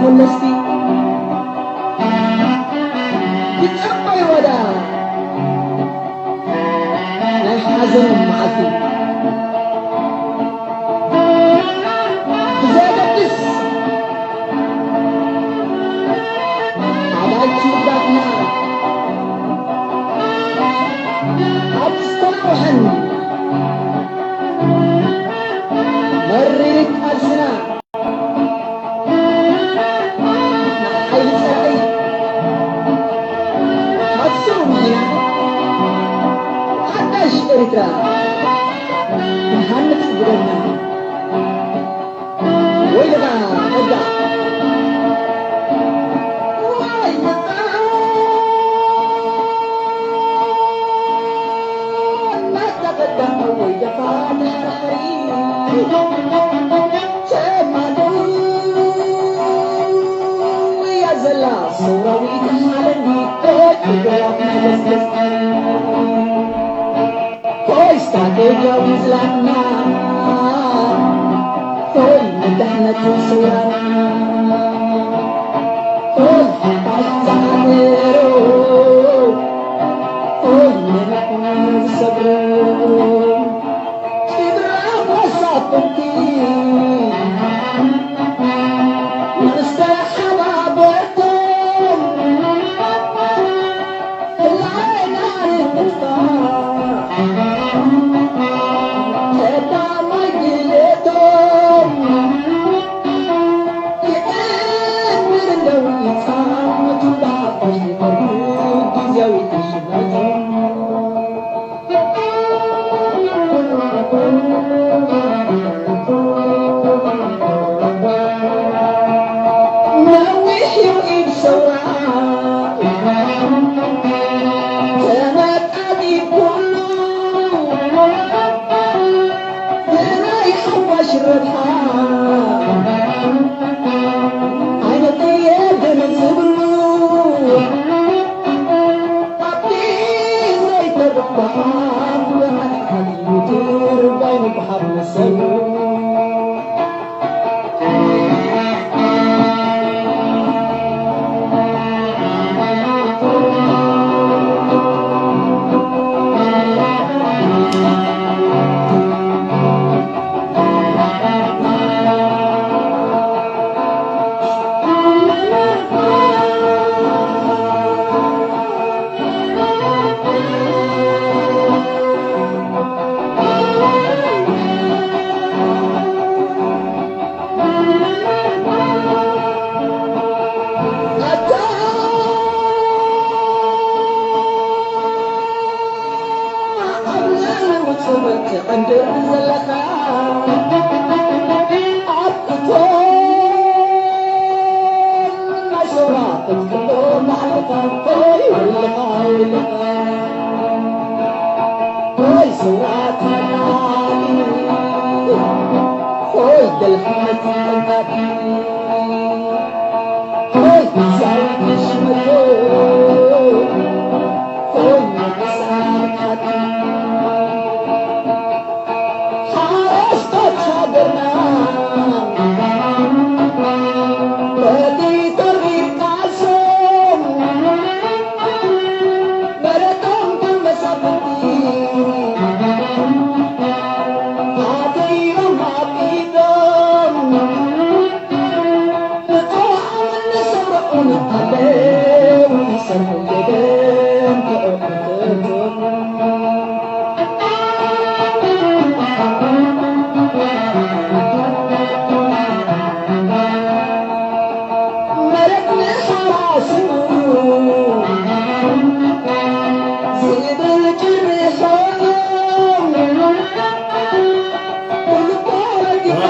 መለስቲ ክጸበይዎ ደኣ ናይ ሓዘኖም መዓልቲ ብዘየገድስ ኣባይቲ ውዳትና ኣብ ዝተናውሐን መሪር ቃልስና ንሓይሊ ጸላኢ ካብ ስሩ ምሒና ሓዳሽ ኤርትራ ክንሃንጽ ግደና። ወይልኻ ከዳዕ! ሆይ ስትራቴጂያዊ ዝላፍና፣ ሆይ ንድሕነት ስውራና፣ ሆይ ሓፋሽ ዝሓደሮ፣ ሆይ ንመሕመድ ዝሰግሮ፣ ጭድራ መሳፍንቲ ንዝተሓባበርኩም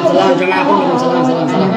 ሰላም ጀማዓ ኩልኩም ሰላም ሰላም ሰላም።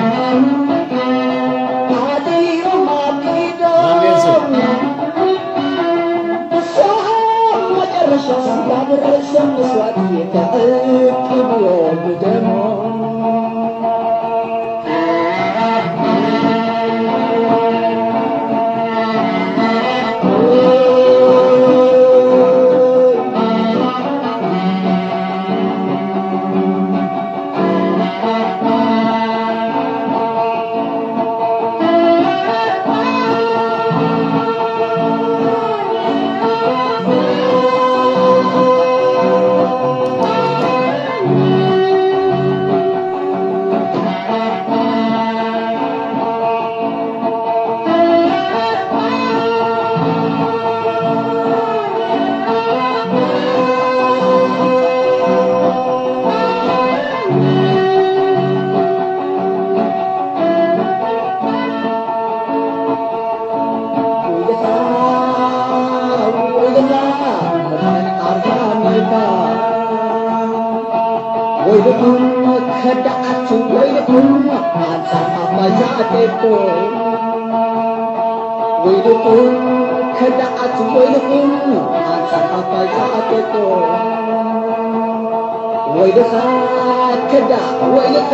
ከዳዓት ወይልኩም ኣንጻር ኣባይ ዝኣተኩም። ወይልኩም ከዳዓት ወይልኩም ኣንጻር ኣባይ ዝኣተኩም። ወይልኻ ከዳዕ ወይልኻ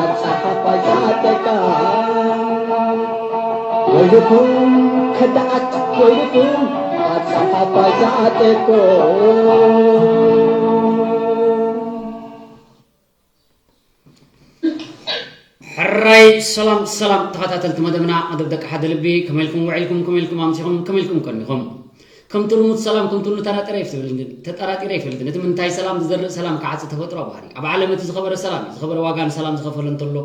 ኣንጻር ኣባይ ዝኣተካ። ወይልኩም ከዳዓት ወይልኩም ኣንጻር ኣባይ ዝኣተኩም። ሕራይ ሰላም ሰላም ተኸታተልቲ መደብና፣ መደብ ደቂ ሓደ ልቢ፣ ከመይ ኢልኩም ውዒልኩም፣ ከመይ ኢልኩም ኣምሲኹም፣ ከመይ ኢልኩም ቀኒኹም? ከምቲ ልሙድ ሰላም ከምቲ ልሙድ ተጠራጢረ ኣይፈልጥን፣ ተጠራጢረ ኣይፈልጥን። እቲ ምንታይ ሰላም ዝዘርእ ሰላም ክዓጽ ተፈጥሮ ባህሪ። ኣብ ዓለም እቲ ዝኸበረ ሰላም እዩ። ዝኸበረ ዋጋ ንሰላም ዝኸፈለ እንተሎ፣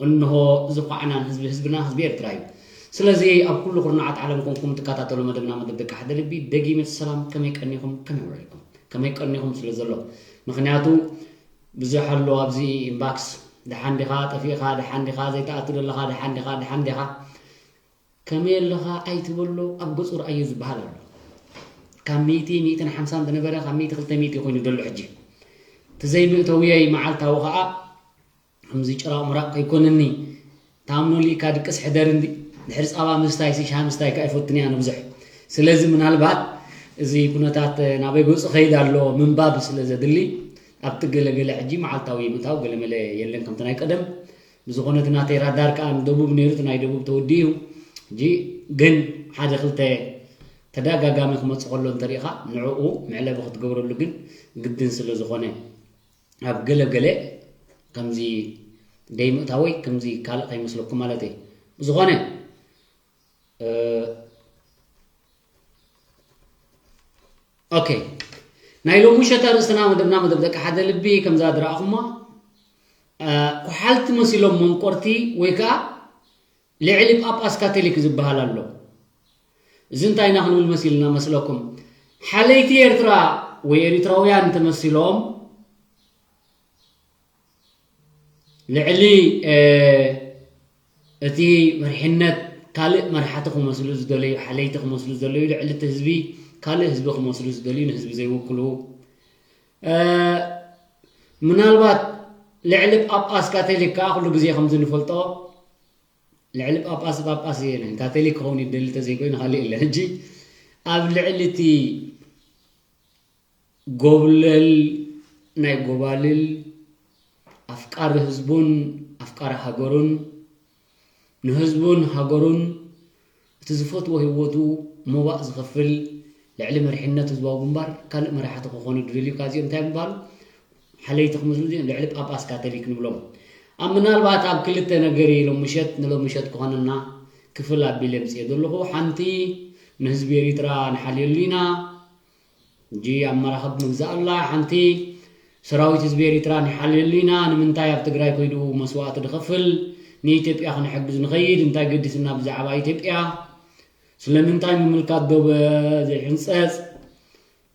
እንሆ ዝኳዕናን ህዝቢ ህዝብና ህዝቢ ኤርትራ እዩ። ስለዚ ኣብ ኩሉ ኩርናዓት ዓለም ኮንኩም ትከታተሉ መደብና መደብ ደቂ ሓደ ልቢ፣ ደጊመ ሰላም፣ ከመይ ቀኒኹም፣ ከመይ ውዒልኩም? ከመይ ቀኒኹም ስለ ዘሎ። ምኽንያቱ ብዙሕ ኣሎ ኣብዚ ኢንባክስ፣ ደሓን ዲኻ፣ ጠፊእኻ፣ ደሓን ዲኻ፣ ዘይትኣቱ ዘለኻ፣ ደሓን ዲኻ፣ ደሓን ዲኻ፣ ከመይ ኣለኻ ኣይትበሎ፣ ኣብ ገጹ ርኣዮ ዝበሃል ኣሎ። ካብ ሚእቲ፣ ሚእትን ሓምሳን ዝነበረ ካብ ሚእቲ ክልተ ሚእቲ ኮይኑ ዘሎ ሕጂ። እቲ ዘይምእተውየይ መዓልታዊ ኸኣ ከምዚ ጭራቕ ምራቕ ከይኮነኒ፣ ታምኖ ሊካ ድቅስ ሕደር እንዲ፣ ድሕሪ ጻባ ምስታይ ሲ ሻሂ ምስታይ ከኣ ኣይፈቱን እያ ንብዙሕ። ስለዚ ምናልባት እዚ ኩነታት ናበይ ገጹ ከይድ ኣሎ ምንባብ ስለ ዘድሊ፣ ኣብቲ ገለገለ ሕጂ መዓልታዊ ምእታው ገለመለ የለን ከምቲ ናይ ቀደም። ብዝኾነ እቲ ናተይ ራዳር ከኣ ንደቡብ ነይሩ፣ እቲ ናይ ደቡብ ተወዲኡ እዩ። ሕጂ ግን ሓደ ክልተ ተደጋጋሚ ክመጽእ ከሎ እንተሪኢኻ ንዕኡ መዕለቢ ክትገብረሉ ግን ግድን ስለ ዝኾነ፣ ኣብ ገለ ገለ ከምዚ ደይምእታወይ ከምዚ ካልእ ከይመስለኩም ማለት እየ። ብዝኾነ፣ እ፣ ኦኬ፣ ናይ ሎሚ ምሸት ኣርእስትና መደብና መደብ ደቂ ሓደ ልቢ ከምዛ ዝረኣኹማ፣ እ፣ ኩሓልቲ መሲሎም መንቆርቲ ወይ ከኣ ልዕሊ ጳጳስ ካቶሊክ ዝበሃል ኣሎ። እዚ እንታይ ኢና ክንብል መሲልና መስለኩም? ሓለይቲ ኤርትራ ወይ ኤሪትራውያን ተመሲሎም ልዕሊ፣ እ፣ እቲ መሪሕነት ካልእ መራሕቲ ክመስሉ ዝደለዩ፣ ሓለይቲ ክመስሉ ዝደለዩ፣ ልዕሊ እቲ ህዝቢ ካልእ ህዝቢ ክመስሉ ዝደልዩ፣ ንህዝቢ ዘይውክሉ፣ እ፣ ምናልባት ልዕሊ ጳጳስ ካቶሊክ ከኣ ኩሉ ግዜ ከምዚ ንፈልጦ፣ ልዕሊ ጳጳስ፣ ጳጳስ እየ፣ ናይ ካቶሊክ ክኸውን ይደሊ እንተዘይኮይኑ ካልእ የለን። ሕጂ ኣብ ልዕሊ እቲ ጎብለል ናይ ጎባልል፣ ኣፍቃሪ ህዝቡን ኣፍቃሪ ሃገሩን፣ ንህዝቡን ሃገሩን እቲ ዝፈትዎ ህይወቱ ሞባእ ዝኸፍል፣ ልዕሊ መሪሕነት ህዝባዊ ግንባር ካልእ መራሕቲ ክኾኑ ዝደልዩ፣ ካብዚኦም እንታይ ምባሉ ሓለይቲ ክመስሉ እዚኦም ልዕሊ ጳጳስ ካቶሊክ ንብሎም። ኣብ ምናልባት ኣብ ክልተ ነገር እየ ሎም ምሸት፣ ንሎም ምሸት ክኾነና ክፍል ኣቢለ ምጽኤ ዘለኹ። ሓንቲ ንህዝቢ ኤሪትራ ንሓልየሉ ኢና። ሕጂ ኣብ መራኸብ ምግዛእ ኣላ። ሓንቲ ሰራዊት ህዝቢ ኤሪትራ ንሓልየሉ ኢና። ንምንታይ ኣብ ትግራይ ከይዱ መስዋእቲ ዝኸፍል? ንኢትዮጵያ ክንሕግዝ ንኸይድ እንታይ ገዲስና ብዛዕባ ኢትዮጵያ? ስለምንታይ ምምልካት ዶብ ዘይሕንጸጽ?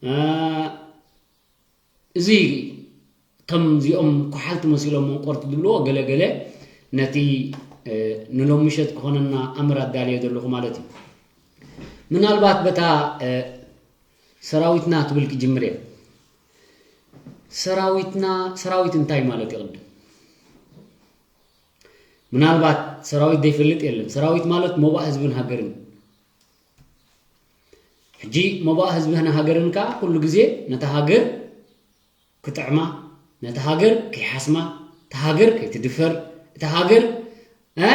እ፣ እዚ ከምዚኦም ኩሓልቲ መሲሎም መንቆርቲ ዝብልዎ ገለ ገለ ነቲ፣ እ፣ ንሎም ምሸት ክኾነና ኣምር ኣዳልየ ዘለኹ ማለት እዩ። ምናልባት በታ፣ እ፣ ሰራዊትና ትብል ክጅምር እየ። ሰራዊትና፣ ሰራዊት እንታይ ማለት እዩ ቅድም? ምናልባት ሰራዊት ዘይፈልጥ የለን። ሰራዊት ማለት ሞባእ ህዝብን ሃገርን። ሕጂ ሞባእ ህዝብን ሃገርን ከኣ ኩሉ ግዜ ነታ ሃገር ክጥዕማ፣ ነታ ሃገር ከይሓስማ፣ እታ ሃገር ከይትድፈር፣ እታ ሃገር፣ እ፣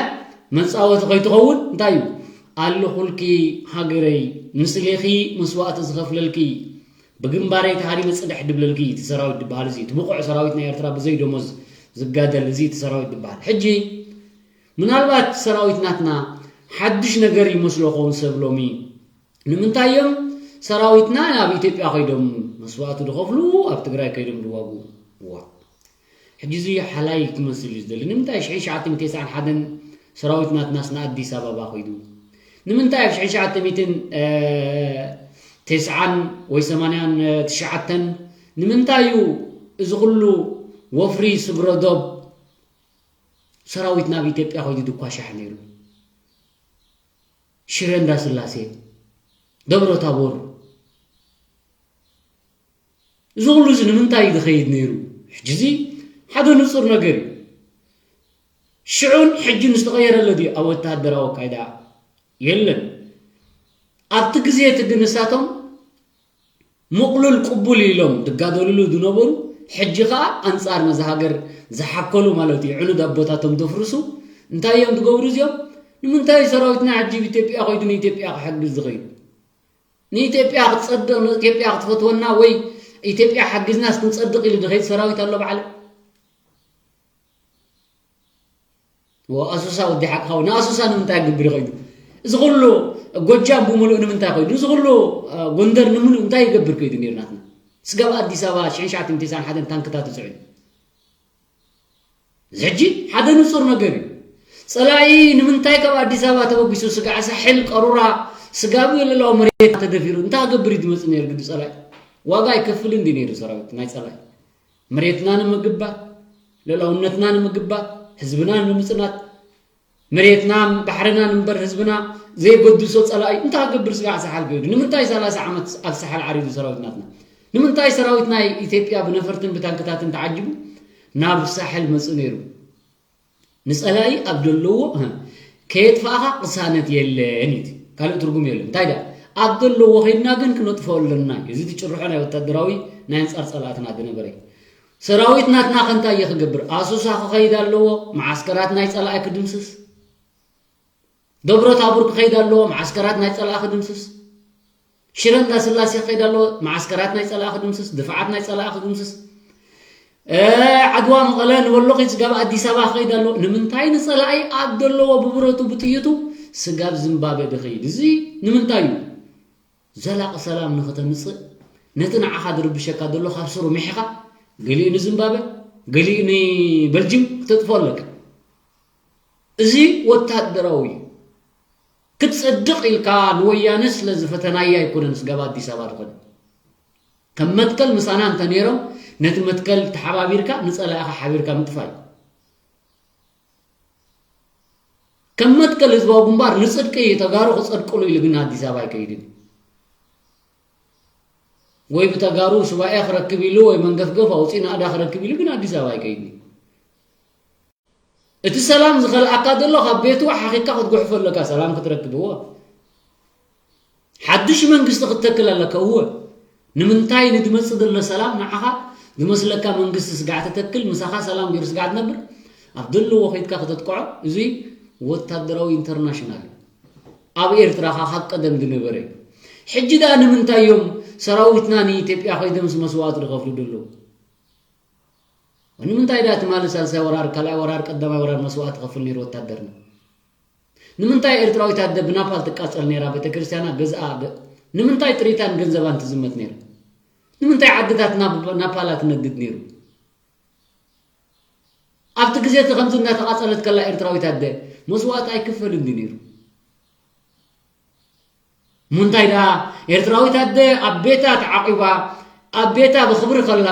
መጻወቲ ከይትኸውን እንታይ እዩ? ኣለኹልኪ ሃገረይ፣ ምስሌኺ መስዋእቲ ዝኸፍለልኪ፣ ብግንባረይ ተሃሪመ ጽዳሕ ድብለልኪ፣ እቲ ሰራዊት ድበሃል እዚ፣ እቲ ብቑዕ ሰራዊት ናይ ኤርትራ ብዘይ ደሞዝ ዝጋደል እዚ፣ እቲ ሰራዊት ድበሃል። ሕጂ ምናልባት ሰራዊት ናትና ሓድሽ ነገር ይመስሎ ኸውን ሰብ ሎሚ። ንምንታይ እዮም ሰራዊትና ናብ ኢትዮጵያ ከይዶም መስዋእቲ ዝኸፍሉ፣ ኣብ ትግራይ ከይዶም ዝዋግኡ? ዋ። ሕጂ እዚ ሓላይ ክመስል እዩ ዝደሊ። ንምንታይ ሽሕን ትሽዓተ ሚእትን ተስዓን ሓደን ሰራዊት ናትናስ ንኣዲስ ኣበባ ከይዱ? ንምንታይ ኣብ ሽሕን ትሽዓተ ሚእትን ተስዓን ወይ ሰማንያን ትሽዓተን ንምንታይ እዩ እዚ ኩሉ ወፍሪ ስግረ ዶብ ሰራዊት ናብ ኢትዮጵያ ከይዱ ድኳሻሕ ነይሩ? ሽረ እንዳስላሴ፣ ደብረ ታቦር፣ እዚ ኩሉ እዚ ንምንታይ እዩ ዝኸይድ ነይሩ? ሕጂ እዚ ሓደ ንጹር ነገር እዩ። ሽዑን ሕጅን ዝተቐየረለ ድዩ ኣብ ወተሃደራዊ ኣካይዳ? የለን። ኣብቲ ግዜ እቲ ግን ንሳቶም ምቕሉል ቅቡል ኢሎም ዝጋደልሉ ዝነበሩ፣ ሕጂ ኸኣ ኣንጻር ነዛ ሃገር ዝሓከሉ ማለት እዩ፣ ዕኑድ ኣቦታቶም ዘፍርሱ እንታይ እዮም ዝገብሩ እዚኦም? ንምንታይ ሰራዊትና ሕጂ ኣብ ኢትዮጵያ ከይዱ ንኢትዮጵያ ክሕግዝ ዝኸይድ? ንኢትዮጵያ ክትጸድቕ፣ ንኢትዮጵያ ክትፈትወና ወይ ኢትዮጵያ ሓጊዝናስ ክንጸድቕ ኢሉ ዝኸይድ ሰራዊት ኣሎ ብዓለም? ኣሶሳ ወዲ ሓቅኻ ንኣሶሳ ንምንታይ ክገብር ይኸይዱ? እዚ ኩሉ ጎጃም ብምሉእ ንምንታይ ከይዱ? እዚ ኩሉ ጎንደር ንምሉእ እንታይ ይገብር ከይዱ ነይሩ ናትና? ስጋብ ኣዲስ ኣበባ ሽሕን ትሽዓተ ሚእትን ሓደን ታንክታት ይፅዕኑ። እዚ ሕጂ ሓደ ንፁር ነገር እዩ። ፀላኢ ንምንታይ ካብ ኣዲስ ኣበባ ተበጊሱ ስጋዕ ሳሕል ቀሩራ ስጋብ ልዕላዊ መሬት ተደፊሩ እንታይ ክገብር እዩ ዝመፅእ ነይሩ ግዲ ፀላኢ? ዋጋ ኣይከፍልን ድዩ ነይሩ ሰራዊት ናይ ፀላኢ? መሬትና ንምግባር፣ ልእላውነትና ንምግባር፣ ህዝብና ንምጽናት፣ መሬትና ባሕርና ንምበር ህዝብና ዘይገድሶ ጸላኢ እንታይ ክገብር ስጋዕ ሳሓል ከይዱ? ንምንታይ ሰላሳ ዓመት ኣብ ሳሓል ዓሪዱ ሰራዊት ናትና? ንምንታይ ሰራዊት ናይ ኢትዮጵያ ብነፈርትን ብታንክታትን ተዓጂቡ ናብ ሳሕል መጽኡ ነይሩ? ንጸላኢ ኣብ ዘለዎ ከየጥፋእኻ ቅሳነት የለን እዩ። ካልእ ትርጉም የለን። እንታይ ደኣ ኣብ ዘለዎ ከይድና ግን ክነጥፍኦ ኣለና እዩ። እዚ እቲ ጭርሖ ናይ ወታደራዊ ናይ ኣንጻር ጸላእትና ዝነበረ እዩ። ሰራዊት ናትና ከ እንታይ እየ ክገብር? ኣሶሳ ክኸይድ ኣለዎ፣ መዓስከራት ናይ ጸላኢ ክድምስስ። ደብረ ታቦር ክኸይድ ኣለዎ፣ መዓስከራት ናይ ጸላኢ ክድምስስ። ሽረ እንዳስላሴ ክኸይድ ኣለዎ፣ መዓስከራት ናይ ጸላኢ ክድምስስ፣ ድፍዓት ናይ ጸላኢ ክድምስስ። ዓድዋ መቐለ ንበሎ ከይድ ስጋብ ኣዲስ ኣበባ ክኸይድ ኣለዎ። ንምንታይ ንጸላኢ ኣብ ዘለዎ ብብረቱ ብጥይቱ ስጋብ ዝምባበ ድኸይድ? እዚ ንምንታይ እዩ? ዘላቂ ሰላም ንክተምፅእ ነቲ ንዓኻ ዝርብሸካ ዘሎ ካብ ስሩ ምሒኻ ገሊኡ ንዝምባበ ገሊኡ ንበልጅም ክተጥፎ ኣለካ። እዚ ወታደራዊ እዩ። ክትፀድቕ ኢልካ ንወያነ ስለ ዝፈተናያ ኣይኮነን ስጋብ ኣዲስ ኣበባ ዝኾነ ከም መትከል ምሳና እንተነይሮም ነቲ መትከል ተሓባቢርካ ንፀላኢኻ ሓቢርካ ምጥፋይ እዩ። ከም መትከል ህዝባዊ ግንባር ንፅድቂ ተጋሩ ክፀድቅሉ ኢሉ ግን ኣዲስ ኣበባ ኣይከይድን። ወይ ብተጋሩ ሱባኤ ክረክብ ኢሉ ወይ መንገፍገፍ ኣውፂእ ናእዳ ክረክብ ኢሉ ግን ኣዲስ ኣበባ ኣይከይድን። እቲ ሰላም ዝኸልኣካ ዘሎ ካብ ቤቱ ሓኺካ ክትጉሕፎ ኣለካ ሰላም ክትረክብዎ። ሓድሽ መንግስቲ ክትተክል ኣለካ። እወ ንምንታይ ንድመፅእ ዘሎ ሰላም ንዓኻ ዝመስለካ መንግስቲ ስጋዕ ተተክል ምሳኻ ሰላም ገይሩ ስጋዕ ትነብር ኣብ ዘለዎ ከይድካ ከተጥቅዖ። እዚ ወታደራዊ ኢንተርናሽናል እዩ። ኣብ ኤርትራ ኻ ካብ ቀደም ዝነበረ እዩ። ሕጂ ደኣ ንምንታይ እዮም ሰራዊትና ንኢትዮጵያ ከይዶም መስዋዕቲ ዝኸፍሉ ዘለዉ? ንምንታይ ደኣ ትማሊ ሳልሳይ ወራር ካልኣይ ወራር ቀዳማይ ወራር መስዋዕቲ ከፍል ነይሩ ወታደርና? ንምንታይ ኤርትራዊት ኣደ ብናፓል ትቃጸል ነይራ ቤተክርስትያና ገዝኣ ደ- ንምንታይ ጥሪታን ገንዘባን ትዝመት ነይራ? ንምንታይ ዓድታት ናብ ናፓላ ትነድድ ነይሩ? ኣብቲ ግዜ እቲ ከምዚ እንዳተቃጸለት ከላ ኤርትራዊት ኣደ መስዋዕቲ ኣይክፈልን ድዩ ነይሩ? ምንታይ ደኣ ኤርትራዊት ኣደ ኣብ ቤታ ተዓቂባ ኣብ ቤታ ብኽብሪ ከላ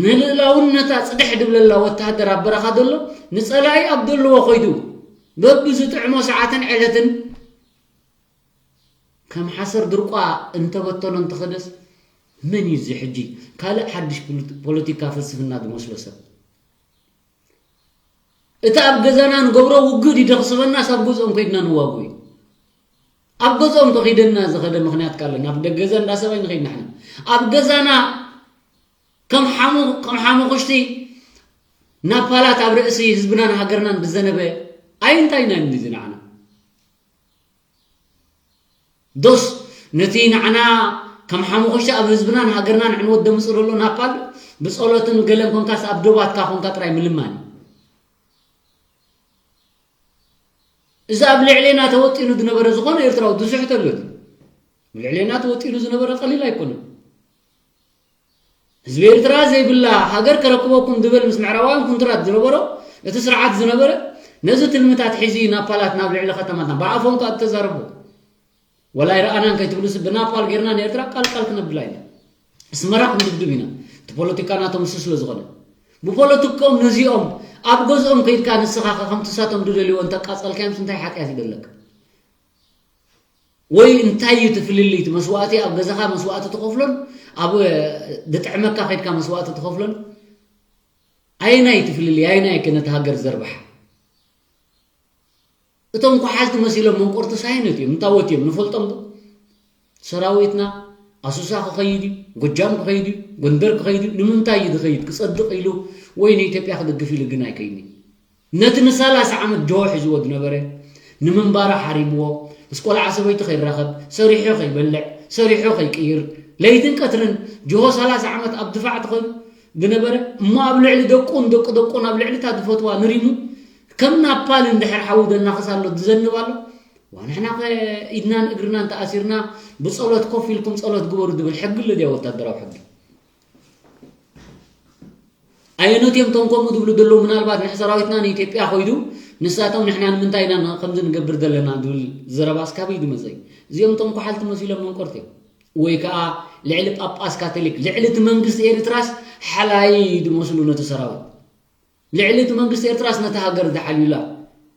ንልእላውነታ ጽድሕ ድብለላ ወተሃደር ኣብ በረኻ ዘሎ ንጸላኢ ኣብ ዘለዎ ከይዱ በብዝጥዕሞ ሰዓትን ዕለትን ከም ሓሰር ድርቋ እንተበተኖ እንተኸደስ መን እዩ እዚ ሕጂ ካልእ ሓድሽ ፖለቲካ ፍልስፍና ዝመስሎ ሰብ? እቲ ኣብ ገዛና ንገብሮ ውግእ ድዩ ደኽስበናስ ኣብ ገዝኦም ከይድና ንዋግኡ እዩ? ኣብ ገዝኦም ተኺደና ዝኸደ ምኽንያት ካለ ናብ ደገ ገዛ እንዳ ሰብ ኣይንኸይድ ንሕና። ኣብ ገዛና ከም ሓሙ ከም ሓሙኽሽቲ ናፓላት ኣብ ርእሲ ህዝብናን ሃገርናን ብዘነበ ኣይንታይና እዩ እዚ ንዓና? ዶስ ነቲ ንዓና ከም ሓሙኽሽቲ ኣብ ህዝብናን ሃገርናን ዕንወት ደምጽእ ዘሎ ናፓል ብጸሎትን ገለን ኮንካስ ኣብ ዶባትካ ኮንካ ጥራይ ምልማን እዩ። እዚ ኣብ ልዕሌና ተወጢኑ ዝነበረ ዝኾነ ኤርትራዊ ዝስሕተሉ እዩ። ኣብ ልዕሌና ተወጢኑ ዝነበረ ቀሊል ኣይኮነን። ህዝቢ ኤርትራ ዘይብላ ሃገር ከረክበኩም ድብል ምስ ምዕራባውያን ኩንትራት ዝነበሮ እቲ ስርዓት ዝነበረ ነዚ ትልምታት ሒዙ እዩ ናፓላት ናብ ልዕሊ ከተማትና ብኣፎም ከኣ ተዛረቡ። ወላ ኣይረኣናን ከይትብሉስ ብናፓል ጌርና ንኤርትራ ቃል ቃል ክነብላ ኢና። ኣስመራ ክንድብድብ ኢና። እቲ ፖለቲካ ናቶም እሱ ስለ ዝኾነ ብፖለቲክኦም ነዚኦም ኣብ ገዝኦም ከይድካ ንስኻ ከ ከምቲ እሳቶም ዝደልይዎ እንተቃጸልካዮምስ እንታይ ሓጢኣት ይደለካ? ወይ እንታይ እዩ እቲ ፍልልይ? እቲ መስዋእቲ ኣብ ገዛኻ መስዋእቲ ትኸፍሎን ኣብ ዝጥዕመካ ከይድካ መስዋእቲ ትኸፍሎን ኣየናይ ትፍልልይ ኣየናይ ከ ነቲ ሃገር ዘርብሓ? እቶም ኳሓልቲ መሲሎም መንቆርቲ ሳይነት እዮም። እንታወት እዮም ንፈልጦም ዶ? ሰራዊትና ኣሱሳ ክኸይድ እዩ፣ ጎጃም ክኸይድ እዩ፣ ጎንደር ክኸይድ እዩ። ንምንታይ እዩ ዝኸይድ? ክጸድቕ ኢሉ ወይ ንኢትዮጵያ ክድግፍ ኢሉ ግን ኣይከይድን እዩ። ነቲ ንሳላሳ ዓመት ጆሆ ሒዝዎ ዝነበረ ንምንባሩ ሓሪምዎ፣ ምስ ቆልዓ ሰበይቱ ከይራኸብ፣ ሰሪሑ ከይበልዕ፣ ሰሪሑ ከይቅይር፣ ለይትን ቀትርን ጅሆ ሰላሳ ዓመት ኣብ ድፋዕ ተኾይኑ ዝነበረ እሞ ኣብ ልዕሊ ደቁን ደቂ ደቁን ኣብ ልዕሊ እታ ዝፈትዋ ንሪሙ ከም ናፓል እንድሕር ሓዊ ዘናኽስ ኣሎ ዝዘንብ ኣሎ። ዋ ንሕና ከ ኢድናን እግርናን ተኣሲርና ብጸሎት ኮፍ ኢልኩም ጸሎት ግበሩ ዝብል ሕጊ ኣሎ ድያ ወታደራዊ ሕጊ? ኣየኖት እዮም እቶም ከምኡ ዝብሉ ዘለዉ? ምናልባት ንሕ ሰራዊትና ንኢትዮጵያ ኮይዱ ንሳቶም ንሕና ንምንታይ ኢና ከምዚ ንገብር ዘለና ዝብል ዘረባስ ካበይ ዝመጸ እዩ? እዚኦም እቶም ኳሓልቲ መሲሎም መንቆርቲ እዮም። ወይ ከዓ ልዕሊ ጳጳስ ካቶሊክ ልዕሊ እቲ መንግስቲ ኤርትራስ ሓላይ ዝመስሉ ነቲ ሰራዊት ልዕሊ እቲ መንግስቲ ኤርትራስ ነቲ ሃገር ዝሓልዩላ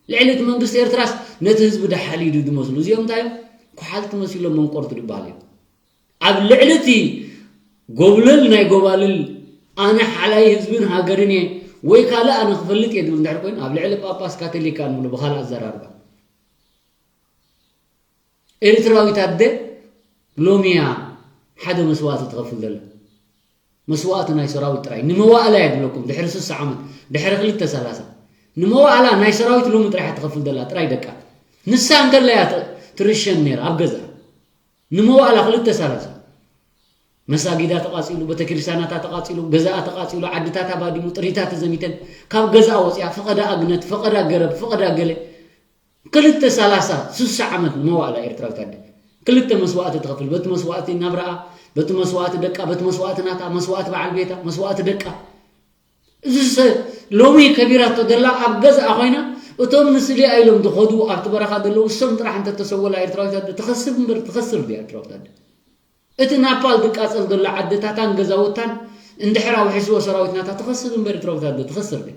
ልዕሊ እቲ መንግስቲ ኤርትራስ ነቲ ህዝቢ ዝሓልዩ ዝመስሉ እዚኦም እንታይ እዮም? ኳሓልቲ መሲሎም መንቆርቲ ዝበሃል እዮም። ኣብ ልዕሊ እቲ ጎብለል ናይ ጎባልል ኣነ ሓላይ ህዝብን ሃገርን እየ ወይ ካልእ ኣነ ክፈልጥ እየ ዝብል እንድሕር ኮይኑ ኣብ ልዕሊ ጳጳስ ካቶሊካ ንብሎ ብካልእ ኣዘራርባ ኤርትራዊት ኣደ ሎሚ እያ ሓደ መስዋእቲ ትኸፍል ዘላ። መስዋእቲ ናይ ሰራዊት ጥራይ ንመዋእላ እየ ዝብለኩም ድሕሪ ስሳ ዓመት ድሕሪ ክልተ ሰላሳ ንመዋእላ ናይ ሰራዊት ሎሚ ጥራይ እያ ትኸፍል ዘላ ጥራይ ደቃ ንሳ እንከላ እያ ት- ትርሸን ነይራ ኣብ ገዛ ንመዋእላ ክልተ ሰላሳ መሳጊዳ ተቃጺሉ ቤተክርስትያናታ ተቃጺሉ ገዛኣ ተቃጺሉ ዓድታታ ባዲሙ ጥሪታ ተዘሚተን ካብ ገዛኣ ወፂኣ ፈቐዳ ኣግነት ፈቐዳ ገረብ ፈቐዳ ገለ ክልተ ሰላሳ ስሳ ዓመት ንመዋእላ ኤርትራዊት ኣደ ክልተ መስዋእቲ ትኸፍል በቲ መስዋእቲ ናብራኣ በቲ መስዋእቲ ደቃ በቲ መስዋእቲ ናታ መስዋእቲ በዓል ቤታ መስዋእቲ ደቃ እዚ ሰ ሎሚ ከቢራቶ ዘላ ኣብ ገዛኣ ኮይና እቶም ንስሊኣ ኢሎም ዝኸዱ ኣብቲ በረኻ ዘለዉ እሶም ጥራሕ እንተተሰወላ ኤርትራዊት ኣደ ትኸስብ እምበር ትኸስር ድያ ኤርትራዊት ኣደ እቲ ናፓል ዝቃጸል ዘሎ ዓድታታን ገዛውታን እንድሕር ኣውሒስዎ ሰራዊት ናታ ትኸስብ እምበር ኤርትራዊት ኣደ ትኸስር ድያ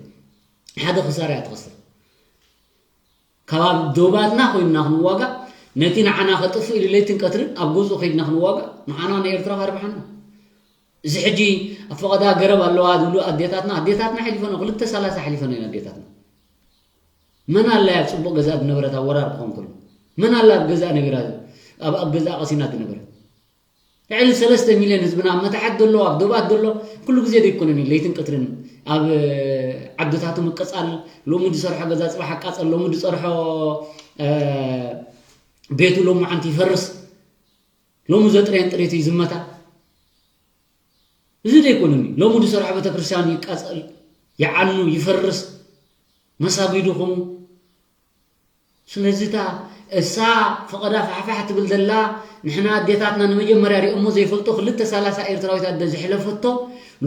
ሓደ ክሳራ እያ ትኸስር ካብ ዶባትና ኮይንና ክንዋጋእ ነቲ ንዓና ከጥፍእ ኢሉ ለይትን ቀትርን ኣብ ገዝኡ ከይድና ክንዋጋእ ንዓና ንኤርትራ ከርብሓና እዚ ሕጂ ኣብ ፈቐዳ ገረብ ኣለዋ ዝብሉ ኣዴታትና ኣዴታትና ሓሊፈን ክልተ ሰላሳ ሓሊፈን እየን ኣዴታትና መን ኣላ ኣብ ፅቡቕ ገዛ ዝነበረት ኣብ ወራር ክኾን ከሎ መን ኣላ ኣብ ገዛ ነቢራ ኣብ ኣብ ገዛ ቀሲና ዝነበረት ልዕሊ ሰለስተ ሚልዮን ህዝብና ኣብ መታሓት ዘሎ ኣብ ዶባት ዘሎ ኩሉ ግዜ ዘይኮነን እዩ ለይትን ቀትርን ኣብ ዓድታቱ ምቅፃል ሎሚ ዝሰርሖ ገዛ ፅባሕ ኣቃፀል ሎሚ ዝፀርሖ ቤቱ ሎሚ ዓንቲ ይፈርስ ሎሚ ዘጥረየን ጥሪቱ ይዝመታ እዚ ዘይኮነን እዩ ሎሚ ዝሰርሖ ቤተክርስትያን ይቃፀል ይዓኑ ይፈርስ መሳጊዱ ኹኑ ስለዚ እታ እሳ ፈቐዳ ፋሕፋሕ ትብል ዘላ ንሕና ኣዴታትና ንመጀመርያ ሪኦሞ ዘይፈልጦ ክልተ ሰላሳ ኤርትራዊት ኣደ ዝሕለፈቶ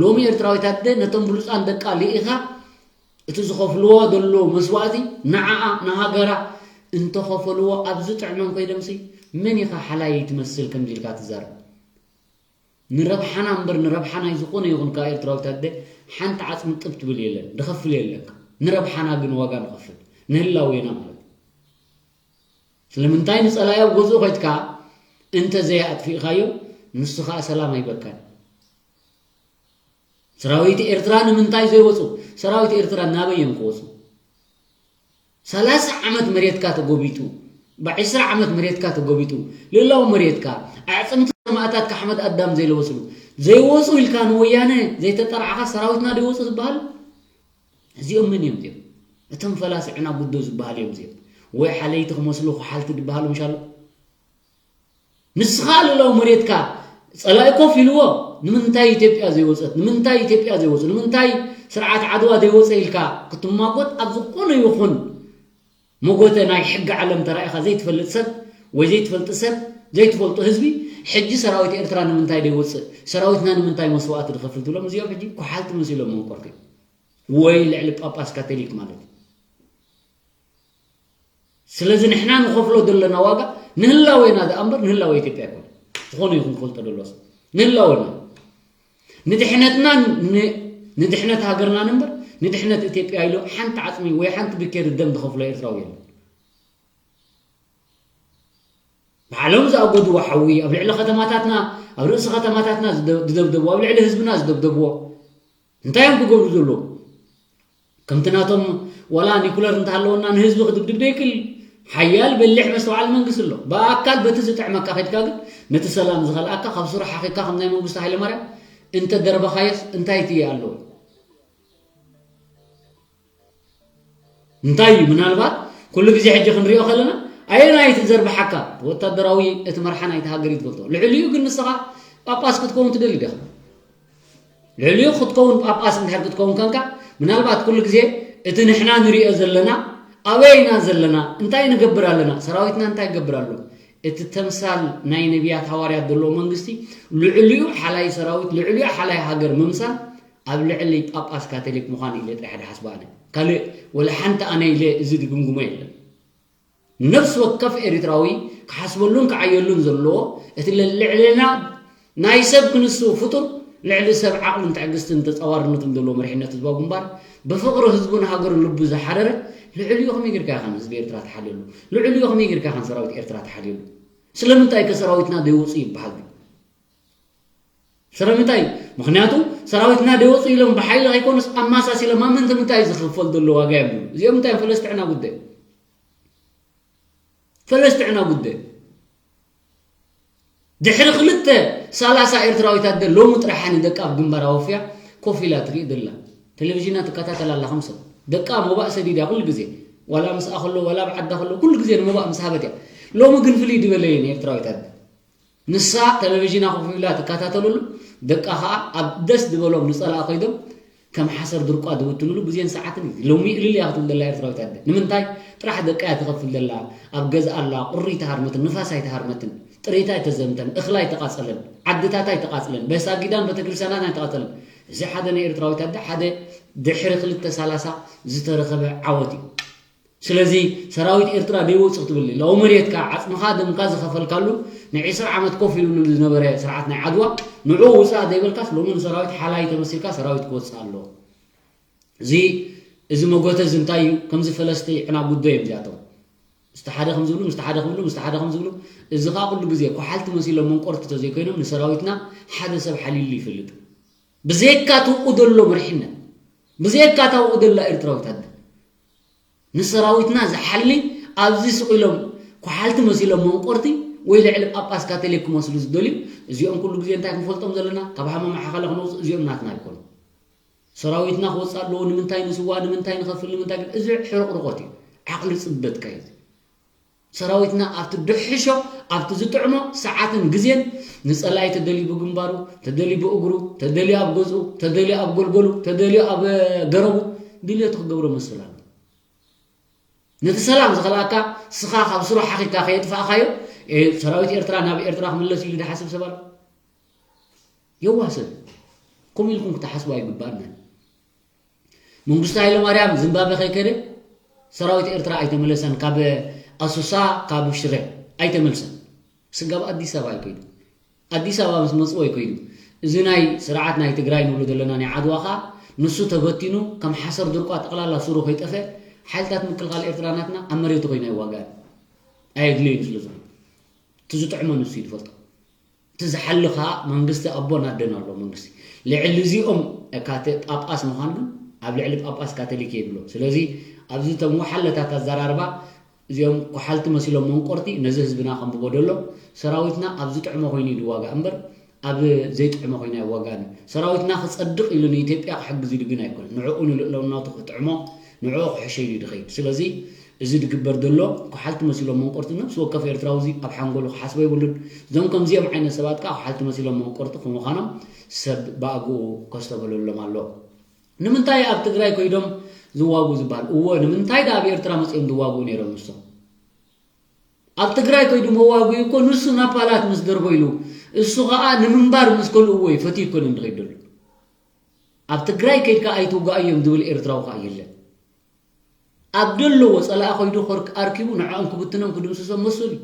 ሎሚ ኤርትራዊት ኣደ ነቶም ብሉፃን ደቃ ልኢኻ እቲ ዝኸፍልዎ ዘሎ መስዋእቲ ንዓኣ ንሃገራ እንተኸፈልዎ ኣብዚ ጥዕመን ኮይዶምሲ መን ኢኻ ሓላይ ትመስል ከምዚ ኢልካ ትዛረብ ንረብሓና እምበር ንረብሓ ናይ ዝኾነ ይኹን ካብ ኤርትራዊት ኣደ ሓንቲ ዓፅሚ ጥብ ትብል የለን ድኸፍል የለን ንረብሓና ግን ዋጋ ንኸፍል ንህላዌና ማለት ስለምንታይ ንፀላኢ ኣብ ገዝኡ ከይትካ እንተ ዘይ ኣጥፊእኻዮ ንሱ ከዓ ሰላም ኣይበካን ሰራዊት ኤርትራ ንምንታይ ዘይወፁ ሰራዊት ኤርትራ ናበይ እዮም ክወፁ ሰላሳ ዓመት መሬትካ ተጎቢጡ ብዕስራ ዓመት መሬትካ ተጎቢጡ ልእላዊ መሬትካ ኣዕፅምቲ ሰማእታትካ ኣሕመድ ኣዳም ዘይለወፅሉ ዘይወፁ ኢልካ ንወያነ ዘይተጠራዕኻ ሰራዊትና ዘይወፁ ዝበሃል እዚኦም መን እዮም እዚኦም እቶም ፈላሲ ዕና ጉዶ ዝበሃል እዮም እዚኦም ወይ ሓለይቲ ክመስሉ ክሓልቲ ዝበሃሉ ምሻሎ ንስኻ ልእላዊ መሬትካ ጸላኢ ኮፍ ኢልዎ ንምንታይ ኢትዮጵያ ዘይወጸት ንምንታይ ኢትዮጵያ ዘይወጹ ንምንታይ ስርዓት ዓድዋ ዘይወጸ ኢልካ ክትማጎት ኣብ ዝኾነ ይኹን መጎተ ናይ ሕጊ ዓለም ተራኢኻ ዘይትፈልጥ ሰብ ወይ ዘይትፈልጢ ሰብ ዘይትፈልጦ ህዝቢ ሕጂ ሰራዊት ኤርትራ ንምንታይ ዘይወጽእ ሰራዊትና ንምንታይ መስዋእቲ ዝኸፍል ትብሎም እዚኦም ሕጂ ኮሓልቲ መሲሎም መንቆርቲ ወይ ልዕሊ ጳጳስ ካቶሊክ ማለት እዩ ስለዚ ንሕና ንኸፍሎ ዘለና ዋጋ ንህላዌና ደኣ እምበር ንህላወ ኢትዮጵያ ኣይኮነ ዝኾነ ይኹን ክፈልጦ ደሎ ሰብ ንህላወና ንድሕነትና ንድሕነት ሃገርና ንበር ንድሕነት ኢትዮጵያ ኢሎ ሓንቲ ዓፅሚ ወይ ሓንቲ ብኬሪ ደም ዝኸፍሎ ኤርትራዊ የለን ባዕሎም ዝኣጎድዎ ሓዊ ኣብ ልዕሊ ከተማታትና ኣብ ርእሲ ከተማታትና ዝደብደብዎ ኣብ ልዕሊ ህዝብና ዝደብደብዎ እንታይ እዮም ክገብሩ ዘለዉ ከምቲ ናቶም ዋላ ኒኩለር እንተሃለወና ንህዝቢ ክድብድብ ደይክል ሓያል በሊሕ መስተውዓል መንግስቲ ኣሎ። ብኣካል በቲ ዝጥዕመካ ከድካ ግን ነቲ ሰላም ዝኸልኣካ ካብ ስሩ ሓኺካ ከም ናይ መንግስቱ ሃይለማርያም እንተ ደርበኻዮስ እንታይ ትየ ኣለዎ? እንታይ እዩ ምናልባት ኩሉ ግዜ ሕጂ ክንሪኦ ከለና ኣየናይ እቲ ዘርብሓካ ወታደራዊ እቲ መርሓ ናይቲ ሃገር እዩ ትፈልጦ። ልዕሊኡ ግን ንስኻ ጳጳስ ክትከውን ትደሊ ዲኻ? ልዕሊኡ ክትከውን ጳጳስ እንድሕር ክትከውን ከንካ ምናልባት ኩሉ ግዜ እቲ ንሕና ንሪኦ ዘለና ኣበይ ኢና ዘለና እንታይ ንገብር ኣለና ሰራዊትና እንታይ ይገብር ኣሎ እቲ ተምሳል ናይ ነቢያት ሃዋርያት ዘለዎ መንግስቲ ልዕሊኡ ሓላይ ሰራዊት ልዕሊኡ ሓላይ ሃገር ምምሳል ኣብ ልዕሊ ጳጳስ ካቶሊክ ምዃን ኢለ ጥራሕ ድሓስቦ ኣነ ካልእ ወላ ሓንቲ ኣነ ኢለ እዚ ድግምግሞ የለን ነፍሲ ወከፍ ኤሪትራዊ ክሓስበሉን ክዓየሉን ዘለዎ እቲ ልዕልና ናይ ሰብ ክንሱ ፍጡር ልዕሊ ሰብ ዓቕልን ትዕግስትን ተጻዋርነትን ዘለዎ መሪሕነት ህዝባዊ ግንባር ብፍቕሪ ህዝቡን ሃገሩን ልቡ ዝሓረረ ልዕሊኡ ከመይ ጌርካ ኢኻን ህዝቢ ኤርትራ ትሓልየሉ? ልዕሊኡ ከመይ ጌርካ ኢኻን ሰራዊት ኤርትራ ትሓልየሉ? ስለምንታይ ከ ሰራዊትና ዘይወፁ ይበሃል? ስለምንታይ? ምኽንያቱ ሰራዊትና ዘይወፁ ኢሎም ብሓይሊ ከይኮኑስ ኣማሳሲሎም ኣብ ምንታይ ምንታይ ዝኽፈል ዘሎ ዋጋ እዮም እዚኦም እንታይ ፈለስቲ ዕና ጉዳይ ፈለስቲ ዕና ጉዳይ ድሕሪ ክልተ ሰላሳ ኤርትራዊት ኣደ ሎሚ ጥራሕ ንደቃ ኣብ ግንባር ኣወፍያ ኮፍ ኢላ ትርኢ ዘላ ቴሌቪዥና ትከታተል ኣላ ከም ሰብ ደቃ ሞባእ ሰዲዳ ኩሉ ግዜ ዋላ ምስኣ ከሎ ዋላ ኣብ ዓዳ ከሎ ኩሉ ግዜ ንሞባእ ምስ ሃበት እያ ሎሚ ግን ፍልይ ዝበለ እዩ ንኤርትራዊት ኣደ ንሳ ቴሌቪዥና ኮፍ ኢላ ትከታተለሉ ደቃ ከዓ ኣብ ደስ ዝበሎም ዝፀልኣ ኮይዶም ከም ሓሰር ድርቋ ዝብትንሉ ግዜን ሰዓትን እዩ። ሎሚ እልል እያ ክትብል ዘላ ኤርትራዊት ኣደ። ንምንታይ? ጥራሕ ደቃ እያ ትኸፍል ዘላ። ኣብ ገዝኣ ኣላ፣ ቁሪ ኣይትሃርመትን፣ ንፋስ ኣይትሃርመትን፣ ጥሪት ኣይተዘምተን፣ እኽሊ ኣይተቓፀለን፣ ዓድታት ኣይተቓፅለን፣ በሳጊዳን ቤተክርስትያናት ኣይተቓፀለን። እዚ ሓደ ናይ ኤርትራዊት ኣደ ሓደ ድሕሪ ክልተ ሰላሳ ዝተረኸበ ዓወት እዩ። ስለዚ ሰራዊት ኤርትራ ደይወጽእ ክትብል ላው መሬትካ ዓጽምኻ ደምካ ዝኸፈልካሉ ንዒስራ ዓመት ኮፍ ኢሉ ዝነበረ ስርዓት ናይ ዓድዋ ንዑ ውጻእ ዘይበልካስ ሎሚ ንሰራዊት ሓላይ ተመሲልካ ሰራዊት ክወጽእ ኣለዎ እዚ እዚ መጎተ እዚ እንታይ እዩ ከምዚ ፈለስቲ ዕና ጉዶ እዮም እዚኣቶም ምስቲ ሓደ ከም ዝብሉ ምስቲ ሓደ ከም ዝብሉ ምስቲ ሓደ ከም ዝብሉ እዚ ኸዓ ኩሉ ግዜ ኮሓልቲ መሲሎም መንቆርቲ ተዘይኮይኖም ንሰራዊትና ሓደ ሰብ ሓሊሉ ይፈልጥ ብዘይካ ትውኡ ዘሎ መርሒነት ብዘይካ ታውኡ ዘላ ኤርትራዊት ኣደ ንሰራዊትና ዝሓሊ ኣብዚ ስቕ ኢሎም ኮሓልቲ መሲሎም መንቆርቲ ወይ ልዕሊ ጳጳስ ካቶሊክ ክመስሉ ዝደልዩ እዚኦም ኩሉ ግዜ እንታይ ክንፈልጦም ዘለና ካብ ሃመማ ሓኸለ ክነውፅእ እዚኦም ናትና ኣይኮኑ ሰራዊትና ክወፅእ ኣለዎ ንምንታይ ንስዋ ንምንታይ ንኸፍል ንምንታይ ግን እዚ ሕርቕርቆት እዩ ዓቕሊ ፅበትካ እዩ ሰራዊትና ኣብቲ ድሕሾ ኣብቲ ዝጥዕሞ ሰዓትን ግዜን ንፀላኢ ተደልዩ ብግንባሩ ተደልዩ ብእግሩ ተደልዩ ኣብ ገዝኡ ተደልዩ ኣብ ጎልጎሉ ተደልዩ ኣብ ገረቡ ድልየቱ ክገብሮ መስል ኣሎ ነቲ ሰላም ዝኸልኣካ ስኻ ካብ ስሩ ሓኺካ ከየጥፋእካዮ ሰራዊት ኤርትራ ናብ ኤርትራ ክምለስ ኢሉ ዝሓስብ ሰብ ኣሎ የዋህ ሰብ ከምኡ ኢልኩም ክትሓስቡ ኣይግባእና መንግስቱ ሃይለማርያም ዝምባብዌ ከይከደ ሰራዊት ኤርትራ ኣይተመለሰን ካብ ኣሶሳ ካብ ሽረ ኣይተመልሰን ስጋብ ኣዲስ ኣበባ ኣይከይዱ ኣዲስ ኣበባ ምስ መፅዎ ኣይከይዱ እዚ ናይ ስርዓት ናይ ትግራይ ንብሎ ዘለና ናይ ዓድዋ ከዓ ንሱ ተበቲኑ ከም ሓሰር ድርቋ ጠቕላላ ሱሩ ከይጠፈ ሓይልታት ምክልኻል ኤርትራ ናትና ኣብ መሬቱ ኮይና ይዋጋእ ኣየድለዩን ስለ ዝኾነ እቲ ዝጥዕሞ ንሱ እዩ ዝፈልጦ እቲ ዝሓሊ ኸዓ መንግስቲ ኣቦን ኣደን ኣሎ መንግስቲ ልዕሊ እዚኦም ካተ ጳጳስ ምዃን ግን ኣብ ልዕሊ ጳጳስ ካቶሊክ የብሎ ስለዚ ኣብዚ እቶም ወሓለታት ኣዘራርባ እዚኦም ኮሓልቲ መሲሎም መንቆርቲ ነዚ ህዝብና ከንብቦ ደሎ ሰራዊትና ኣብ ዝጥዕሞ ኮይኑ እዩ ዝዋጋእ እምበር ኣብ ዘይጥዕሞ ኮይኑ ኣይዋጋእን እዩ ሰራዊትና ክፀድቕ ኢሉ ንኢትዮጵያ ክሕግዝ ኢሉ ግን ኣይኮነን ንዕኡ ንልእለውናቱ ክጥዕሞ ንዕኡ ክሕሸ ኢሉ ድኸይድ ስለዚ እዚ ድግበር ዘሎ ኮሓልቲ መሲሎም መንቆርቲ ነብሲ ወከፍ ኤርትራዊ እዚ ኣብ ሓንጎሉ ክሓስቦ የብሉን እዞም ከምዚኦም ዓይነት ሰባት ከዓ ኮሓልቲ መሲሎም መንቆርቲ ክምዃኖም ሰብ ብኣግኡ ከስተብህለሎም ኣሎ ንምንታይ ኣብ ትግራይ ኮይዶም ዝዋጉ ዝበሃል እወ ንምንታይ ዳ ኣብ ኤርትራ መፂኦም ዝዋጉ ነይሮም ንሶም ኣብ ትግራይ ከይዱ መዋጉ እኮ ንሱ ናብ ፓላት ምስ ደርቦ ኢሉ እሱ ከዓ ንምንባር ምስ ከልእዎ እዩ ፈትዩ እኮ ንድኸይድ ደሎ ኣብ ትግራይ ከይድካ ኣይትውጋእ እዮም ዝብል ኤርትራዊ ከዓ የለን ኣብ ደለዎ ጸላኢ ኸይዱ ኣርኪቡ ንዕኦም ክብትኖም ክድምስሶም መስል እዩ።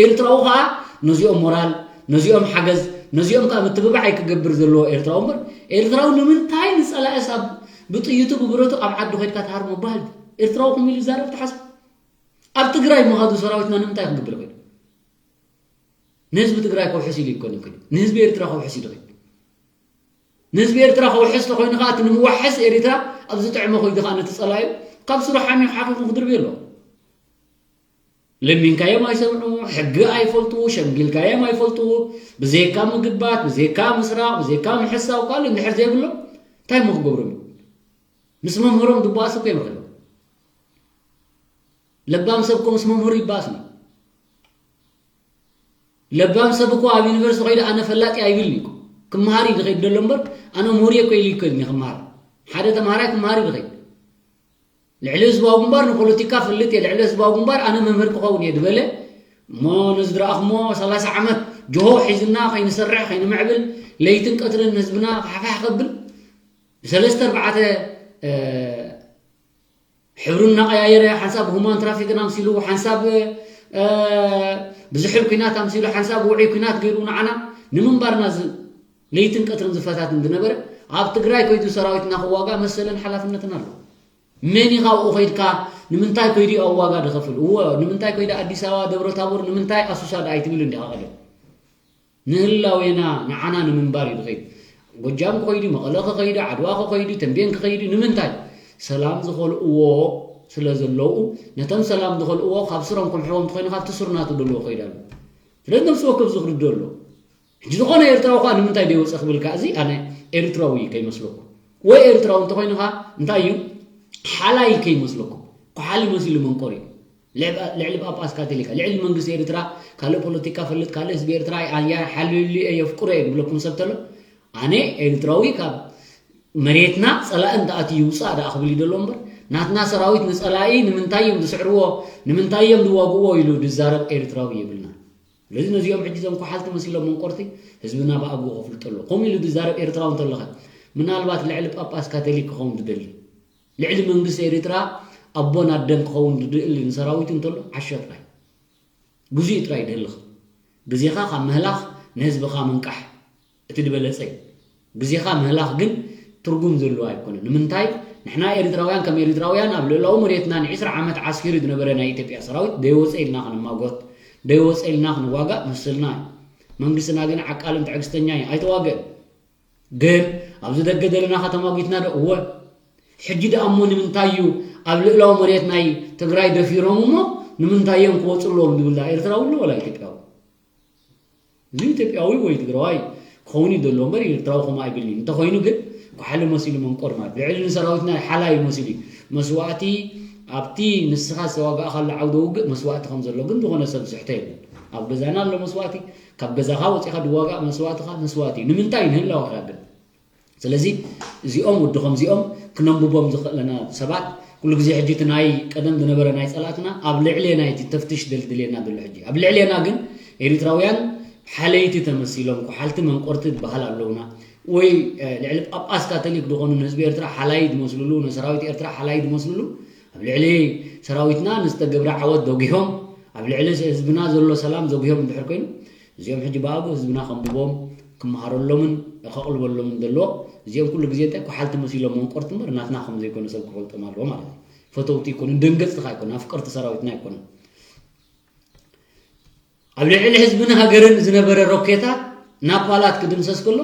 ኤርትራዊ ኸኣ ነዚኦም ሞራል፣ ነዚኦም ሓገዝ፣ ነዚኦም ከኣ ምትብባዕ እዩ ክገብር ዘለዎ ኤርትራዊ እምበር ኤርትራዊ ንምንታይ ንጸላኢ ሳብ ብጥይቱ ብብረቱ ኣብ ዓዱ ኸድካ ትሃርሞ በሃል ኤርትራዊ ከምኡ ኢሉ ይዛረብ ትሓስብ? ኣብ ትግራይ ምኻዱ ሰራዊትና ንምንታይ ክገብር ኸይዱ? ንህዝቢ ትግራይ ከውሕስ ኢሉ ይኮን ይኮን ንህዝቢ ኤርትራ ከውሕስ ኢሉ ኸይዱ ንህዝቢ ኤርትራ ከውሕስ ተኾይኑ ከዓ እቲ ንምዋሕስ ኤርትራ ኣብ ዝጥዕሞ ከይዱ ከዓ ነቲ ጸላዩ ካብ ስሩ ሓሚኹ ሓኺኹ ክድርብዮ ኣለዎ። ለሚንካዮም ኣይሰምዑ፣ ሕጊ ኣይፈልጡ፣ ሸምጊልካዮም ኣይፈልጡ። ብዘይካ ምግባት፣ ብዘይካ ምስራቕ፣ ብዘይካ ምሕሳው ካልእ እንድሕር ዘይብሎም እንታይ እሞ ክገብሮም እዩ? ምስ መምህሮም ድባእሱ እኮ እዮም ርሒቦም። ለባም ሰብ እኮ ምስ መምህሩ ይባእስ ነው። ለባም ሰብ እኮ ኣብ ዩኒቨርሲቲ ከይዱ ኣነ ፈላጥ ኣይብልኒ እኮ። ክመሃር እዩ ዝኸይድ ዘሎ እምበር ኣነ ምሁር እየ እኮ ኢሉ ይከድኒ ክመሃር። ሓደ ተምሃራይ ክመሃር እዩ ዝኸይድ። ልዕሊ ህዝባዊ ግንባር ንፖለቲካ ፈልጥ እየ፣ ልዕሊ ህዝባዊ ግንባር ኣነ መምህር ክኸውን እየ ዝበለ እሞ ነዚ ዝረኣኹሞ ሰላሳ ዓመት ጆሆ ሒዝና ከይንሰርሕ ከይንምዕብል ለይትን ቀትርን ህዝብና ፋሕፋሕ ከብል ብሰለስተ ኣርባዕተ ሕብሩ እናቐያየረ ሓንሳብ ሁማን ትራፊክን ኣምሲሉ ሓንሳብ ብዝሕል ኩናት ኣምሲሉ ሓንሳብ ውዑይ ኩናት ገይሩ ንዓና ንምንባርና ለይትን ቀትርን ዝፈታትን ዝነበረ ኣብ ትግራይ ከይዱ ሰራዊትና ክዋጋ መሰልን ሓላፍነትን ኣሎ። መን ኢኻ ኣብኡ ከይድካ ንምንታይ ከይዱ ኣብ ዋጋ ድኸፍል እዎ ንምንታይ ከይዱ ኣዲስ ኣበባ ደብረ ታቦር ንምንታይ ኣሱሳ ደኣይ ትብል እንዲኻ ቀደም ንህላዌና ንዓና ንምንባር እዩ ዝኸይድ። ጎጃም ክኸይዱ፣ መቐለ ክኸይዱ፣ ዓድዋ ክኸይዱ፣ ተንቤን ክኸይዱ ንምንታይ? ሰላም ዝኸልእዎ ስለ ዘለዉ ነቶም ሰላም ዝኸልእዎ ካብ ስሮም ክምሕዎም እንተኾይኑ ካብቲ ስሩ ናቱ ደለዎ ከይዳ ኣሎ። ስለዚ ነብሲ ወከፍ ዝኽርዶ ኣሎ። ሕጂ ዝኾነ ኤርትራዊ ከዓ ንምንታይ ደይወፀ ክብል ከዓ እዚ ኣነ ኤርትራዊ እዩ ከይመስለኩም ወይ ኤርትራዊ እንተኾይኑ ከዓ እንታይ እዩ ሓላይ ከይመስለኩም ኩሓሊ መሲሉ መንቆር እዩ። ልዕሊ ጳጳስ ካቶሊካ ልዕሊ መንግስቲ ኤርትራ ካልእ ፖለቲካ ፈልጥ ካልእ ህዝቢ ኤርትራ ኣያ ሓልሉ እየ የፍቅሮ እየ ዝብለኩም ሰብ ተሎ ኣነ ኤርትራዊ ካብ መሬትና ጸላኢ እንተኣትዩ ይውጻእ ደኣ ክብል ይደሎ እምበር ናትና ሰራዊት ንጸላኢ ንምንታይ እዮም ዝስዕርዎ ንምንታይ እዮም ዝዋግእዎ ኢሉ ዝዛረብ ኤርትራዊ የብልና። ስለዚ ነዚኦም ሕጂ እዞም ኩሓልቲ መሲሎም መንቆርቲ ህዝብና ብኣግኡ ከፍልጦ ኣሎ። ከምኡ ኢሉ ዝዛረብ ኤርትራዊ እንተለኸ ምናልባት ልዕሊ ጳጳስ ካቶሊክ ክኸውን ዝደሊ ልዕሊ መንግስቲ ኤርትራ ኣቦን ኣደን ክኸውን ዝድእል ንሰራዊቱ እንተሎ ዓሾ ጥራይ ግዜኡ ጥራይ ድህልኽ ግዜኻ ካብ ምህላኽ ንህዝብኻ ምንቃሕ እቲ ዝበለጸ እዩ። ግዜኻ ምህላኽ ግን ትርጉም ዘለዎ ኣይኮነን። ንምንታይ ንሕና ኤርትራውያን ከም ኤርትራውያን ኣብ ልእላዊ መሬትና ንዒስራ ዓመት ዓስኪሩ ዝነበረ ናይ ኢትዮጵያ ሰራዊት ደይወፀ ኢልና ክንማጎት ደይወፀ ኢልና ክንዋጋእ ምስልና እዩ። መንግስትና ግን ዓቃልን ትዕግስተኛ እዩ ኣይተዋገእን። ግን ኣብዚ ደገ ዘለና ከተማጒትና ዶ እወ ሕጂ ደኣ እሞ ንምንታይ እዩ ኣብ ልእላዊ መሬት ናይ ትግራይ ደፊሮም እሞ ንምንታይ እዮም ክወፁ ኣለዎም ዝብል ደኣ ኤርትራዊ ኣሎ ወላ ኢትዮጵያዊ እዚ ኢትዮጵያዊ ወይ ትግራዋይ ክኸውን እዩ ዘሎ እምበር ኤርትራዊ ከምኡ ኣይብልን እዩ እንተኮይኑ ግን ኳሕሊ መሲሉ መንቆር ማለት ልዕሊ ንሰራዊትና ሓላይ መሲሉ እዩ መስዋእቲ ኣብቲ ንስኻ ዝተዋጋእካሉ ዓውደ ውግእ መስዋእቲ ከም ዘሎ ግን ዝኾነ ሰብ ዝሕቶ የለን ኣብ ገዛና ኣሎ መስዋእቲ ካብ ገዛኻ ወፂኻ ድዋጋእ መስዋእትኻ መስዋእቲ እዩ ንምንታይ ንህላወ ግን ስለዚ እዚኦም ወዲ ከምዚኦም ክነንብቦም ዝኽእለና ሰባት ኩሉ ግዜ ሕጂ እቲ ናይ ቀደም ዝነበረ ናይ ፀላእትና ኣብ ልዕሌና እቲ ተፍትሽ ደልድልየና ዘሎ ሕጂ ኣብ ልዕሌና ግን ኤሪትራውያን ሓለይቲ ተመሲሎም ኩሓልቲ መንቆርቲ ዝበሃል ኣለውና ወይ ልዕሊ ጳጳስ ካቶሊክ ዝኾኑ ንህዝቢ ኤርትራ ሓላይ ዝመስልሉ ንሰራዊት ኤርትራ ሓላይ ዝመስልሉ ኣብ ልዕሊ ሰራዊትና ንዝተገብረ ዓወት ዘጉሆም ኣብ ልዕሊ ህዝብና ዘሎ ሰላም ዘጉሆም እንድሕር ኮይኑ እዚኦም ሕጂ ብኣግኡ ህዝብና ከንብቦም ክመሃረሎምን ከቕልበሎምን ዘለዎ እዚኦም ኩሉ ግዜ እንታይ ኩሓልቲ መሲሎም መንቆርቲ እምበር ናትና ከም ዘይኮነ ሰብ ክፈልጦም ኣለዎ ማለት እዩ። ፈተውቲ ይኮኑን ደንገፅቲ ከዓ ይኮኑን ኣፍቀርቲ ሰራዊትና ይኮኑን። ኣብ ልዕሊ ህዝብን ሃገርን ዝነበረ ሮኬታት ናፓላት ክድምሰስ ከሎ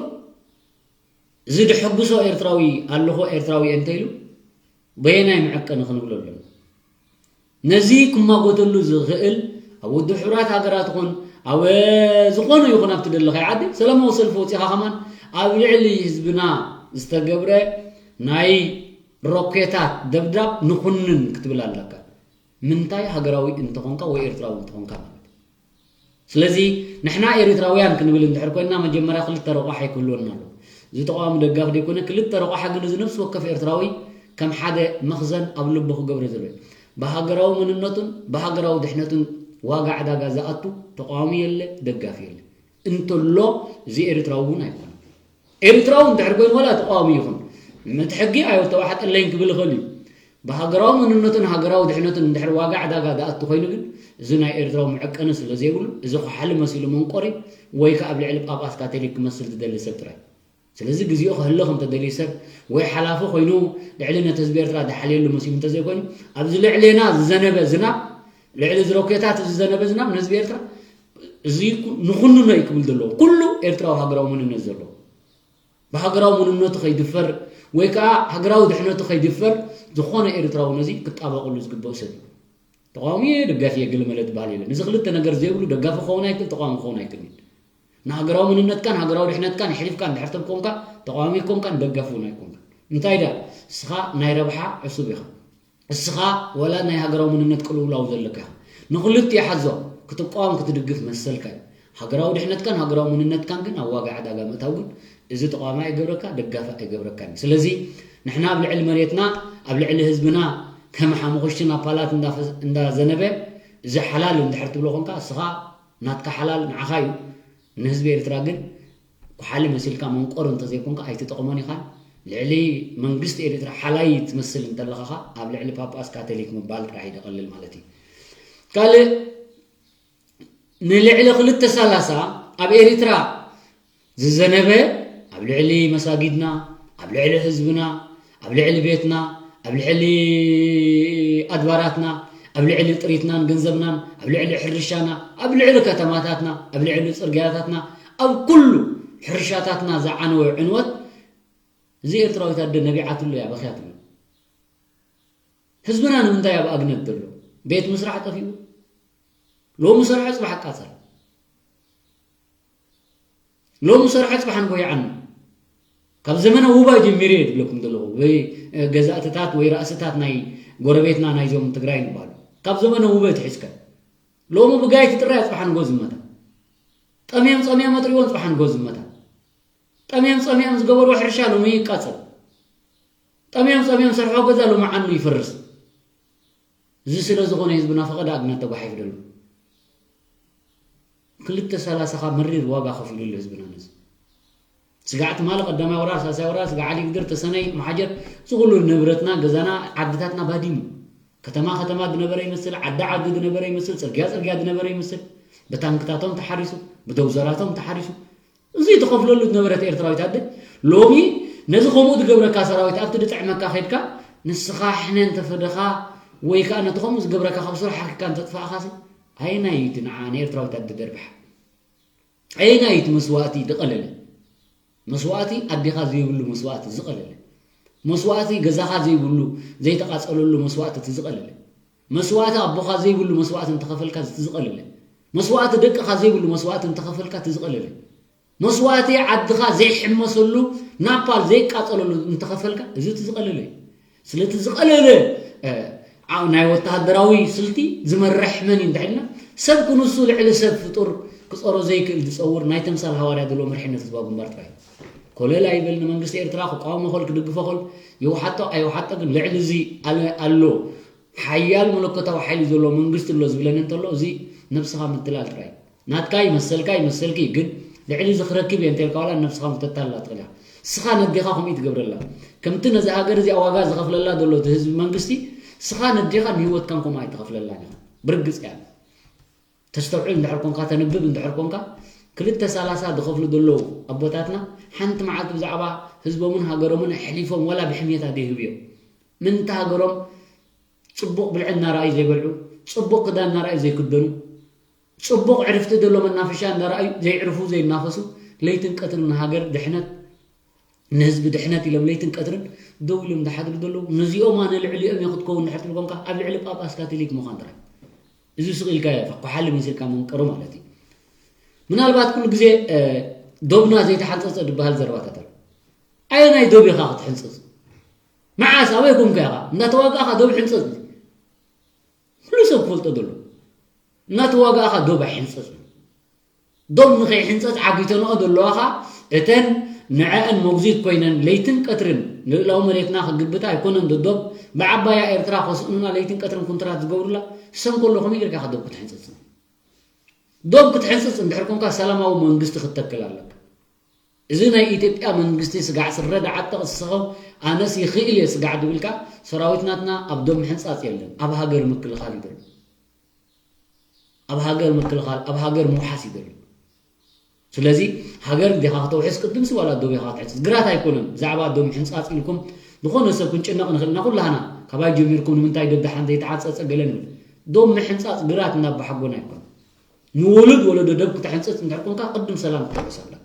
እዚ ድሕጉሶ ኤርትራዊ ኣለኹ ኤርትራዊ እየ እንተኢሉ በየናይ መዐቀኒ ክንብሎ ኣለና? ነዚ ክማጎተሉ ዝኽእል ኣብ ውድብ ሕቡራት ሃገራት ይኹን ኣብ ዝኾነ ይኹን ኣብቲ ደለኻይ ዓዲ ሰላማዊ ሰልፊ ወፂኻ ከማን ኣብ ልዕሊ ህዝብና ዝተገብረ ናይ ሮኬታት ደብዳብ ንኹንን ክትብል ኣለካ። ምንታይ ሃገራዊ እንተኾንካ ወይ ኤርትራዊ እንተኾንካ ማለት እዩ። ስለዚ ንሕና ኤሪትራውያን ክንብል እንድሕር ኮይንና መጀመርያ ክልተ ረቋሒ ክህልወና ኣሎ። እዚ ተቃዋሚ ደጋፊ ደይኮነ ክልተ ረቋሒ ግን እዚ ነፍሲ ወከፍ ኤርትራዊ ከም ሓደ መኽዘን ኣብ ልቡ ክገብረ ዘሎ እዩ። ብሃገራዊ መንነቱን ብሃገራዊ ድሕነቱን ዋጋ ዕዳጋ ዝኣቱ ተቃዋሚ የለ ደጋፊ የለ እንተሎ እዚ ኤሪትራዊ እውን ኣይኮነን። ኤርትራዊ እንድሕር ኮይኑ ዋላ ተቃዋሚ ይኹን ነቲ ሕጊ ኣይተዋሕጠለይን ክብል ይኽእል እዩ። ብሃገራዊ መንነቱን ሃገራዊ ድሕነቱን እንድሕር ዋጋ ዕዳጋ ዝኣቱ ኮይኑ ግን እዚ ናይ ኤርትራዊ መዐቀኒ ስለ ዘይብሉ እዚ ኩሓሊ መሲሉ መንቆሪ ወይ ከዓ ኣብ ልዕሊ ጳጳስ ካቶሊክ ክመስል ዝደሊ ሰብ ጥራይ። ስለዚ ግዜኡ ክህልኽ እንተደልዩ ሰብ ወይ ሓላፊ ኮይኑ ልዕሊ ነቲ ህዝቢ ኤርትራ ዝሓልየሉ መሲሉ እንተዘይኮይኑ ኣብዚ ልዕሌና ዝዘነበ ዝናብ ልዕሊ እዚ ሮኬታት ዝዘነበ ዝናብ ንህዝቢ ኤርትራ እዚ ንኹንኖ እዩ ክብል ዘለዎ ኩሉ ኤርትራዊ ሃገራዊ መንነት ዘለዎ ብሃገራዊ መንነቱ ከይድፈር ወይ ከዓ ሃገራዊ ድሕነቱ ከይድፈር ዝኾነ ኤርትራዊ ነዚ ክጣበቐሉ ዝግበእ ሰብ እዩ። ተቃዋሚ እየ፣ ደጋፊ እየ፣ ገለ መለ ዝበሃል የለን። እዚ ክልተ ነገር ዘይብሉ ደጋፊ ክኸውን ኣይክእል፣ ተቃዋሚ ክኸውን ኣይክእልን። ንሃገራዊ መንነትካን ሃገራዊ ድሕነትካን የሕሊፍካ እንድሕር ተብ ኮንካ፣ ተቃዋሚ ኣይኮንካን፣ ደጋፊ እውን ኣይኮንካን። እንታይ ደኣ፣ ንስኻ ናይ ረብሓ ዕሱብ ኢኻ። እስኻ ወላ ናይ ሃገራዊ መንነት ቅልውላው ዘለካ ኢኻ። ንክልቲኡ ሓዞ፣ ክትቃወም ክትድግፍ መሰልካ እዩ። ሃገራዊ ድሕነትካን ሃገራዊ መንነትካን ግን ኣብ ዋጋ ዕዳጋ ምእታው ግን እዚ ተቃዋሚ ኣይገብረካ፣ ደጋፊ ኣይገብረካን እዩ። ስለዚ ንሕና ኣብ ልዕሊ መሬትና፣ ኣብ ልዕሊ ህዝብና ከም ሓሙኽሽቲ ናፓላት እንዳፈ-፣ እንዳዘነበ እዚ ሓላል እንድሕር ትብሎ ኮንካ፣ እስኻ ናትካ ሓላል ንዓኻ እዩ። ንህዝቢ ኤርትራ ግን ኩሓሊ መሲልካ መንቆር እንተዘይኮንካ ኣይትጠቕሞን ኢኻን። ልዕሊ መንግስቲ ኤርትራ ሓላይ ትመስል እንተለኻ ኸኣ ኣብ ልዕሊ ጳጳስ ካቶሊክ ምባል ጥራሕ እዩ ደቐልል ማለት እዩ። ካልእ ንልዕሊ ክልተ ሰላሳ ኣብ ኤርትራ ዝዘነበ ኣብ ልዕሊ መሳጊድና፣ ኣብ ልዕሊ ህዝብና፣ ኣብ ልዕሊ ቤትና፣ ኣብ ልዕሊ ኣድባራትና፣ ኣብ ልዕሊ ጥሪትናን ገንዘብናን፣ ኣብ ልዕሊ ሕርሻና፣ ኣብ ልዕሊ ከተማታትና፣ ኣብ ልዕሊ ጽርግያታትና፣ ኣብ ኩሉ ሕርሻታትና ዝዓነወ ዕንወት እዚ ኤርትራዊት ኣደ ነቢዓትሉ እያ፣ በኽያትሉ። ህዝብና ንምንታይ ኣብ ኣግነት ዘሎ? ቤት ምስራሕ ጠፊኡ። ሎሚ ሰርሖ ጽባሕ ኣቃጸል። ሎሚ ሰርሖ ጽባሕ ንጎ ይዓኑ። ካብ ዘመነ ውባ ጀሚሩ እየ ዝብለኩም ዘለኹ። ወይ፣ እ፣ ገዛእትታት ወይ ራእስታት ናይ ጎረቤትና ናይዞም ትግራይ ንባሉ። ካብ ዘመነ ውበ ትሒዝካ። ሎሚ ብጋይቲ ጥራይ ጽባሕ ንጎ ዝመታ። ጠምዮም ጸምዮም ኣጥሪዎም ጽባሕ ንጎ ዝመታ። ጠምዮም ጸምዮም ዝገበርዎ ሕርሻ ሎሚ ይቃጸል። ጠምዮም ጸምዮም ሰርሖ ገዛ ሎሚ ዓኑ ይፈርስ። እዚ ስለ ዝኾነ ህዝብና ፈቐደ ኣግነት ተጓሒፉ ደሎ። ክልተ ሰላሳ ካብ መሪር ዋጋ ከፊሉሉ ህዝብና ነዚ። ስጋዕ ትማሊ ቀዳማይ ወራር፣ ሳልሳይ ወራር፣ ስጋዕ ዓሊ ግድር፣ ተሰነይ፣ መሓጀር፣ እዚ ኩሉ ንብረትና፣ ገዛና፣ ዓድታትና ባዲሙ። ከተማ ከተማ ዝነበረ ይመስል፣ ዓዲ ዓዲ ዝነበረ ይመስል፣ ጽርግያ ጽርግያ ዝነበረ ይመስል። ብታንክታቶም ተሓሪሱ፣ ብደውዘራቶም ተሓሪሱ። እዚ ትኸፍለሉ ዝነበረት ኤርትራዊት ኣደ፣ ሎሚ ነዚ ከምኡ ዝገብረካ ሰራዊት ኣብቲ ዝጥዕመካ ከድካ፣ ንስኻ ሕነ እንተፈደኻ ወይ ከኣ ነቲ ከምኡ ዝገብረካ ካብ ስራሕ ሓኪካ እንተጥፋእኻሲ፣ ኣየናይ እዩ እቲ ንዓ ንኤርትራዊት ኣደ ደርብሓ? ኣየናይ እዩ እቲ መስዋእቲ ዝቐለለ? መስዋእቲ ኣዴኻ ዘይብሉ መስዋእቲ ዝቐለለ? መስዋእቲ ገዛኻ ዘይብሉ፣ ዘይተቓጸለሉ መስዋእቲ እቲ ዝቐለለ? መስዋእቲ ኣቦኻ ዘይብሉ መስዋእቲ እንተኸፈልካ እቲ ዝቐለለ? መስዋእቲ ደቅኻ ዘይብሉ መስዋእቲ እንተኸፈልካ እቲ ዝቐለለ? መስዋእቲ ዓድኻ ዘይሕመሰሉ፣ ናፓል ዘይቃጸለሉ እንተኸፈልካ፣ እዚ እቲ ዝቐለለ እዩ። ስለቲ ዝቐለለ፣ እ፣ ዓ-፣ ናይ ወተሃደራዊ ስልቲ ዝመርሕ መን እዩ እንድሕልና፣ ሰብ ክንሱ ልዕሊ ሰብ ፍጡር ክጸሮ ዘይክእል ዝጸውር ናይ ተምሳል ሃዋርያ ዘለዎ መርሕነት ህዝባዊ ግንባር ጥራይ እዩ። ኮለል ኣይበል ንመንግስቲ ኤርትራ ክቃወሞ ኾል ክድግፎ ኾል ይውሓጦ ኣይውሓጦ፣ ግን ልዕሊ እዚ ኣለ-፣ ኣሎ ሓያል መለኮታዊ ሓይሊ ዘለዎ መንግስቲ ኣሎ ዝብለኒ እንተሎ፣ እዚ ነብስኻ ምትላል ጥራይ እዩ። ናትካ ይመሰልካ ይመሰልኪ፣ ግን ልዕሊ እዚ ክረክብ እየ እንተልካ ዋላ ነብስኻ ምተታልላ ትኽእል ኢኻ። ስኻ ነዴኻ ከምኡ ትገብረላ። ከምቲ ነዚ ሃገር እዚኣ ዋጋ ዝኸፍለላ ዘሎ እቲ ህዝቢ መንግስቲ፣ ስኻ ነዴኻ ንህይወትካን ከምኡ ኣይትኸፍለላን ኢኻ። ብርግጽ እያ። ተስተውዕል እንድሕር ኮንካ፣ ተንብብ እንድሕር ኮንካ፣ ክልተ ሰላሳ ዝኸፍሉ ዘለዉ ኣቦታትና ሓንቲ መዓልቲ ብዛዕባ ህዝቦምን ሃገሮምን ኣሕሊፎም ዋላ ብሕሜታ ዘይህቡ እዮም። ምንታ ሃገሮም ጽቡቕ ብልዒ እናረኣዩ ዘይበልዑ፣ ጽቡቕ ክዳን እናረኣዩ ዘይክደኑ፣ ጽቡቕ ዕርፍቲ ዘሎ መናፈሻ እናረኣዩ ዘይዕርፉ ዘይናፈሱ፣ ለይትን ቀትርን ንሃገር ድሕነት፣ ንህዝቢ ድሕነት ኢሎም ለይትን ቀትርን ደው ኢሎም ዝሓድሩ ዘለዉ፣ ነዚኦም ኣነ ልዕሊኦም እየ ክትከውን እንድሕር ትብል ኮንካ፣ ኣብ ልዕሊ ጳጳስ ካቶሊክ ምዃን ጥራይ። እዚ ስቕ ኢልካ እየ፣ ፋ-፣ ኳሓሊ መሲልካ መንቀሩ ማለት እዩ። ምናልባት ኩሉ ግዜ፣ እ፣ ዶብና ዘይተሓንጸጸ ዝበሃል ዘረባታት ኣሎ። ኣየናይ ዶብ ኢኻ ክትሕንጸጽ? መዓስ? ኣበይ ኮንካ ኢኻ? እንዳተዋጋእኻ ዶብ ሕንጸጽ። ኩሉ ሰብ ክፈልጦ ዘሎ። እናተዋጋእኻ ዶብ ኣይሕንጸጽ። ዶብ ንኸይሕንጸጽ ዓጊተንኦ ዘለዋ ኸኣ እተን ንዐአን መጉዚት ኮይነን ለይትን ቀትርን ልእላዊ መሬትና ክግብታ ኣይኮነን ዶ ዶብ ብዓባያ ኤርትራ ከስእኑና ለይትን ቀትርን ኩንትራት ዝገብሩላ? ሰን ከሎ ከመይ ጌርካ ኢኻ ዶብ ክትሕንጸጽ? ዶብ ክትሕንጽጽ እንድሕር ኮንካ ሰላማዊ መንግስቲ ክትተክል ኣለካ። እዚ ናይ ኢትዮጵያ መንግስቲ ስጋዕ ስረ ደዓጠቕ ዝሰኸው ኣነስ ይኽእል እየ ስጋዕ ድብልካ ሰራዊት ናትና ኣብ ዶብ ምሕንጻጽ የለን፣ ኣብ ሃገር ምክልኻል እዩ ዘሎ። ኣብ ሃገር ምክልኻል፣ ኣብ ሃገር ምውሓስ እዩ ዘሎ። ስለዚ ሃገር እንዲኻ ከተውሕስ ቅድምሲ ዋላ ዶብ ኢኻ ክትሕንጽጽ። ግራት ኣይኮነን፣ ብዛዕባ ዶብ ምሕንጻጽ ኢልኩም ዝኾነ ሰብ ክንጭነቕ ንኽእል ኢና ኩላህና። ካባይ ጀሚርኩም ንምንታይ ዶብ ደሓን ዘይተሓንጸጸ ገለ ንብል። ዶብ ምሕንጻጽ ግራት እናባሓጎና ኣይኮነን። ንውሉድ ወለዶ ዶብ ክትሕንጽጽ እንድሕር ኮንካ ቅድም ሰላም ክትሕውስ ኣለካ።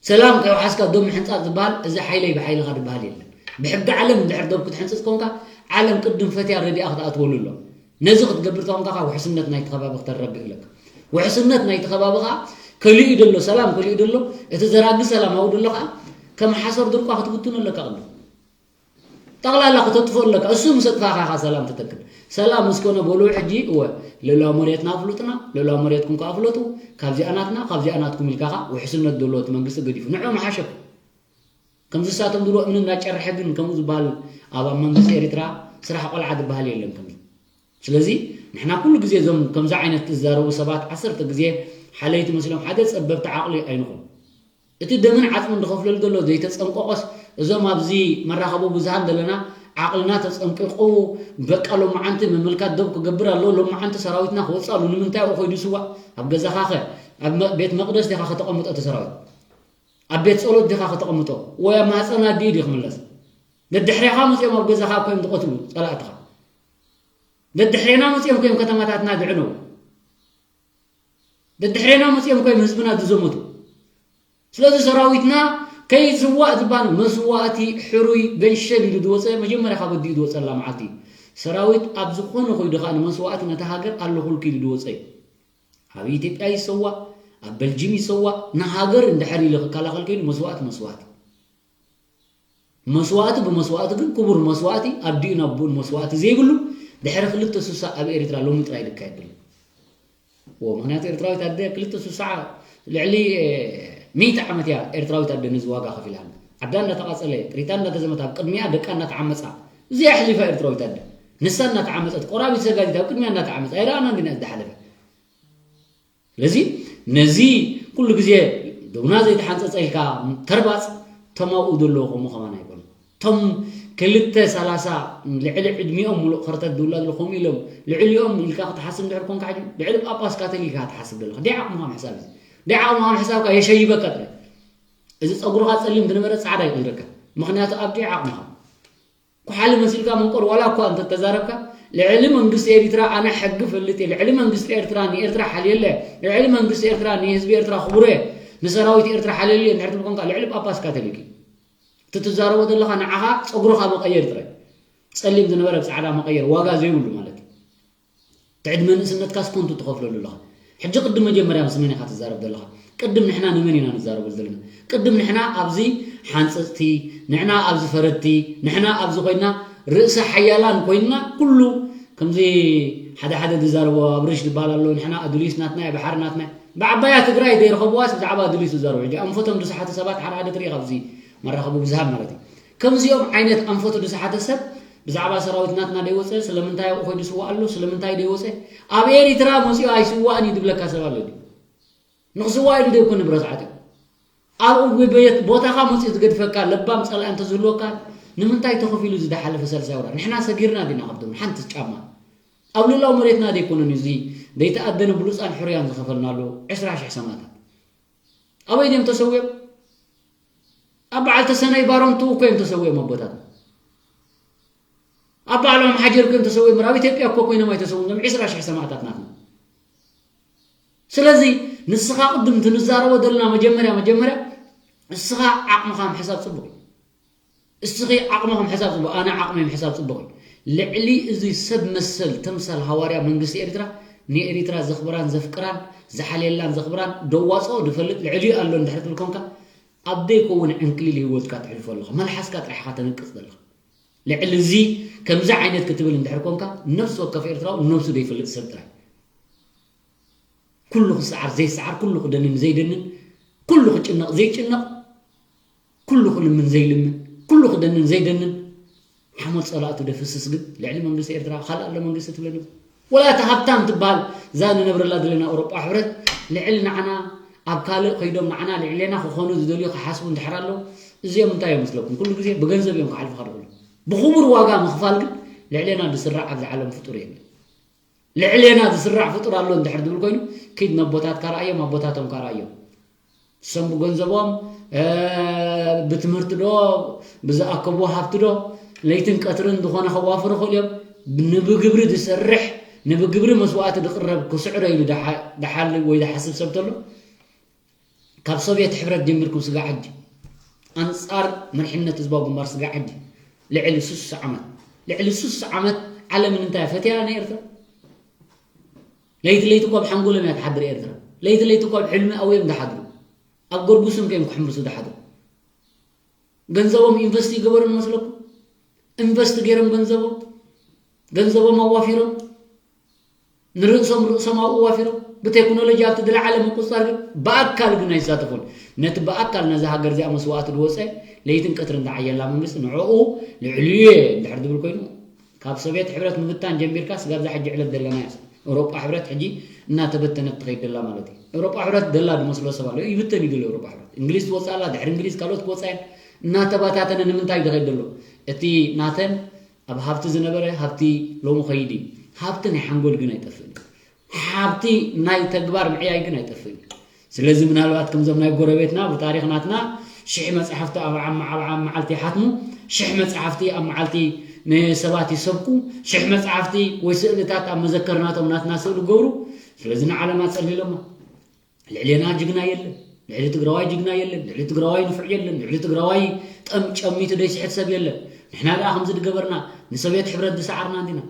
ሰላም ከይወሓስካ ዶብ ምሕንጻጽ ዝበሃል፣ እዚ ሓይለይ ብሓይልኻ ዝበሃል የለን። ብሕጊ ዓለም እንድሕር ዶብ ክትሕንጽጽ ኮንካ፣ ዓለም ቅድም ፈትያ ረዲኣ ክትኣትወሉ ኣሎ። ነዚ ክትገብር ተኾንካ፣ ካብ ውሕስነት ናይቲ ከባቢ ክተረድእ ኣለካ። ውሕስነት ናይቲ ከባቢ ኸኣ ከሊኡ ደሎ፣ ሰላም ከሊኡ ደሎ፣ እቲ ዘራጊ ሰላማዊ ደሎ ኸኣ ከም ሓሰር ድርቋ ክትብትኖ ኣለካ ቅድም። ጠቕላላ ክተጥፍኦ ኣለካ። እሱ ምስ ኣጥፋእካ ኢኻ ሰላም ትተክል። ሰላም ምስ ኮነ በሉ ሕጂ እወ፣ ልእላዊ መሬትና ኣፍልጡና፣ ልእላዊ መሬትኩም ከኣ ኣፍለጡ፣ ካብዚኣ ናትና፣ ካብዚኣ ናትኩም ኢልካ ኸኣ ውሕስነት ደሎ እቲ መንግስቲ ገዲፉ። ንዕኦም ሓሸኩ። ከምዚ ንሳቶም ዝብልዎ እምኒ እንዳጨርሐ ግን ከምኡ ዝበሃል ኣብ፣ ኣብ መንግስቲ ኤሪትራ ስራሕ ቆልዓ ዝበሃል የለን ከምዚ። ስለዚ ንሕና ኩሉ ግዜ እዞም ከምዚ ዓይነት ዝዛረቡ ሰባት ዓሰርተ ግዜ ሓለይቲ መሲሎም ሓደ ጸበብቲ ዓቕሊ ኣይንኹን። እቲ ደምን ዓጽምን ዝኸፍለሉ ዘሎ ዘይተጸንቀቆስ እዞም ኣብዚ መራኸቢ ብዙሃን ዘለና ዓቕልና ተጸንቂቑ በቃ ሎማዓንቲ ምምልካት ዶብ ክገብር ኣለዎ፣ ሎማዓንቲ ሰራዊትና ክወጽእ ኣለዎ። ንምንታይ ኣብኡ ከይዱ ይስዋእ? ኣብ ገዛኻ ኸ ኣብ መ-፣ ቤት መቕደስ ዲኻ ከተቐምጦ እቲ ሰራዊት? ኣብ ቤት ጸሎት ዲኻ ከተቐምጦ? ወይ ኣብ ማህጸን ኣዲኡ ድዩ ክምለስ? ደድሕሬኻ መጺኦም ኣብ ገዛኻ እኮ እዮም ዝቐትሉ ጸላእትኻ። ደድሕሬና መጺኦም እኮ እዮም ከተማታትና ዝዕነው። ደድሕሬና መጺኦም እኮ እዮም ህዝብና ዝዘመቱ። ስለዚ ሰራዊትና ከይስዋእ ዝበሃል መስዋእቲ ሕሩይ ገንሸል ኢሉ ዝወፀ መጀመርያ ካብ ኣዲኡ ዝወፀላ መዓልቲ እዩ። ሰራዊት ኣብ ዝኾነ ኮይዱ ከዓ ንመስዋእቲ ነታ ሃገር ኣለኹልኪ ኢሉ ዝወፀ እዩ። ኣብ ኢትዮጵያ ይሰዋእ፣ ኣብ በልጅም ይሰዋእ፣ ንሃገር እንድሕር ኢሉ ክከላኸል ከይዱ መስዋእቲ መስዋእቲ። መስዋእቲ ብመስዋእቲ ግን ክቡር መስዋእቲ ኣዲኡን ኣቦኡን መስዋእቲ ዘይብሉ ድሕሪ ክልተ ስሳ ኣብ ኤርትራ ሎሚ ጥራይ ዝካየድ ዘሎ። ዎ ምክንያቱ ኤርትራዊት ኣደ ክልተ ስሳ ልዕሊ ሚእቲ ዓመት እያ ኤርትራዊት ኣደ ነዚ ዋጋ ከፊላ ኣላ። ዓዳ እንዳተቃጸለ ጥሪታ እንዳተዘመታ ኣብ ቅድሚያ ደቃ እንዳተዓመጻ እዚኣ ኣሕሊፋ ኤርትራዊት ኣደ ንሳ እንዳተዓመጸት ቆራቢት ሰጋዲት ኣብ ቅድሚያ እንዳተዓመጻ ኣይረኣና እንዲና ዝሓለፈ ስለዚ ነዚ ኩሉ ግዜ ደውና ዘይተሓንፀፀ ኢልካ ተርባፅ ተማኡ ዘለዎ ከምኡ ከማን ኣይኮኑ ቶም ክልተ ሰላሳ ልዕሊ ዕድሚኦም ሙሉእ ከርተት ዝብላ ዘሎ ከምኡ ኢሎም ልዕሊኦም ኢልካ ክትሓስብ እንድሕር ኮንካ ሕጂ ልዕሊ ጳጳስ ካቶሊክ ኢኻ ትሓስብ ዘለካ ዲይ ዓቕምኻ ምሕሳብ እዩ ዲይ ዓቕምኻ ምሕሳብካ የሸይበካ ጥራይ እዚ ፀጉርኻ ፀሊም ዝነበረ ፃዕዳ ይቕይረካ ምክንያቱ ኣብ ዲይ ዓቕምኻ ኩሓሊ መሲልካ መንቆር ዋላ እኳ እንተተዛረብካ ልዕሊ መንግስቲ ኤሪትራ ኣነ ሕጊ ፈልጥ እየ ልዕሊ መንግስቲ ኤርትራ ንኤርትራ ሓልየለ ልዕሊ መንግስቲ ኤርትራ ንህዝቢ ኤርትራ ክቡረ ንሰራዊት ኤርትራ ሓልየለ እንድሕር ትብል ኮንካ ልዕሊ ጳጳስ ካቶሊክ እዩ እቲ ትዛረቦ ዘለኻ ንዓኻ ፀጉርኻ መቀየር ጥራይ ፀሊም ዝነበረ ብፃዕዳ መቀየር ዋጋ ዘይብሉ ማለት እዩ ትዕድመ ንእስነትካስ ኮንቱ ትኸፍለሉ ኣለኻ ሕጂ ቅድም መጀመርያ ምስ መን ኢኻ ትዛረብ ዘለኻ ቅድም ንሕና ንመን ኢና ንዛረበሉ ዘለና ቅድም ንሕና ኣብዚ ሓንፅፅቲ ንሕና ኣብዚ ፈረድቲ ንሕና ኣብዚ ኮይና ርእሰ ሓያላን ኮይንና ኩሉ ከምዚ ሓደ ሓደ ዝዛረቦ ኣብርሽ ዝበሃል ኣሎ ንሕና ኣዱሊስ ናትና ባሕሪ ናትና ብዓባያ ትግራይ ዘይረኸብዋስ ብዛዕባ ኣዱሊስ ዝዛረቡ ሕጂ ኣንፈቶም ዝሰሓቱ ሰባት ሓደ ሓደ ትርኢ ካብዚ መራኸቢ ብዙሃን ማለት እዩ ከምዚኦም ዓይነት ኣንፈቱ ዝሰሓተ ሰብ ብዛዕባ ሰራዊት ናትና ደይወፀ ስለምንታይ ኣብኡ ኮይዱ ስዋ ኣሎ ስለምንታይ ደይወፀ ኣብ ኤሪትራ መፂኡ ኣይስዋእን እዩ ዝብለካ ሰብ ኣሎ ድዩ ንክስዋ ኢሉ ደይኮነ ብረስዓት እዩ ኣብኡ ቤት ቦታኻ መፂኡ ዝገድፈካ ለባም ፀላኢ እንተዝህልወካ ንምንታይ ተኸፊሉ ዝደሓለፈ ሰልሳይ ወራ ንሕና ሰጊርና ዲና ካብቶም ሓንቲ ጫማ ኣብ ልላው መሬትና ዘይኮነን እዚ ዘይተኣደነ ብሉፃን ሕሩያን ዝኸፈልናሉ ዕስራ ሽሕ ሰማእታት ኣበይ ድዮም ተሰዊኦም ኣብ በዓል ተሰነይ ባሮንቱ እኮ እዮም ተሰዊኦም ኣቦታትና ኣብ ባዕሎም ሓጀር ኮይም ተሰዊኦም ኣብ ኢትዮጵያ እኮ ኮይኖም ኣይተሰውን ዞም ዕስራ ሽሕ ሰማእታት ናትና ስለዚ ንስኻ ቅድም እቲ ንዛረቦ ዘለና መጀመርያ መጀመርያ እስኻ ዓቕምኻ ምሕሳብ ፅቡቅ እዩ እስኺ ዓቕምኻ ምሕሳብ ፅቡቅ ኣነ ዓቕመይ ምሕሳብ ፅቡቅ እዩ ልዕሊ እዚ ሰብ መሰል ተምሳል ሃዋርያ መንግስቲ ኤርትራ ንኤሪትራ ዘኽብራን ዘፍቅራን ዝሓልየላን ዘኽብራን ደዋፅኦ ዝፈልጥ ልዕሊኡ ኣሎ እንድሕር ትብል ኮንካ ኣብ ዘይከውን ዕንክሊል ህይወትካ ትሕልፎ ኣለኻ መልሓስካ ጥራሕ ኢኻ ተነቅፅ ዘለኻ ልዕሊ እዚ ከምዚ ዓይነት ክትብል እንድሕር ኮንካ ነብሲ ወከፍ ኤርትራዊ ነብሱ ዘይፈልጥ ሰብ ጥራይ ኩሉ ክሰዓር ዘይሰዓር ኩሉ ክደንን ዘይደንን ኩሉ ክጭነቕ ዘይጭነቕ ኩሉ ክልምን ዘይልምን ኩሉ ክደንን ዘይደንን ሓሞት ጸላእቱ ደፍስስ ግን ልዕሊ መንግስቲ ኤርትራ ካልእ ኣሎ መንግስቲ ትብለኒ ወላ እቲ ሃብታም ትበሃል እዛ ንነብረላ ዘለና ኣውሮጳ ሕብረት ልዕሊ ንዓና ኣብ ካልእ ከይዶም ንዓና ልዕሌና ክኾኑ ዝደልዩ ክሓስቡ እንድሕር ኣለዉ እዚኦም እንታይ እዮም መስለኩም ኩሉ ግዜ ብገንዘብ እዮም ክሓልፉ ካልኩሉ ብኽቡር ዋጋ ምኽፋል ግን ልዕሌና ዝስራዕ ኣብዚ ዓለም ፍጡር የለን ልዕሌና ዝስራዕ ፍጡር ኣሎ እንድሕር ዝብል ኮይኑ ኪድ ነቦታትካ ረኣዮም ኣቦታቶም ከ ረኣዮም እሶም ብገንዘቦም ብትምህርቲ ዶ ብዝኣከብዎ ሃብቲ ዶ ለይትን ቀትርን ዝኾነ ከዋፍሩ ይኽእሉ እዮም ንብግብሪ ዝሰርሕ ንብግብሪ መስዋእቲ ዝቕረብ ክስዕሮ ኢሉ ዝሓል ወይ ዝሓስብ ሰብ ተሎ ካብ ሶቪየት ሕብረት ጀሚርኩም ስጋዕ ሕጂ ኣንጻር መሪሕነት ህዝባዊ ግንባር ስጋዕ ሕጂ ልዕሊ ስሳ ዓመት፣ ልዕሊ ስሳ ዓመት ዓለም ንምንታይ ፈትያ ንኤርትራ? ለይቲ ለይቲ እኮ ኣብ ሓንጎሎም እያ ትሓድር ኤርትራ። ለይቲ ለይቲ እኮ ኣብ ሕልሚ ኣውዮም ዝሓድሩ፣ ኣብ ገርጉስም ከዮም ክሕምብሱ ዝሓድሩ። ገንዘቦም ኢንቨስት ይገበሩ ንመስለኩም? ኢንቨስት ገይሮም ገንዘቦም፣ ገንዘቦም ኣዋፊሮም፣ ንርእሶም ርእሶም ኣብኡ ዋፊሮም፣ ብቴክኖሎጂ ኣብቲ ዝለዓለ ምቁፅፃር ግን ብኣካል ግን ኣይሳተፉን። ነቲ ብኣካል ነዛ ሃገር እዚኣ መስዋእቲ ዝወፀ ለይትን ቀትርን ዝዓየላ መንግስቲ ንዕኡ ልዕልዩ እየ እንድሕር ዝብል ኮይኑ ካብ ሶቪየት ሕብረት ምብታን ጀሚርካ ስጋብ እዛ ሕጂ ዕለት ዘለና እያ። ኤውሮጳ ሕብረት ሕጂ እናተበተነት ትኸይድ ደላ ማለት እዩ። ኤውሮጳ ሕብረት ደላ ዝመስሎ ሰብ ኣሎ። ይብተን እዩ ዘሎ ኤውሮጳ ሕብረት። እንግሊዝ ትወፅእ ኣላ፣ ድሕሪ እንግሊዝ ካልኦት ክወፃ እየን። እናተበታተነ ንምንታይ እዩ ዝኸይድ ዘሎ? እቲ ናተን ኣብ ሃብቲ ዝነበረ ሃብቲ ሎሚ ኸይድ እዩ። ሃብቲ ናይ ሓንጎል ግን ኣይጠፍእን እዩ። ሓብቲ ናይ ተግባር ምዕያይ ግን ኣይጠፍእን እዩ። ስለዚ ምናልባት ከምዞም ናይ ጎረቤትና ብታሪኽ ናትና ሽሕ መጽሓፍቲ ኣብ ዓም- ኣብ ዓም መዓልቲ ይሓትሙ፣ ሽሕ መጽሓፍቲ ኣብ መዓልቲ ንሰባት ይሰብኩ፣ ሽሕ መጽሓፍቲ ወይ ስእልታት ኣብ መዘከርናቶም ናትና ስእሊ ገብሩ። ስለዚ ንዓለም ኣጸሊሎማ። ልዕሌና ጅግና የለን፣ ልዕሊ ትግራዋይ ጅግና የለን፣ ልዕሊ ትግራዋይ ንፉዕ የለን፣ ልዕሊ ትግራዋይ ጠም ጨሚቱ ደይስሕት ሰብ የለን። ንሕና ደኣ ከምዚ ድገበርና ንሶቪየት ሕብረት ዝሰዓርና እንዲና፣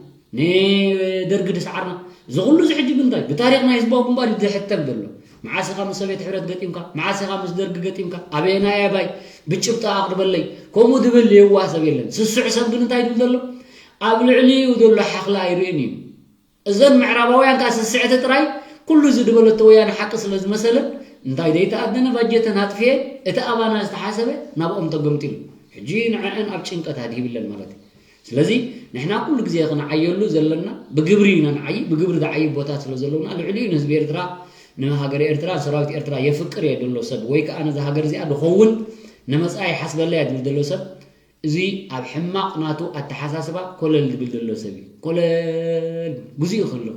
ንደርጊ ዝሰዓርና። እዚ ኩሉ እዚ ሕጂ ብምንታይ? ብታሪኽ ናይ ህዝባዊ ግንባር እዩ ዝሕተም ዘሎ። መዓስ ኢኻ ምስ ሶቪየት ሕብረት ገጢምካ? መዓስ ኢኻ ምስ ደርጊ ገጢምካ? ኣበየናይ ኣባይ? ብጭብጢ ኣቕርበለይ። ከምኡ ድብል የዋህ ሰብ የለን። ስሱዕ ሰብ ግን እንታይ ድብል ዘሎ? ኣብ ልዕሊኡ ዘሎ ሓኽሊ ኣይርእን እዩ። እዘን ምዕራባውያን ከኣ ስስዕቲ ጥራይ ኩሉ እዚ ድበለቶ ወያነ ሓቂ ስለ ዝመሰለን እንታይ ደይተኣደነ ባጀተን ኣጥፍኤ እቲ ኣባና ዝተሓሰበ ናብኦም ተገምጢሉ። ሕጂ ንዐአን ኣብ ጭንቀት ኣድሂብለን ማለት እዩ። ስለዚ ንሕና ኩሉ ግዜ ክንዓየሉ ዘለና ብግብሪ ኢና ንዓይ፣ ብግብሪ ዝዓይ ቦታት ስለ ዘለውና ልዕሊኡ ንህዝቢ ኤርትራ ንሃገር ኤርትራ ንሰራዊት ኤርትራ የፍቅር እየ ደሎ ሰብ ወይ ከዓ ነዚ ሃገር እዚኣ ድኸውን ንመጻኢ ይሓስበላ እየ ድብል ደሎ ሰብ እዚ ኣብ ሕማቕ ናቱ ኣተሓሳስባ ኮለል ዝብል ዘሎ ሰብ እዩ። ኮለል ግዜኡ ከሎ።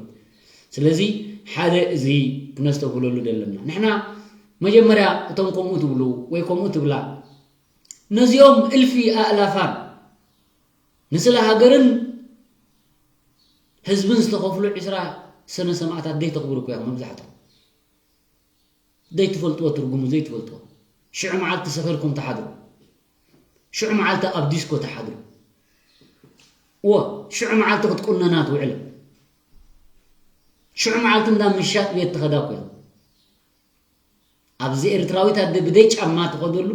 ስለዚ ሓደ እዚ ክነስተብህለሉ ዘለና። ንሕና መጀመርያ እቶም ከምኡ ትብሉ ወይ ከምኡ ትብላ ነዚኦም እልፊ ኣእላፋን ንስለ ሃገርን ህዝብን ዝተኸፍሉ ዕስራ ሰነ ሰማእታት ዘይተኽብሩ እኮ እዮም መብዛሕትኦም። ዘይትፈልጥዎ ትርጉሙ ዘይትፈልጥዎ ሽዑ መዓልቲ ሰኺርኩም ትሓድሩ። ሽዑ መዓልቲ ኣብ ዲስኮ ትሓድሩ። እዎ ሽዑ መዓልቲ ክትቁነና ትውዕሉ። ሽዑ መዓልቲ እንዳ ምሻጥ ቤት ትኸዳ እኮ እዮም። ኣብዚ ኤርትራዊት ኣደ ብደይ ጫማ ትኸደሉ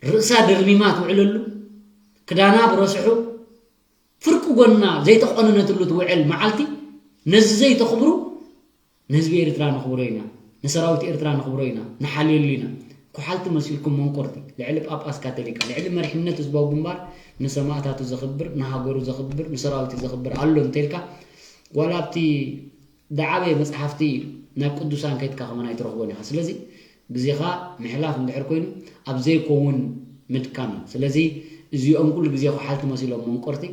ርእሳ ደርሚማ ትውዕለሉ ክዳና ብረስሑ ፍርቂ ጎና ዘይተቆነነትሉ ትውዕል መዓልቲ ነዚ ዘይተኽብሩ ንህዝቢ ኤርትራ ነኽብሮ ኢና፣ ንሰራዊት ኤርትራ ነኽብሮ ኢና፣ ንሓልየሉ ኢና። ኩሓልቲ መሲልኩም መንቆርቲ ልዕሊ ጳጳስ ካቶሊካ ልዕሊ መሪሕነት ህዝባዊ ግንባር ንሰማእታቱ ዘኽብር ንሃገሩ ዘኽብር ንሰራዊቱ ዘኽብር ኣሎ እንተልካ ዋላ ኣብቲ ዝዓበየ መጽሓፍቲ ናብ ቅዱሳን ከይድካ ከመን ኣይትረኽቦን ኢኻ። ስለዚ ግዜኻ ምሕላፍ እንድሕር ኮይኑ ኣብ ዘይከውን ምድካም እዩ። ስለዚ እዚኦም ኩሉ ግዜ ኩሓልቲ መሲሎም መንቆርቲ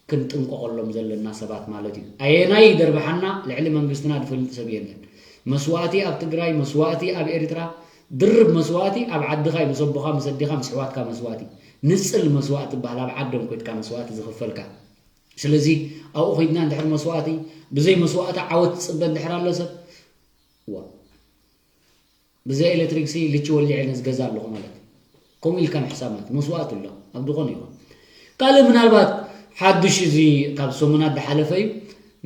ክንጥንቀቐሎም ዘለና ሰባት ማለት እዩ። ኣየናይ ይደርብሓና ልዕሊ መንግስትና ዝፈልጥ ሰብ የለን። መስዋእቲ ኣብ ትግራይ፣ መስዋእቲ ኣብ ኤርትራ፣ ድርብ መስዋእቲ ኣብ ዓድኻ እዩ፣ ምስ ኣቦኻ፣ ምስ ኣዴኻ፣ ምስ ኣሕዋትካ መስዋእቲ። ንጽል መስዋእቲ ይበሃል ኣብ ዓዶም ኮይድካ መስዋእቲ ዝኽፈልካ። ስለዚ ኣብኡ ኮይድና እንድሕር መስዋእቲ ብዘይ መስዋእቲ ዓወት ዝፅበ እንድሕር ኣሎ ሰብ ዋ ብዘይ ኤሌክትሪክ ሲ ልቺ ወሊዐ ነዚ ገዛ ኣለኹ ማለት እዩ። ከምኡ ኢልካ ምሕሳብ ማለት መስዋእቲ ኣሎ ኣብ ዝኾነ ይኹን ካልእ ምናልባት ሓዱሽ እዚ ካብ ሰሙናት ዝሓለፈ እዩ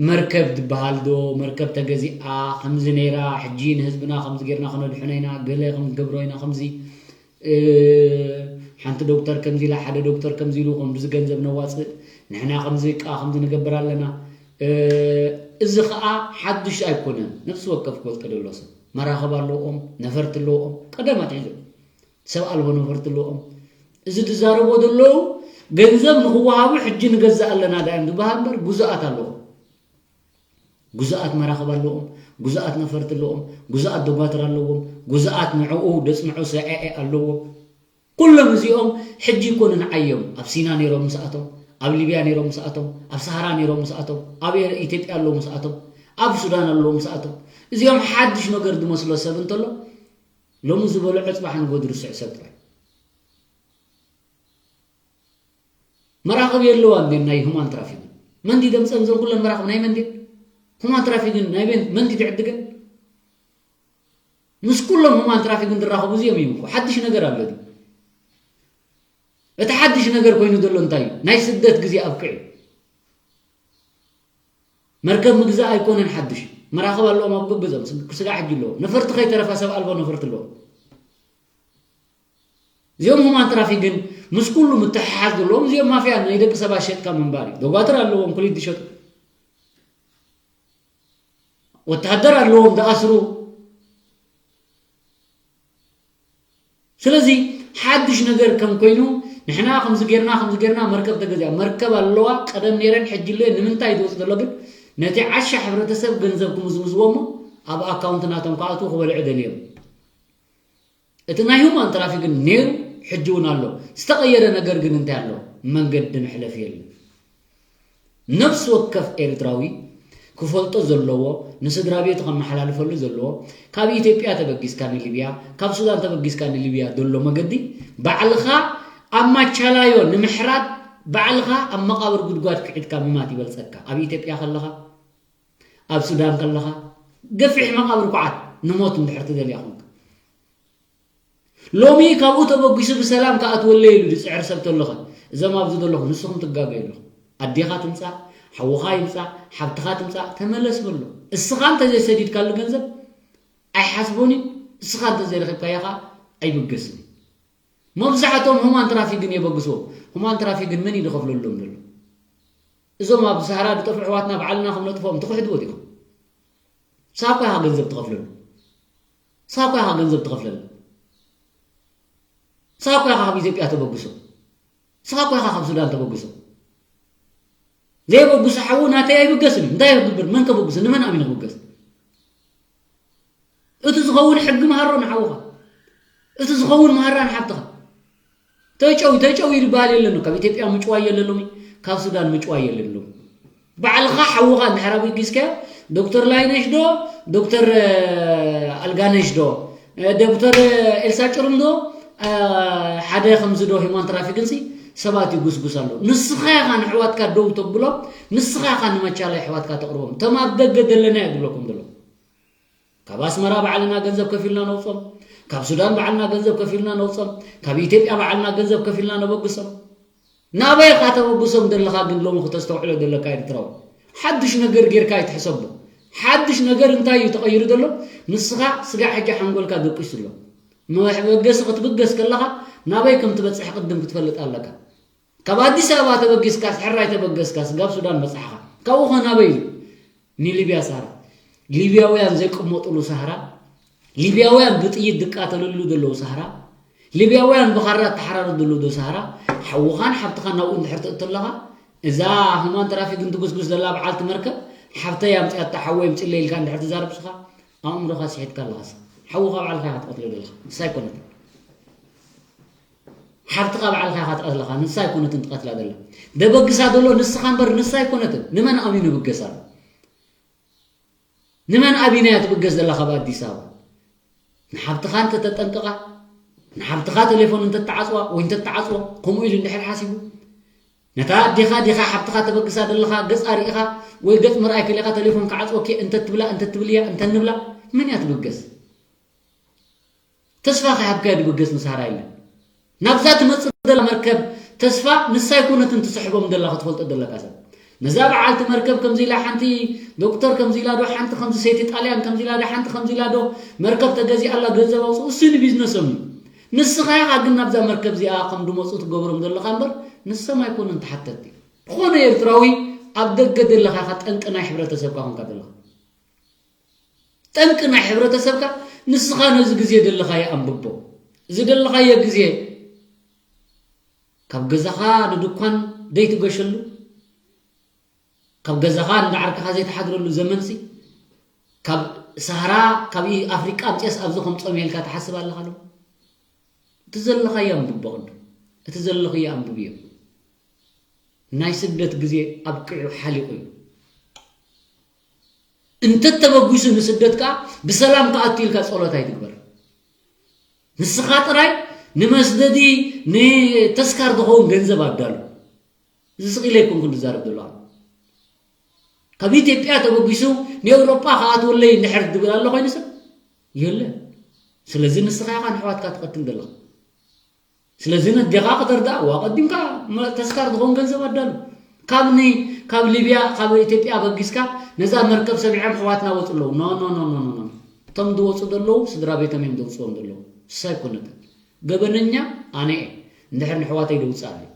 መርከብ ዝበሃል ዶ መርከብ ተገዚኣ ከምዚ ነይራ ሕጂ ንህዝብና ከምዚ ጌርና ክነድሕኖ ኢና ገለ ከምገብሮ ኢና ከምዚ ሓንቲ ዶክተር ከምዚ ኢላ ሓደ ዶክተር ከምዚ ኢሉ ከምዚ ገንዘብ ነዋፅእ ንሕና ከምዚ ቃ ከምዚ ንገብር ኣለና እዚ ከዓ ሓዱሽ ኣይኮነን ነፍሲ ወከፍ ክወልቀ ደሎ ሰብ መራኸብ ኣለዎም ነፈርቲ ኣለዎም ቀደም ኣትሒዞም ሰብ ኣልቦ ነፈርቲ ኣለዎም እዚ ዝዛረቦ ዘለዉ ገንዘብ ንክወሃቡ ሕጂ ንገዝእ ኣለና ዳዮም ዝበሃል እምበር ጉዙኣት ኣለዎም ጉዙኣት መራኽብ ኣለዎም፣ ጉዙኣት ነፈርቲ ኣለዎም፣ ጉዙኣት ደጓትር ኣለዎም፣ ጉዙኣት ንዕኡ ደጽንዑ ሰ ኣይ ኣይ ኣለዎም። ኩሎም እዚኦም ሕጂ ይኮኑ ንዓዮም ኣብ ሲና ነይሮም ምስኣቶም፣ ኣብ ሊብያ ነይሮም ምስኣቶም፣ ኣብ ሰሃራ ነይሮም ምስኣቶም፣ ኣብ ኢትዮጵያ ኣለዉ ምስኣቶም፣ ኣብ ሱዳን ኣለዉ ምስኣቶም። እዚኦም ሓድሽ ነገር ዝመስሎ ሰብ እንተሎ ሎሚ ዝበልዖ ጽባሕ ንጎ ዝርስዕ ሰብ ጥራይ። መራኸቢ የለዋን ድየን ናይ ሁማን ትራፊክን መንዲ ደምፀን ዘን ኩለን መራኸቢ ናይ መንዲ ሁማን ትራፊክን ናይ ቤን መንዲ ትዕድገን ምስ ኩሎም ሁማን ትራፊክ እንትራኸቡ እዚኦም እዮም እኮ። ሓድሽ ነገር ኣሎ ድዩ? እቲ ሓድሽ ነገር ኮይኑ ዘሎ እንታይ እዩ? ናይ ስደት ግዜ ኣብቅዑ። መርከብ ምግዛእ ኣይኮነን ሓድሽ። መራኽብ ኣለዎም ኣብ ገገዞም፣ ስግ-፣ ስጋዕ ሕጂ ኣለዎም። ነፈርቲ ከይተረፈ ሰብ ኣልቦ ነፈርቲ ኣለዎም። እዚኦም ሁማን ትራፊክ ግን ምስ ኩሉ ምትሕሓዝ ዘለዎም፣ እዚኦም ማፍያ ናይ ደቂ ሰባት ሸጥካ ምንባር እዩ። ደጓትር ኣለዎም፣ ኩሊት ዝሸጡ። ወተሃደር ኣለዎም፣ ዝኣስሩ። ስለዚ ሓድሽ ነገር ከም ኮይኑ፣ ንሕና ከምዚ ጌርና፣ ከምዚ ጌርና፣ መርከብ ተገዚኣ። መርከብ ኣለዋ፣ ቀደም ነይረን፣ ሕጂ ኣለየን፣ ንምንታይ ዝወጽእ ዘሎ ግን፣ ነቲ ዓሻ ሕብረተሰብ ገንዘብ ክምዝምዝዎ እሞ፣ ኣብ ኣካውንት ናቶም ክኣትዉ ክበልዑ ደልዮም። እቲ ናይ ሁማን ትራፊክ ግን ነይሩ፣ ሕጂ እውን ኣሎ። ዝተቐየረ ነገር ግን እንታይ ኣሎ? መንገዲ መሕለፊ የለን። ነፍሲ ወከፍ ኤርትራዊ ክፈልጦ ዘለዎ፣ ንስድራ ቤቱ ከመሓላልፈሉ ዘለዎ፣ ካብ ኢትዮጵያ ተበጊስካ ንሊብያ፣ ካብ ሱዳን ተበጊስካ ንሊብያ ዘሎ መገዲ፣ ባዕልኻ ኣብ ማቻላዮ ንምሕራድ፣ ባዕልኻ ኣብ መቓብር ጉድጓድ ክዒድካ ምማት ይበልጸካ። ኣብ ኢትዮጵያ ከለኻ፣ ኣብ ሱዳን ከለኻ፣ ገፊሕ መቓብር ኳዓት ንሞት እንድሕር ትደልያ ኾንካ። ሎሚ ካብኡ ተበጊሱ ብሰላም ክኣትወለይ ኢሉ ዝጽዕር ሰብ ተሎኸ፣ እዞም ኣብዚ ዘለኹ ንስኹም ትጋገዩ ኣለኹም። ኣዴኻ ትምጻእ፣ ሓውኻ ይምጻእ፣ ሓብትኻ ትምጻእ፣ ተመለስ በሎ። እስኻ እንተዘይሰዲድካሉ ገንዘብ ኣይሓስቦን እዩ። እስኻ እንተዘይረኺብካዮ ኸኣ ኣይብገስን እዩ። መብዛሕትኦም ሁማን ትራፊክ ግን የበግስዎ። ሁማን ትራፊክ ግን መን እዩ ዝኸፍለሎም ዘሎ? እዞም ኣብ ሰሃራ ዝጠፍኡ ኣሕዋትና ባዕልና ከም ነጥፍኦም ትኽሕድዎ ዲኹም? ሳኳ ኢኻ ገንዘብ ትኸፍለሉ። ሳኳ ኢኻ ገንዘብ ትኸፍለሉ። ሳኳ ኢኻ ካብ ኢትዮጵያ ተበግሶ። ሳኳ ኢኻ ካብ ሱዳን ተበግሶ። ዘይበግሶ ሓዉ ናተይ ኣይብገስን እዩ። እንታይ ክገብር? መን ከበግሶ? ንመን ኣሚኑ ክብገስ? እቲ ዝኸውን ሕጊ መሃሮ ንሓውኻ። እቲ ዝኸውን መሃራ ንሓብትኻ። ተጨው-፣ ተጨው ይባል የለን። ካብ ኢትዮጵያ ምጭዋይ የለን ሎሚ፣ ካብ ሱዳን ምጭዋይ የለን ሎሚ። ባዕልኻ ሓውኻ እንድሕር ኣበጊስካዮ፣ ዶክተር ላይነሽ ዶ፣ ዶክተር፣ እ፣ ኣልጋነሽ ዶ፣ እ፣ ዶክተር ኤልሳ ጭሩም ዶ፣ እ፣ ሓደ ከምዚ ዶ ሂማን ትራፊክንሲ ሰባት ይጉስጉስ ኣሎ። ንስኻ ኢኻ ንሕዋትካ ደው ተብሎም፣ ንስኻ ኢኻ ንመቻል ኣሕዋትካ ተቕርቦም። እቶም ኣብ ደገ ደለና እየ ዝብለኩም ዘሎ። ካብ ኣስመራ ባዕልና ገንዘብ ከፊልና ነውጾም፣ ካብ ሱዳን ባዕልና ገንዘብ ከፊልና ነውጾም፣ ካብ ኢትዮጵያ ባዕልና ገንዘብ ከፊልና ነበግሶም። ናበይ ኢኻ ተበግሶም ዘለኻ ግን ሎሚ ክተስተውዕሎ ዘለካ ኤርትራዊ? ሓድሽ ነገር ጌርካ ኣይትሕሰቦ። ሓድሽ ነገር እንታይ እዩ ተቐይሩ ዘሎ? ንስኻ ስጋዕ ሕጂ ሓንጎልካ ደቂሱ ኣሎ። መበገሲ ክትብገስ ከለኻ ናበይ ከም ትበጽሕ ቅድም ክትፈልጥ ኣለካ። ካብ ኣዲስ ኣበባ ተበጊስካስ፣ ሕራይ ተበገስካስ፣ ጋብ ሱዳን በጻሕኻ። ካብኡ ኸ ናበይ እዩ? ንሊብያ ሳህራ። ሊብያውያን ዘይቅመጡሉ ሳህራ፣ ሊብያውያን ብጥይት ዝቃተልሉ ዘለዉ ሳህራ፣ ሊብያውያን ብኻራ እተሓራረድሉ ዶ ሳህራ፣ ሓውኻን ሓብትኻን ናብኡ እንድሕር ትእቱ ኣለኻ፣ እዛ ሁማን ትራፊክ እንትጉስጉስ ዘላ በዓልቲ መርከብ፣ ሓብተይ ኣምፅኣታ፣ ሓወይ ኣምፅለይ ኢልካ እንድሕር ትዛረብ ንስኻ፣ ኣእምሮኻ ስሒትካ ኣለኻስ። ሓውኻ ባዕልኻ ኢኻ ትቐትሎ ዘለኻ፣ ንሳ ኣይኮነትን። ሓብትኻ ባዕልኻ ኢኻ ትቐትለኻ፣ ንሳ ኣይኮነትን ትቐትላ ዘላ። ደበግሳ ዘሎ ንስኻ እምበር ንሳ ኣይኮነትን። ንመን ኣሚኑ ይብገስ ኣሎ? ንመን ኣቢና እያ ትብገስ ዘላ ካብ ኣዲስ ኣበባ? ንሓብትኻ እንተተጠንቀቓ፣ ንሓብትኻ ቴሌፎን እንተተዓጽዋ ወይ እንተተዓጽዎ፣ ከምኡ ኢሉ እንድሕር ሓሲቡ፣ ነታ ኣዴኻ ዲኻ ሓብትኻ ተበግሳ ዘለኻ ገጻ ርኢኻ ወይ ገጽ ምርኣይ ከሊኻ ቴሌፎን ክዓጽወኪ እንተትብላ፣ እንተትብልያ፣ እንተንብላ፣ መን እያ ትብገስ? ተስፋ ከይሃብካዮ ድብገስ ንሳህራ የለን። ናብዛ ትመጽእ ዘላ መርከብ ተስፋ ንሳ ኣይኮነትን ትስሕቦም ዘላ ክትፈልጦ ዘለካ ሰብ። ነዛ በዓልቲ መርከብ ከምዚ ኢላ ሓንቲ ዶክተር ከምዚ ኢላ ዶ፣ ሓንቲ ከምዚ ሰይቲ ጣልያን ከምዚ ኢላ ዶ፣ ሓንቲ ከምዚ ኢላ ዶ፣ መርከብ ተገዚኣ ኣላ፣ ገንዘብ ኣውፅኡ፣ እሱ ንቢዝነሶም እዩ። ንስኻ ኢኻ ግን ናብዛ መርከብ እዚኣ ከም ድመፁ ትገብሮም ዘለኻ እምበር ንሶም ኣይኮኑን ተሓተትቲ። ዝኾነ ኤርትራዊ ኣብ ደገ ዘለኻ ኢኻ ጠንቂ ናይ ሕብረተሰብካ ኮንካ ዘለኻ። ጠንቂ ናይ ሕብረተሰብካ ንስኻ ነዚ ግዜ ዘለኻዮ ኣንብቦ። እዚ ዘለኻዮ ግዜ ካብ ገዛኻ ንድኳን ዘይትገሸሉ፣ ካብ ገዛኻ ንዳዕርካኻ ዘይትሓድረሉ ዘመንሲ፣ ካብ ሳህራ፣ ካብ ኣፍሪቃ ኣምፅኤስ ኣብዚ ከምፅኦም ኢልካ ትሓስብ ኣለኻ ዶ? እቲ ዘለኻዮ ኣንብቦ ቅድም። እቲ ዘለኽዮ ኣንብብዮ። ናይ ስደት ግዜ ኣብቂዑ ሓሊቑ እዩ። እንተተበጊሱ ንስደት ከኣ ብሰላም ክኣቱ ኢልካ ጸሎት ኣይትግበር። ንስኻ ጥራይ ንመስደዲ፣ ንተስካር ዝኸውን ገንዘብ ኣዳሉ። እዚ ስቕ ኢለ ኣይኮንኩን ዝዛረብ ዘለኹ። ካብ ኢትዮጵያ ተበጊሱ ንኤውሮጳ ክኣትወለይ እንድሕር ዝብል ኣሎ ኮይኑ ሰብ የለን። ስለዚ ንስኻ ኢኻ ንኣሕዋትካ ትቐትል ዘለኻ። ስለዚ ነዴኻ ከተርድኣ፣ ዋ፣ ቀዲምካ መ-፣ ተስካር ዝኾን ገንዘብ ኣዳሉ። ካብ ኒ-፣ ካብ ሊብያ፣ ካብ ኢትዮጵያ በጊስካ ነዛ መርከብ ሰቢዖም ኣሕዋትና ወፁ ኣለዉ። ኖ፣ ኖ፣ ኖ፣ ኖ፣ ኖ፣ ኖ። እቶም ዝወፁ ዘለዉ ስድራ ቤቶም እዮም ዘውፅዎም ዘለዉ። ንሳ ኣይኮነትን። ገበነኛ ኣነ እየ። እንድሕር ንኣሕዋተይ ደውፅኣለይ።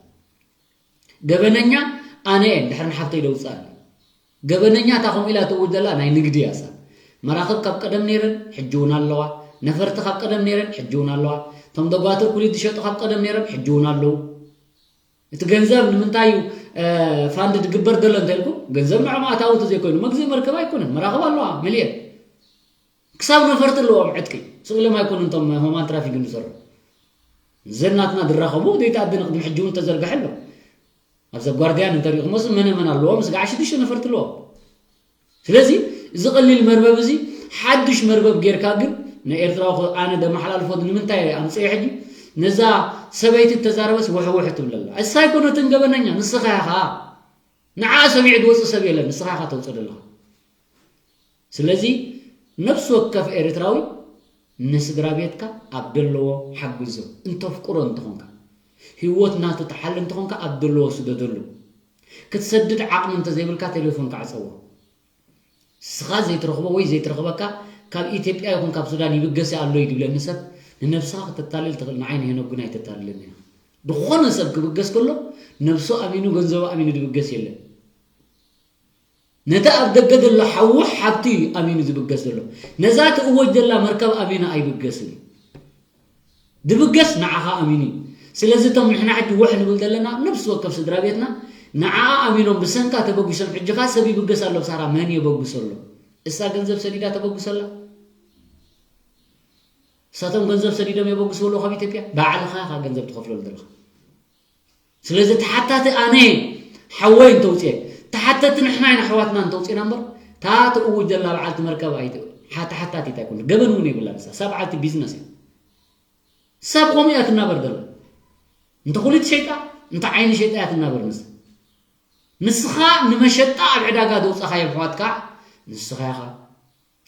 ገበነኛ ኣነ እየ። እንድሕር ንሓፍተይ ደውፅኣለይ። ገበነኛ እታ ከምኡ ኢላ ትእውጅ ዘላ ናይ ንግዲ እያ እሳ። መራኽብ ካብ ቀደም ነይረን፣ ሕጂ እውን ኣለዋ። ነፈርቲ ካብ ቀደም ነይረን፣ ሕጂ እውን ኣለዋ። እቶም ደጓትር ኩሊት ዝሸጡ ካብ ቀደም ነይሮም፣ ሕጂ እውን ኣለዉ። እቲ ገንዘብ ንምንታይ እዩ፣ እ፣ ፋንድ ዝግበር ዘሎ እንተልኩም፣ ገንዘብ ንዕኦም ኣታዊ እንተዘይኮይኑ፣ መግዝኢ መርከብ ኣይኮነን፣ መራኽብ ኣለዋ፣ መሊኤን። ክሳብ ነፈርቲ ኣለዎም ዕጥቂ። ስቕ ኢሎም ኣይኮኑን እቶም ሁማን ትራፊክ ዝሰርሑ። ዘናትና ዝራኸቡ፣ ዘይተኣደነ ቅድሚ ሕጂ እውን ተዘርግሐ ኣሎ። ኣብዛ ጓርድያን እንተሪእኹሞስ መነ መን ኣለዎም? ስጋዕ ሽዱሽተ ነፈርቲ ኣለዎም። ስለዚ እዚ ቀሊል መርበብ እዚ ሓድሽ መርበብ ጌርካ ግን ንኤርትራዊ ኸ-፣ ኣነ ደመሓላልፎ ንምንታይ ኣምፅኤ ሕጂ? ነዛ ሰበይቲ እተዛረበስ ውሕውሕ ትብል ኣላ። እሳ ኣይኮነትን ገበነኛ፣ ንስኻ ኢኻ። ንዓ ሰሚዑ ዝወፅእ ሰብ የለን፣ ንስኻ ኢኻ ተውፅእ ዘለኻ። ስለዚ ነፍሲ ወከፍ ኤርትራዊ ንስድራ ቤትካ ኣብ ደለዎ ሓግዞ፣ እንተፍቅሮ እንተኾንካ፣ ህይወት ናቱ ትሓሊ እንተኾንካ ኣብ ደለዎ ስደደሉ። ክትሰድድ ዓቕሚ እንተዘይብልካ ቴሌፎንካ ዕጸዎ። ንስኻ ዘይትረኽቦ ወይ ዘይትረኽበካ ካብ ኢትዮጵያ ይኹን ካብ ሱዳን ይብገስ ኣሎ እዩ ድብለኒ ሰብ፣ ንነብስኻ ከተታልል ትኽእል፣ ንዓይ ንሄኖክ ግን ኣይተታልለኒ ኢኻ። ዝኾነ ሰብ ክብገስ ከሎ ነብሱ ኣሚኑ ገንዘቡ ኣሚኑ ድብገስ የለን። ነቲ ኣብ ደገ ዘሎ ሓዉ ሓብቲ እዩ ኣሚኑ ዝብገስ ዘሎ። ነዛ ትእወጅ ዘላ መርከብ ኣሚኑ ኣይብገስን እዩ። ድብገስ ንዓኻ ኣሚኑ እዩ። ስለዚ እቶም ንሕና ሕጂ ወሕ ንብል ዘለና ነብሲ ወከፍ ስድራ ቤትና ንዓኣ ኣሚኖም ብሰንካ ተበጊሶም ሕጂ ኸኣ ሰብ ይብገስ ኣሎ ብሳራ መን የበግሶ ኣሎ? እሳ ገንዘብ ሰዲዳ ተበግሶ ኣላ? እሳቶም ገንዘብ ሰዲዶም የበግስዎ ኣለዉ ካብ ኢትዮጵያ? ባዕልኻ ኢኻ ገንዘብ ትኸፍለሉ ዘለኻ። ስለዚ ተሓታቲ ኣነ ሓወይ እንተውፅኤ፣ ተሓተቲ ንሕና ኢና ኣሕዋትና እንተውፅእና እምበር፣ እታ ትእውጅ ዘላ በዓልቲ መርከብ ኣይት-፣ ሓ-፣ ተሓታቲት ኣይኮነት። ገበን እውን የብላን ንሳ። እሳ በዓልቲ ቢዝነስ እያ። ሰብ ከምኡ እያ ትናበር ዘላ። እንተ ኩሊት ሸይጣ፣ እንተ ዓይኒ ሸይጣ እያ ትናበር ንሳ። ንስኻ ንመሸጣ ኣብ ዕዳጋ ዘውፃኻዮም ኣሕዋትካ ንስኻ ኢኻ።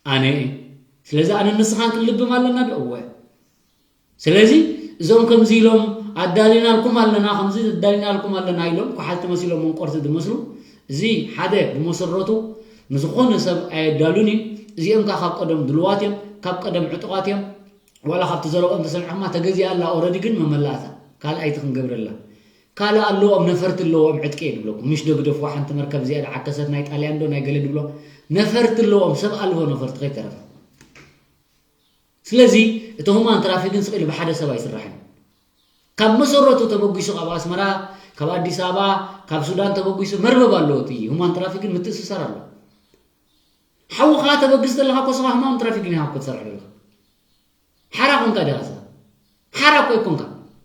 ኣነ እየ። ስለዚ ኣነ ንስኻን ክንልብም ኣለና ዶ? እወ። ስለዚ እዞም ከምዚ ኢሎም ኣዳሊናልኩም ኣለና፣ ከምዚ ኣዳሊናልኩም ኣለና ኢሎም ኳሓልቲ መሲሎም መንቆርቲ ዝመስሉ፣ እዚ ሓደ ብመሰረቱ ንዝኾነ ሰብ ኣየዳሉን እዩ። እዚኦም ከኣ ካብ ቀደም ድልዋት እዮም፣ ካብ ቀደም ዕጡቓት እዮም። ዋላ ካብቲ ዘረብኦም ተሰሚዕኹማ ተገዚኣ ኣላ ኦረዲ ግን መመላእታ ካልኣይቲ ክንገብረላ። ካልእ ኣለዎም፣ ነፈርቲ ኣለዎም፣ ዕጥቂ እየ ድብለኩም። ምሽ ዶ ግደፍዋ ሓንቲ መርከብ እዚኣ ዝዓከሰት ናይ ጣልያን ዶ ናይ ገለ ድብሎ ነፈርቲ ኣለዎም፣ ሰብ ኣልቦ ነፈርቲ ከይተረፈ። ስለዚ እቲ ሁማን ትራፊክን ስቕ ኢሉ ብሓደ ሰብ ኣይስራሕን። ካብ መሰረቱ ተበጊሱ ካብ ኣስመራ፣ ካብ ኣዲስ ኣበባ፣ ካብ ሱዳን ተበጊሱ መርበብ ኣለዎ። እቲ ሁማን ትራፊክን ምትእስሳር ኣለዎ። ሓውኻ ተበግስ ዘለኻ እኮ ስኻ ሁማን ትራፊክን ኢኻ እኮ ትሰርሕ ዘለኻ። ሓራ ኮንካ ዲኻ ስኻ? ሓራ እኮ ኣይኮንካ።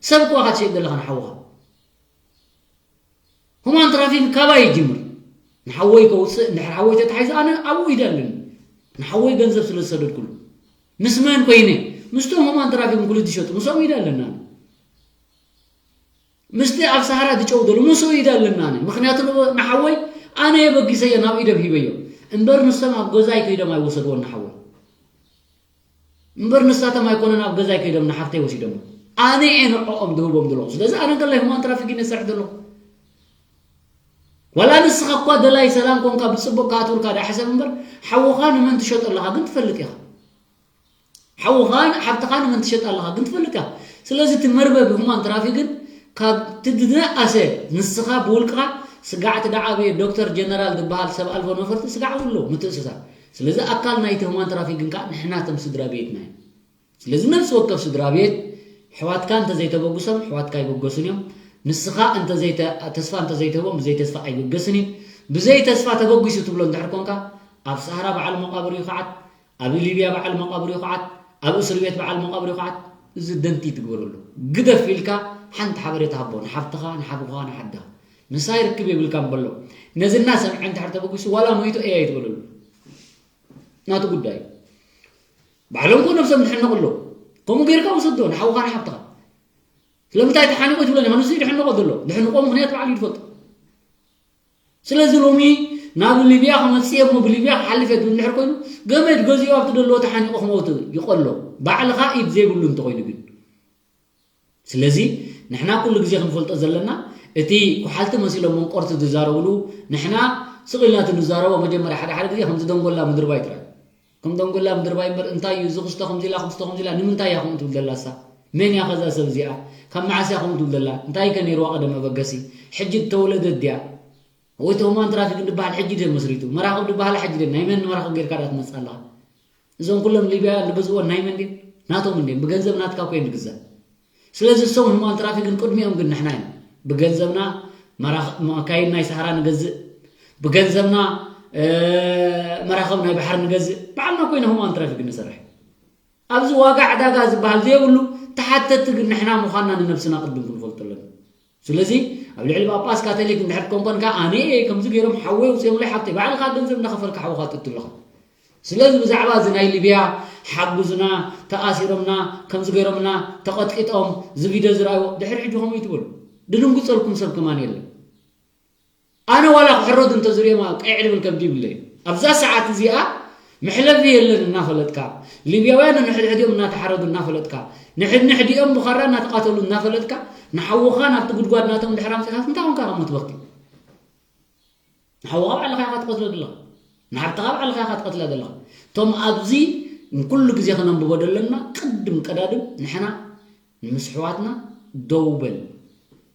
ሰብ እኮ ኢኻ ትሸይጥ ዘለኻ ንሓውኻ። ሁማን ትራፊክ ካባይ ይጅምር። ንሓወይ ከውፅእ እንድሕር ሓወይ ተታሒዙ ኣነ ኣብኡ ኢደ ኣለኒ። ንሓወይ ገንዘብ ስለ ዝሰደድኩሉ። ምስ መን ኮይነ? ምስቶም ሁማን ትራፊክ ኩሉ ዝሸጡ ምስኦም ኢደ ኣለና። ምስቲ ኣብ ሰሃራ ዝጨው ዘሎ ምስኡ ኢደ ኣለና ኣነ። ምኽንያቱ ንሓወይ ኣነ የበጊሰዮ ናብ ኢዶም ሂበዮ። እምበር ንሶም ኣብ ገዛይ ከይዶም ኣይወሰድዎን ንሓወይ። እምበር ንሳቶም ኣይኮነን ኣብ ገዛይ ከይዶም ንሓፍተይ ወሲዶም። ኣነ እየ ንዕኦም ዝህቦም ዘለኹ። ስለዚ ኣነ እንከላይ ሁማን ትራፊክ እየ ዝሰርሕ ዘለኹ። ዋላ ንስኻ እኳ ደላይ ሰላም ኮንካ ብጽቡቕ ክኣትውልካ ደኣ ሕሰብ እምበር፣ ሓውኻ ንመን ትሸጦ ኣለኻ ግን ትፈልጥ ኢኻ። ሓውኻ ሓብትኻ ንመን ትሸጣ ኣለኻ ግን ትፈልጥ ኢኻ። ስለዚ እቲ መርበብ ሁማን ትራፊክን ካብ እቲ ዝነኣሰ ንስኻ ብውልቅኻ ስጋዕ እቲ ደዓበየ ዶክተር ጀነራል ዝበሃል ሰብ ኣልቦ ነፈርቲ ስጋዕ እውን ኣለዎ ምትእስሳር። ስለዚ ኣካል ናይቲ ሁማን ትራፊክን ከዓ ንሕና እቶም ስድራ ቤትና እዩ። ስለዚ ነፍሲ ወከፍ ስድራ ቤት ኣሕዋትካ እንተዘይተበግሶም ኣሕዋትካ ኣይበገሱን እዮም። ንስኻ እንተዘይተ-፣ ተስፋ እንተዘይትህቦም ብዘይ ተስፋ ኣይብገስን እዩ። ብዘይ ተስፋ ተበጊሱ ትብሎ እንድሕር ኮንካ ኣብ ሰሃራ በዓል መቃብር ይኹዓት፣ ኣብ ሊብያ በዓል መቃብር ይኹዓት፣ ኣብ እስር ቤት በዓል መቃብር ይኹዓት። እዚ ደንቲ ትግበረሉ። ግደፍ ኢልካ ሓንቲ ሓበሬታ ሃቦ ንሓፍትኻ ንሓብኻ ንሓድኻ። ንሳ ይርክብ የብልካን በሎ። ነዚ እናሰምዐ እንድሕር ተበጊሱ ዋላ ሞይቱ እየ ኣይትበለሉ። ናቱ ጉዳይ እዩ። ባዕሎም እኮ ነብሶም ዝሕነቑ ኣለዉ። ከምኡ ጌርካ ውሰዶ ንሓውኻ ንሓብትኻ። ስለምንታይ ተሓኒቑ ትብለኒ? ንሱ እዩ ዝሕነቆ ዘሎ። ዝሕንቆ ምኽንያት ባዕሉ እዩ ዝፈልጦ። ስለዚ ሎሚ ናብ ሊብያ ክመጽእ እየ እሞ ብሊብያ ክሓልፍ እየ ትብል እንድሕር ኮይኑ፣ ገመድ ገዚኡ ኣብቲ ደለዎ ተሓኒቑ ክመውት ይቐሎ። ባዕልኻ ኢድ ዘይብሉ እንተኾይኑ ግን። ስለዚ ንሕና ኩሉ ግዜ ክንፈልጦ ዘለና፣ እቲ ኩሓልቲ መሲሎም መንቆርቲ ዝዛረብሉ፣ ንሕና ስቕ ኢልና እቲ ንዛረቦ መጀመርያ ሓደ ሓደ ግዜ ከምዚ ደንጎላ ምድርባይ ጥራይ። ከም ደንጎላ ምድርባይ እምበር እንታይ እዩ እዚ ክስቶ ከምዚ ኢላ፣ ክስቶ ከምዚ ኢላ፣ ንምንታይ እያ ከምኡ ትብል ዘላ እሳ? መን እያ ከዛ ሰብ እዚኣ? ካብ መዓስ እያ ከምኡ ትብል ዘላ? እንታይ ከ ነይርዋ ቀደም መበገሲ? ሕጂ እተወለደት ድያ? ወይ እቲ ሁማን ትራፊክ ዝበሃል ሕጂ ድየ መስሪቱ? መራኽብ ዝበሃል ሕጂ ድየ? ናይ መን መራኽብ ጌርካ ዳ ትመጽእ ኣለኻ? እዞም ኩሎም ሊብያውያን ዝገዝእዎ ናይ መን ድየን? ናቶም እንድየን። ብገንዘብ ናትካ እኮ እየን ዝግዛእ። ስለዚ እሶም ሁማን ትራፊክን ቅድሚኦም ግን ንሕና ኢና። ብገንዘብና መራኽ-፣ መካይን ናይ ሰሃራ ንገዝእ፣ ብገንዘብና፣ እ፣ መራኽብ ናይ ባሕሪ ንገዝእ። ባዕልና እኮ ኢና ሁማን ትራፊክ ንሰርሕ። ኣብዚ ዋጋ ዕዳጋ ዝበሃል ዘይብሉ ተሓተቲ ግን ንሕና ምዃንና ንነብስና ቅድም ክንፈልጦ ኣለና። ስለዚ ኣብ ልዕሊ ጳጳስ ካቶሊክ እንድሕር ኮንኮንካ፣ ኣነ እየ ከምዚ ገይሮም ሓወይ ውፅኦምለይ ሓብተይ፣ ባዕልኻ ገንዘብ እንዳኸፈልካ ሓውኻ ትእቱ ኣለኻ። ስለዚ ብዛዕባ እዚ ናይ ሊብያ ሓጉዝና፣ ተኣሲሮምና፣ ከምዚ ገይሮምና፣ ተቐጥቂጦም፣ እዚ ቪድዮ ዝረኣይዎ፣ ድሕሪ ሕጂ ከምኡ ይትበሉ። ድድንግፀልኩም ሰብ ከማን የለን። ኣነ ዋላ ክሕረዱ እንተዝሪኦም ቀይዕ ድብል ከብዲ ይብለይ። ኣብዛ ሰዓት እዚኣ መሕለፊ የለን እናፈለጥካ፣ ሊብያውያን ንሕድሕዲኦም እናተሓረዱ እናፈለጥካ፣ ንሕድንሕዲኦም ብኻራ እናተቓተሉ እናፈለጥካ፣ ንሓውኻ ናብቲ ጉድጓድ ናቶም ድሕር ኣምፂኻስ እንታይ ኮንካ ካብ ሞት በኽቲ? ንሓውኻ ባዕልኻ ኢኻ ትቐትሎ ዘለኻ። ንሓብትኻ ባዕልኻ ኢኻ ትቐትላ ዘለኻ። እቶም ኣብዚ ንኩሉ ግዜ ከነንብቦ ዘለና ቅድም ቀዳድም ንሕና ንምስሕዋትና ደው በል።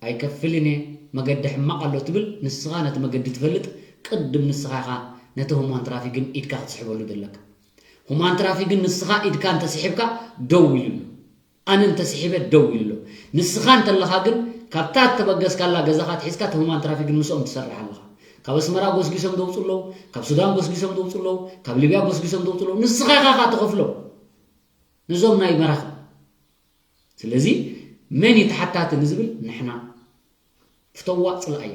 ኣይከፍልን እየ፣ መገዲ ሕማቕ ኣሎ ትብል፣ ንስኻ ነቲ መገዲ ትፈልጥ፣ ቅድም ንስኻ ኢኻ ነቲ ሁማን ትራፊክን ኢድካ ክትስሕበሉ ዘለካ። ሁማን ትራፊክን ንስኻ ኢድካ እንተስሒብካ ደው ኢሉ ኣሎ። ኣነ እንተስሒበ ደው ኢሉ ኣሎ። ንስኻ እንተለኻ ግን ካብታ እተበገስካላ ገዛኻ ኣትሒዝካ እቲ ሁማን ትራፊክን ምስኦም ትሰርሕ ኣለኻ። ካብ ኣስመራ ጎስጊሶም ዘውፅኡ ኣለዉ፣ ካብ ሱዳን ጎስጊሶም ዘውፅኡ ኣለዉ፣ ካብ ሊብያ ጎስጊሶም ዘውፅኡ ኣለዉ። ንስኻ ኢኻ ኻዓ ትኸፍሎ ነዞም ናይ መራኽብ። ስለዚ መን እዩ ተሓታቲ ንዝብል ንሕና። ፍተዋ ጽልኣያ።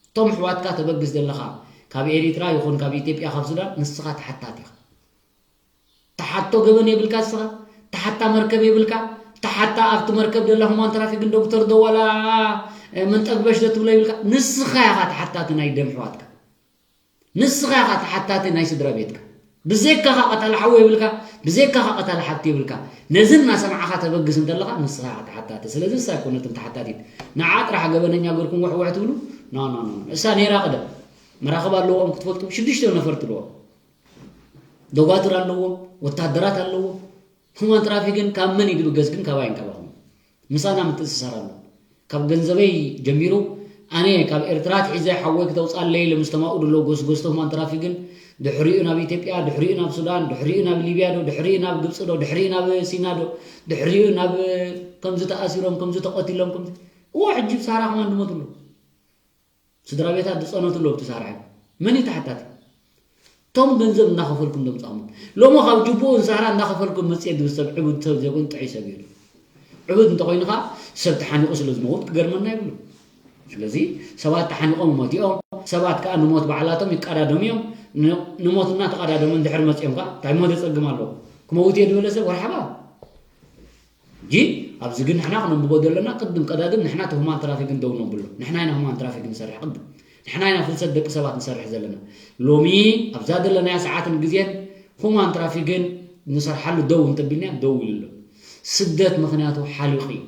እቶም ኣሕዋትካ ተበግስ ዘለኻ ካብ ኤሪትራ ይኹን ካብ ኢትዮጵያ ካብ ሱዳን ንስኻ ተሓታቲ ኢኻ። ተሓቶ ገበን የብልካ ንስኻ፣ ተሓታ መርከብ የብልካ፣ ተሓታ ኣብቲ መርከብ ደላ ሁማን ትራፊክን ዶክተር ዶ ዋላ፣ እ፣ መንጠግበሽ ዶ ትብሎ የብልካ። ንስኻ ኢኻ ተሓታቲ ናይ ደም ኣሕዋትካ። ንስኻ ኢኻ ተሓታቲ ናይ ስድራ ቤትካ። ብዘይካኻ ቀታሊ ሓው የብልካ፣ ብዘይካኻ ቀታሊ ሓብቲ የብልካ። ነዚ እናሰማዕኻ ተበግስ እንተለኻ ንስኻ ኢኻ ተሓታቲ። ስለዚ ንሳ ኣይኮነትን ተሓታቲት። ንዓ ጥራሕ ገበነኛ ገርኩም ውሕውሕ ትብሉ። ኖ፣ ኖ፣ ኖ። እሳ ነይራ ቀደም። መራኽብ ኣለዎም ክትፈልጡ፣ ሽዱሽተ ነፈርቲ ኣለዎም። ደጓትር ኣለዎም፣ ወታደራት ኣለዎም። ሁማን ትራፊክን ካብ መን እዩ ዝብገስ ግን ካባይን ካባኹም። ምሳና ምትእስሳር ኣሎ። ካብ ገንዘበይ ጀሚሩ ኣነ ካብ ኤርትራ ኣትሒዘ ሓወይ ክተውጻለይ ኢለ ምስ ተማኡ ደለዉ ጎስጎስቲ ሁማን ትራፊክን ድሕሪኡ ናብ ኢትዮጵያ፣ ድሕሪኡ ናብ ሱዳን፣ ድሕሪኡ ናብ ሊብያ ዶ፣ ድሕሪኡ ናብ ግብጺ ዶ፣ ድሕሪኡ ናብ ሲና ዶ፣ ድሕሪኡ ናብ ከምዚ ተኣሲሮም፣ ከምዚ ተቐቲሎም፣ ከምዚ እዎ ሕጂ ብሳራ ከማን ድሞት ኣሎ። ስድራ ቤታት ዝጸነቱ ኣለዉ ብቲ ሳራ ሕጂ። መን እዩ ተሓታቲ? እቶም ገንዘብ እናኸፈልኩም ደምጻኹም። ሎሚ ካብ ጅቡኡ ንሳራ እናኸፈልኩም መጽኤ ድብል ሰብ ዕቡድ ሰብ ዘይኮን ጥዑይ ሰብ እዩ። ዕቡድ እንተኾይኑ ኸዓ ሰብ ተሓኒቑ ስለ ዝመውት ክገርመና የብሉ። ስለዚ ሰባት ተሓኒቖም ሞት እዮም። ሰባት ከኣ ንሞት ባዕላቶም ይቀዳደሙ እዮም። ን-፣ ንሞት እናተቐዳደሙ እንድሕር መጽኦም ከኣ እንታይ ሞት የጸግም ኣለዎ? ክመውት እየ ዝበለ ሰብ ወርሓባ። ሕጂ ኣብዚ ግን ንሕና ክነንብቦ ዘለና ቅድም ቀዳድም ንሕና እቲ ሁማን ትራፊክን ደው ነብሎ። ንሕና ኢና ሁማን ትራፊክ ንሰርሕ ቅድም። ንሕና ኢና ፍልሰት ደቂ ሰባት ንሰርሕ ዘለና። ሎሚ ኣብዛ ዘለናያ ሰዓትን ግዜን ሁማን ትራፊክን ንሰርሓሉ ደው እንተቢልናያ ደው ኢሉ ኣሎ። ስደት ምኽንያቱ ሓሊቑ እዩ።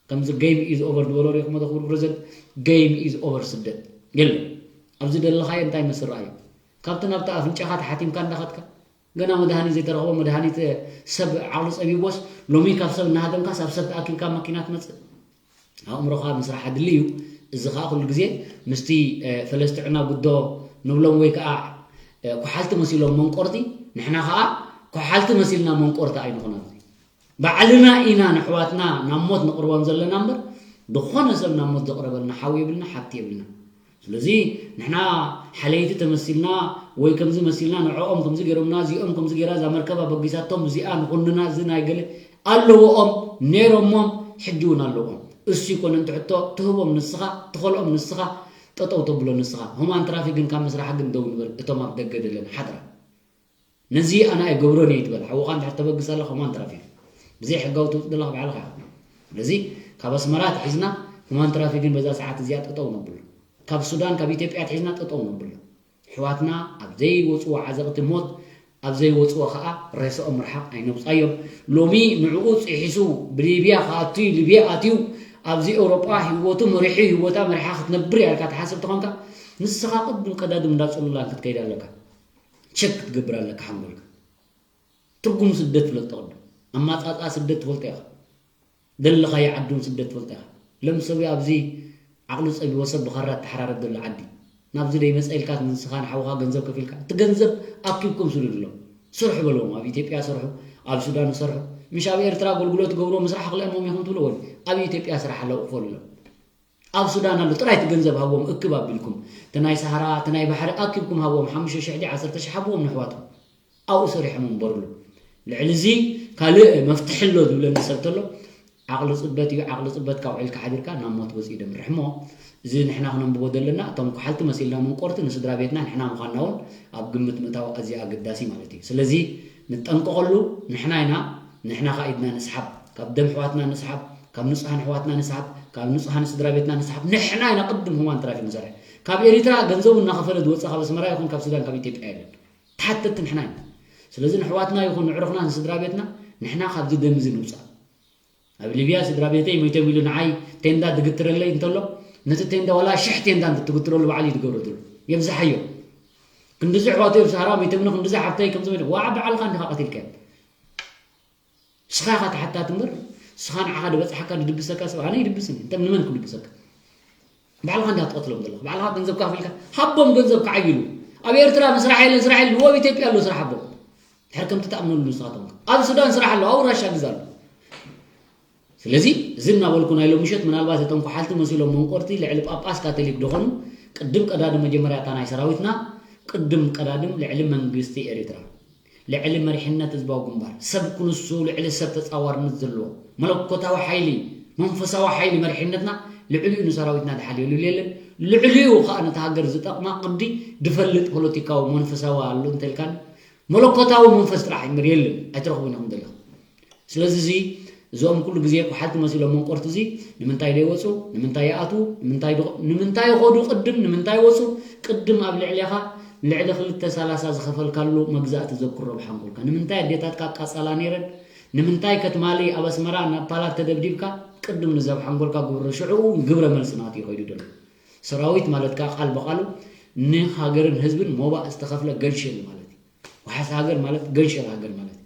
ከምዚ game is over ዝበሎ ሪኢኹሞ ዶ ክቡር ፕረዚደንት? Game is over ስደት። የለን። ኣብዚ ደለኻዮ እንታይ መስል ረኣዩ? ካብቲ ናብቲ ኣፍንጫኻ ተሓቲምካ እንዳኸድካ ገና መድሃኒት ዘይተረኽቦ መድሃኒት ሰብ ዓቕሊ ጸቢቦስ ሎሚ ካብ ሰብ እናሃደምካስ ኣብ ሰብ ተኣኪብካ ኣብ መኪና ትመጽእ። ኣእምሮኻ ምስራሕ ኣድሊ እዩ። እዚ ኸኣ ኩሉ ግዜ ምስቲ፣ እ፣ ፈለስቲ ጥዕና ጉዶ ንብሎም ወይ ከኣ፣ እ፣ ኩሓልቲ መሲሎም መንቆርቲ፣ ንሕና ኸኣ ኩሓልቲ መሲልና መንቆርቲ ኣይንኹን። ኣብዚ ባዕልና ኢና ንኣሕዋትና ናብ ሞት ነቕርቦም ዘለና እምበር፣ ዝኾነ ሰብ ናብ ሞት ዘቕረበልና ሓው የብልና፣ ሓብቲ የብልና። ስለዚ ንሕና ሓለይቲ ተመሲልና ወይ ከምዚ መሲልና ንዕኦም ከምዚ ገይሮምና፣ እዚኦም ከምዚ ገይራ እዛ መርከብ ኣበጊሳቶም፣ እዚኣ ንኹንና፣ እዚ ናይ ገለ ኣለዎኦም፣ ነይሮሞም፣ ሕጂ እውን ኣለዎም። እሱ ይኮነ እንተ ሕቶ፣ ትህቦም ንስኻ፣ ትኸልኦም ንስኻ፣ ጠጠው ተብሎ ንስኻ። ሁማን ትራፊክ ግን ካብ ምስራሕ ግን ደው ንበል፣ እቶም ኣብ ደገ ደለን ሓድራ። ነዚ ኣነ ኣይገብሮን እየ ይትበል። ሓውኻ እንድሕር ተበግስ ኣለኻ፣ ሁማን ትራፊክ። ብዘይ ሕጋዊ ትውጽእ ዘለኻ ባዕልኻ ኢኻ። ስለዚ ካብ ኣስመራ ኣትሒዝና ሁማን ትራፊክን በዛ ሰዓት እዚኣ ጠጠው ነብሎ። ካብ ሱዳን፣ ካብ ኢትዮጵያ ኣትሒዝና ጠጠው ነብሎ። ኣሕዋትና ኣብ ዘይወፅዎ ዓዘቕቲ ሞት፣ ኣብ ዘይወፅዎ ከዓ ሬስኦም ርሓቕ ኣይነውፃዮም። ሎሚ ንዕኡ ፅሒሱ ብሊብያ ክኣቱ እዩ፣ ሊብያ ኣትዩ ኣብዚ ኤውሮጳ ህይወቱ መሪሑ፣ ህይወታ መሪሓ ክትነብር እያ ኢልካ ትሓስብ ተኾንካ፣ ንስኻ ቅድም ቀዳድም እንዳፅሉላን ክትከይድ ኣለካ። ቸክ ክትገብር ኣለካ ሓንጎልካ። ትርጉም ስደት ፍለጥ ተቐድም። ኣማፃፃ ስደት ትፈልጦ ኢኻ። ደለኻዮ ዓዲ እውን ስደት ትፈልጦ ኢኻ። ለም ሰብ ኣብዚ ዓቕሉ ፀቢቦ ሰብ ብኻራ ተሓራረድ ዘሎ ዓዲ ናብዚ ደይመፀ ኢልካ ንስኻ ንሓውኻ ገንዘብ ከፊልካ እቲ ገንዘብ ኣኪብኩም ስደዱሎም። ስርሑ በልዎም። ኣብ ኢትዮጵያ ስርሑ፣ ኣብ ሱዳን ስርሑ። ምሽ ኣብ ኤርትራ ኣገልግሎት ትገብርዎ ምስራሕ ክልእሞም ኢኹም ትብልዎ። ኣብ ኢትዮጵያ ስራሕ ኣለዉ ክፈሉሎም። ኣብ ሱዳን ኣሎ ጥራይ እቲ ገንዘብ ሃዎም እክብ ኣቢልኩም እቲ ናይ ሰሃራ እቲ ናይ ባሕሪ ኣኪብኩም ሃዎም ሓሙሽተ ሽሕ ድዩ ዓሰርተ ሽሕ ሃብዎም ንሕዋትኩም ኣብኡ ሰሪሖም እንበርሉ ልዕሊ እዚ ካልእ መፍትሒ ኣሎ ዝብለኒ ሰብ ተሎ ዓቕሊ ፅበት እዩ ዓቕሊ ፅበት ካብ ውዒልካ ሓዲርካ ናብ ሞት ወፂኡ ደምርሕ እሞ እዚ ንሕና ክነንብቦ ዘለና እቶም ኩሓልቲ መሲልና መንቆርቲ ንስድራ ቤትና ንሕና ምዃንና እውን ኣብ ግምት ምእታው ኣዝዩ ኣገዳሲ ማለት እዩ ስለዚ ንጠንቀቐሉ ንሕና ኢና ንሕና ኸዓ ኢድና ንስሓብ ካብ ደም ኣሕዋትና ንስሓብ ካብ ንጹሃን ኣሕዋትና ንስሓብ፣ ካብ ንጹሃን ስድራ ቤትና ንስሓብ። ንሕና ኢና ቅድም ሁማን ትራፊክ ንሰርሕ። ካብ ኤሪትራ ገንዘቡ እናኸፈለ ዝወጽእ ካብ ኣስመራ ይኹን ካብ ሱዳን ካብ ኢትዮጵያ የለን። ተሓተትቲ ንሕና ኢና። ስለዚ ንኣሕዋትና ይኹን ንዕሩኽና ንስድራ ቤትና ንሕና ካብዚ ደም እዚ ንውጻእ። ኣብ ሊብያ ስድራ ቤተይ ሞይቶም ኢሉ ንዓይ ቴንዳ ዝግትረለይ እንተሎ ነቲ ቴንዳ ዋላ ሽሕ ቴንዳ እንተትግትረሉ ባዕሉ እዩ ዝገብሮ ዘሎ። የብዝሓዮ። ክንድዚ ኣሕዋተይ ኣብ ሰሃራ ሞይቶምኒ ክንድዚ ሓፍተይ ከምዚ ሞይቶም ዋዓ ባዕልኻ እንዲኻ ቀቲልካዮም። ንስኻ ኢኻ ተሓታቲ እምበር ንስኻ ንዓኻ ዝበፅሓካ ዝድግሰካ ሰብ ኣነ ይድግስኒ እንተ ንመን ክድግሰካ ባዕልኻ እንዲኻ ትቐትሎም ዘለኻ ባዕልኻ ገንዘብካ ከፊልካ ሃቦም ገንዘብ ክዓይሉ ኣብ ኤርትራ ምስራሕ የለን ስራሕ የለን ንዎ ኣብ ኢትዮጵያ ኣሎ ስራሕ ሃቦም ድሕር ከምቲ ትኣምነሉ ንስኻትኩም ኣብ ሱዳን ስራሕ ኣሎ ኣብኡ ራሻ ግዛ ኣሎ ስለዚ እዚ እናበልኩ ናይ ሎምሸት ምናልባት እቶም ኩሓልቲ መሲሎም መንቆርቲ ልዕሊ ጳጳስ ካቶሊክ ደኾኑ ቅድም ቀዳዲ መጀመርያ እታ ናይ ሰራዊትና ቅድም ቀዳድም ልዕሊ መንግስቲ ኤሪትራ ልዕሊ መሪሕነት ህዝባዊ ግንባር፣ ሰብ ክንሱ ልዕሊ ሰብ ተጻዋርነት ዘለዎ መለኮታዊ ሓይሊ፣ መንፈሳዊ ሓይሊ መሪሕነትና ልዕሊኡ ንሰራዊትና ዝሓልየሉ የለን። ልዕሊኡ ከኣ ነታ ሃገር ዝጠቕማ ቅዲ ዝፈልጥ ፖለቲካዊ መንፈሳዊ ኣሎ እንተልካኒ መለኮታዊ መንፈስ ጥራሕ እምበር የለን። ኣይትረኽቡን ኢኹም ደለኹም። ስለዚ እዚ እዞም ኩሉ ግዜ ኩሓልቲ መሲሎም መንቆርቲ እዚ ንምንታይ ደይወፁ ንምንታይ ይኣትዉ ንምንታይ ይኸዱ ቅድም ንምንታይ ይወፁ ቅድም ኣብ ልዕሌኻ ልዕሊ ክልተ ሰላሳ ዝኸፈልካሉ መግዛእቲ ዘክሮ ብሓንጎልካ ንምንታይ ኣዴታትካ ኣቃፃላ ነይረን ንምንታይ ከትማሊ ኣብ ኣስመራ ናብ ፓላት ተደብዲብካ ቅድም ንዘብ ሓንጎልካ ግብሮ ሽዑ እውን ግብረ መልሲ ናቱ ይኸይዱ ደሎ ሰራዊት ማለት ከዓ ቃል ብቃሉ ንሃገርን ህዝብን ሞባእ ዝተኸፍለ ገንሽል ማለት እዩ ዋሓስ ሃገር ማለት ገንሸል ሃገር ማለት እዩ።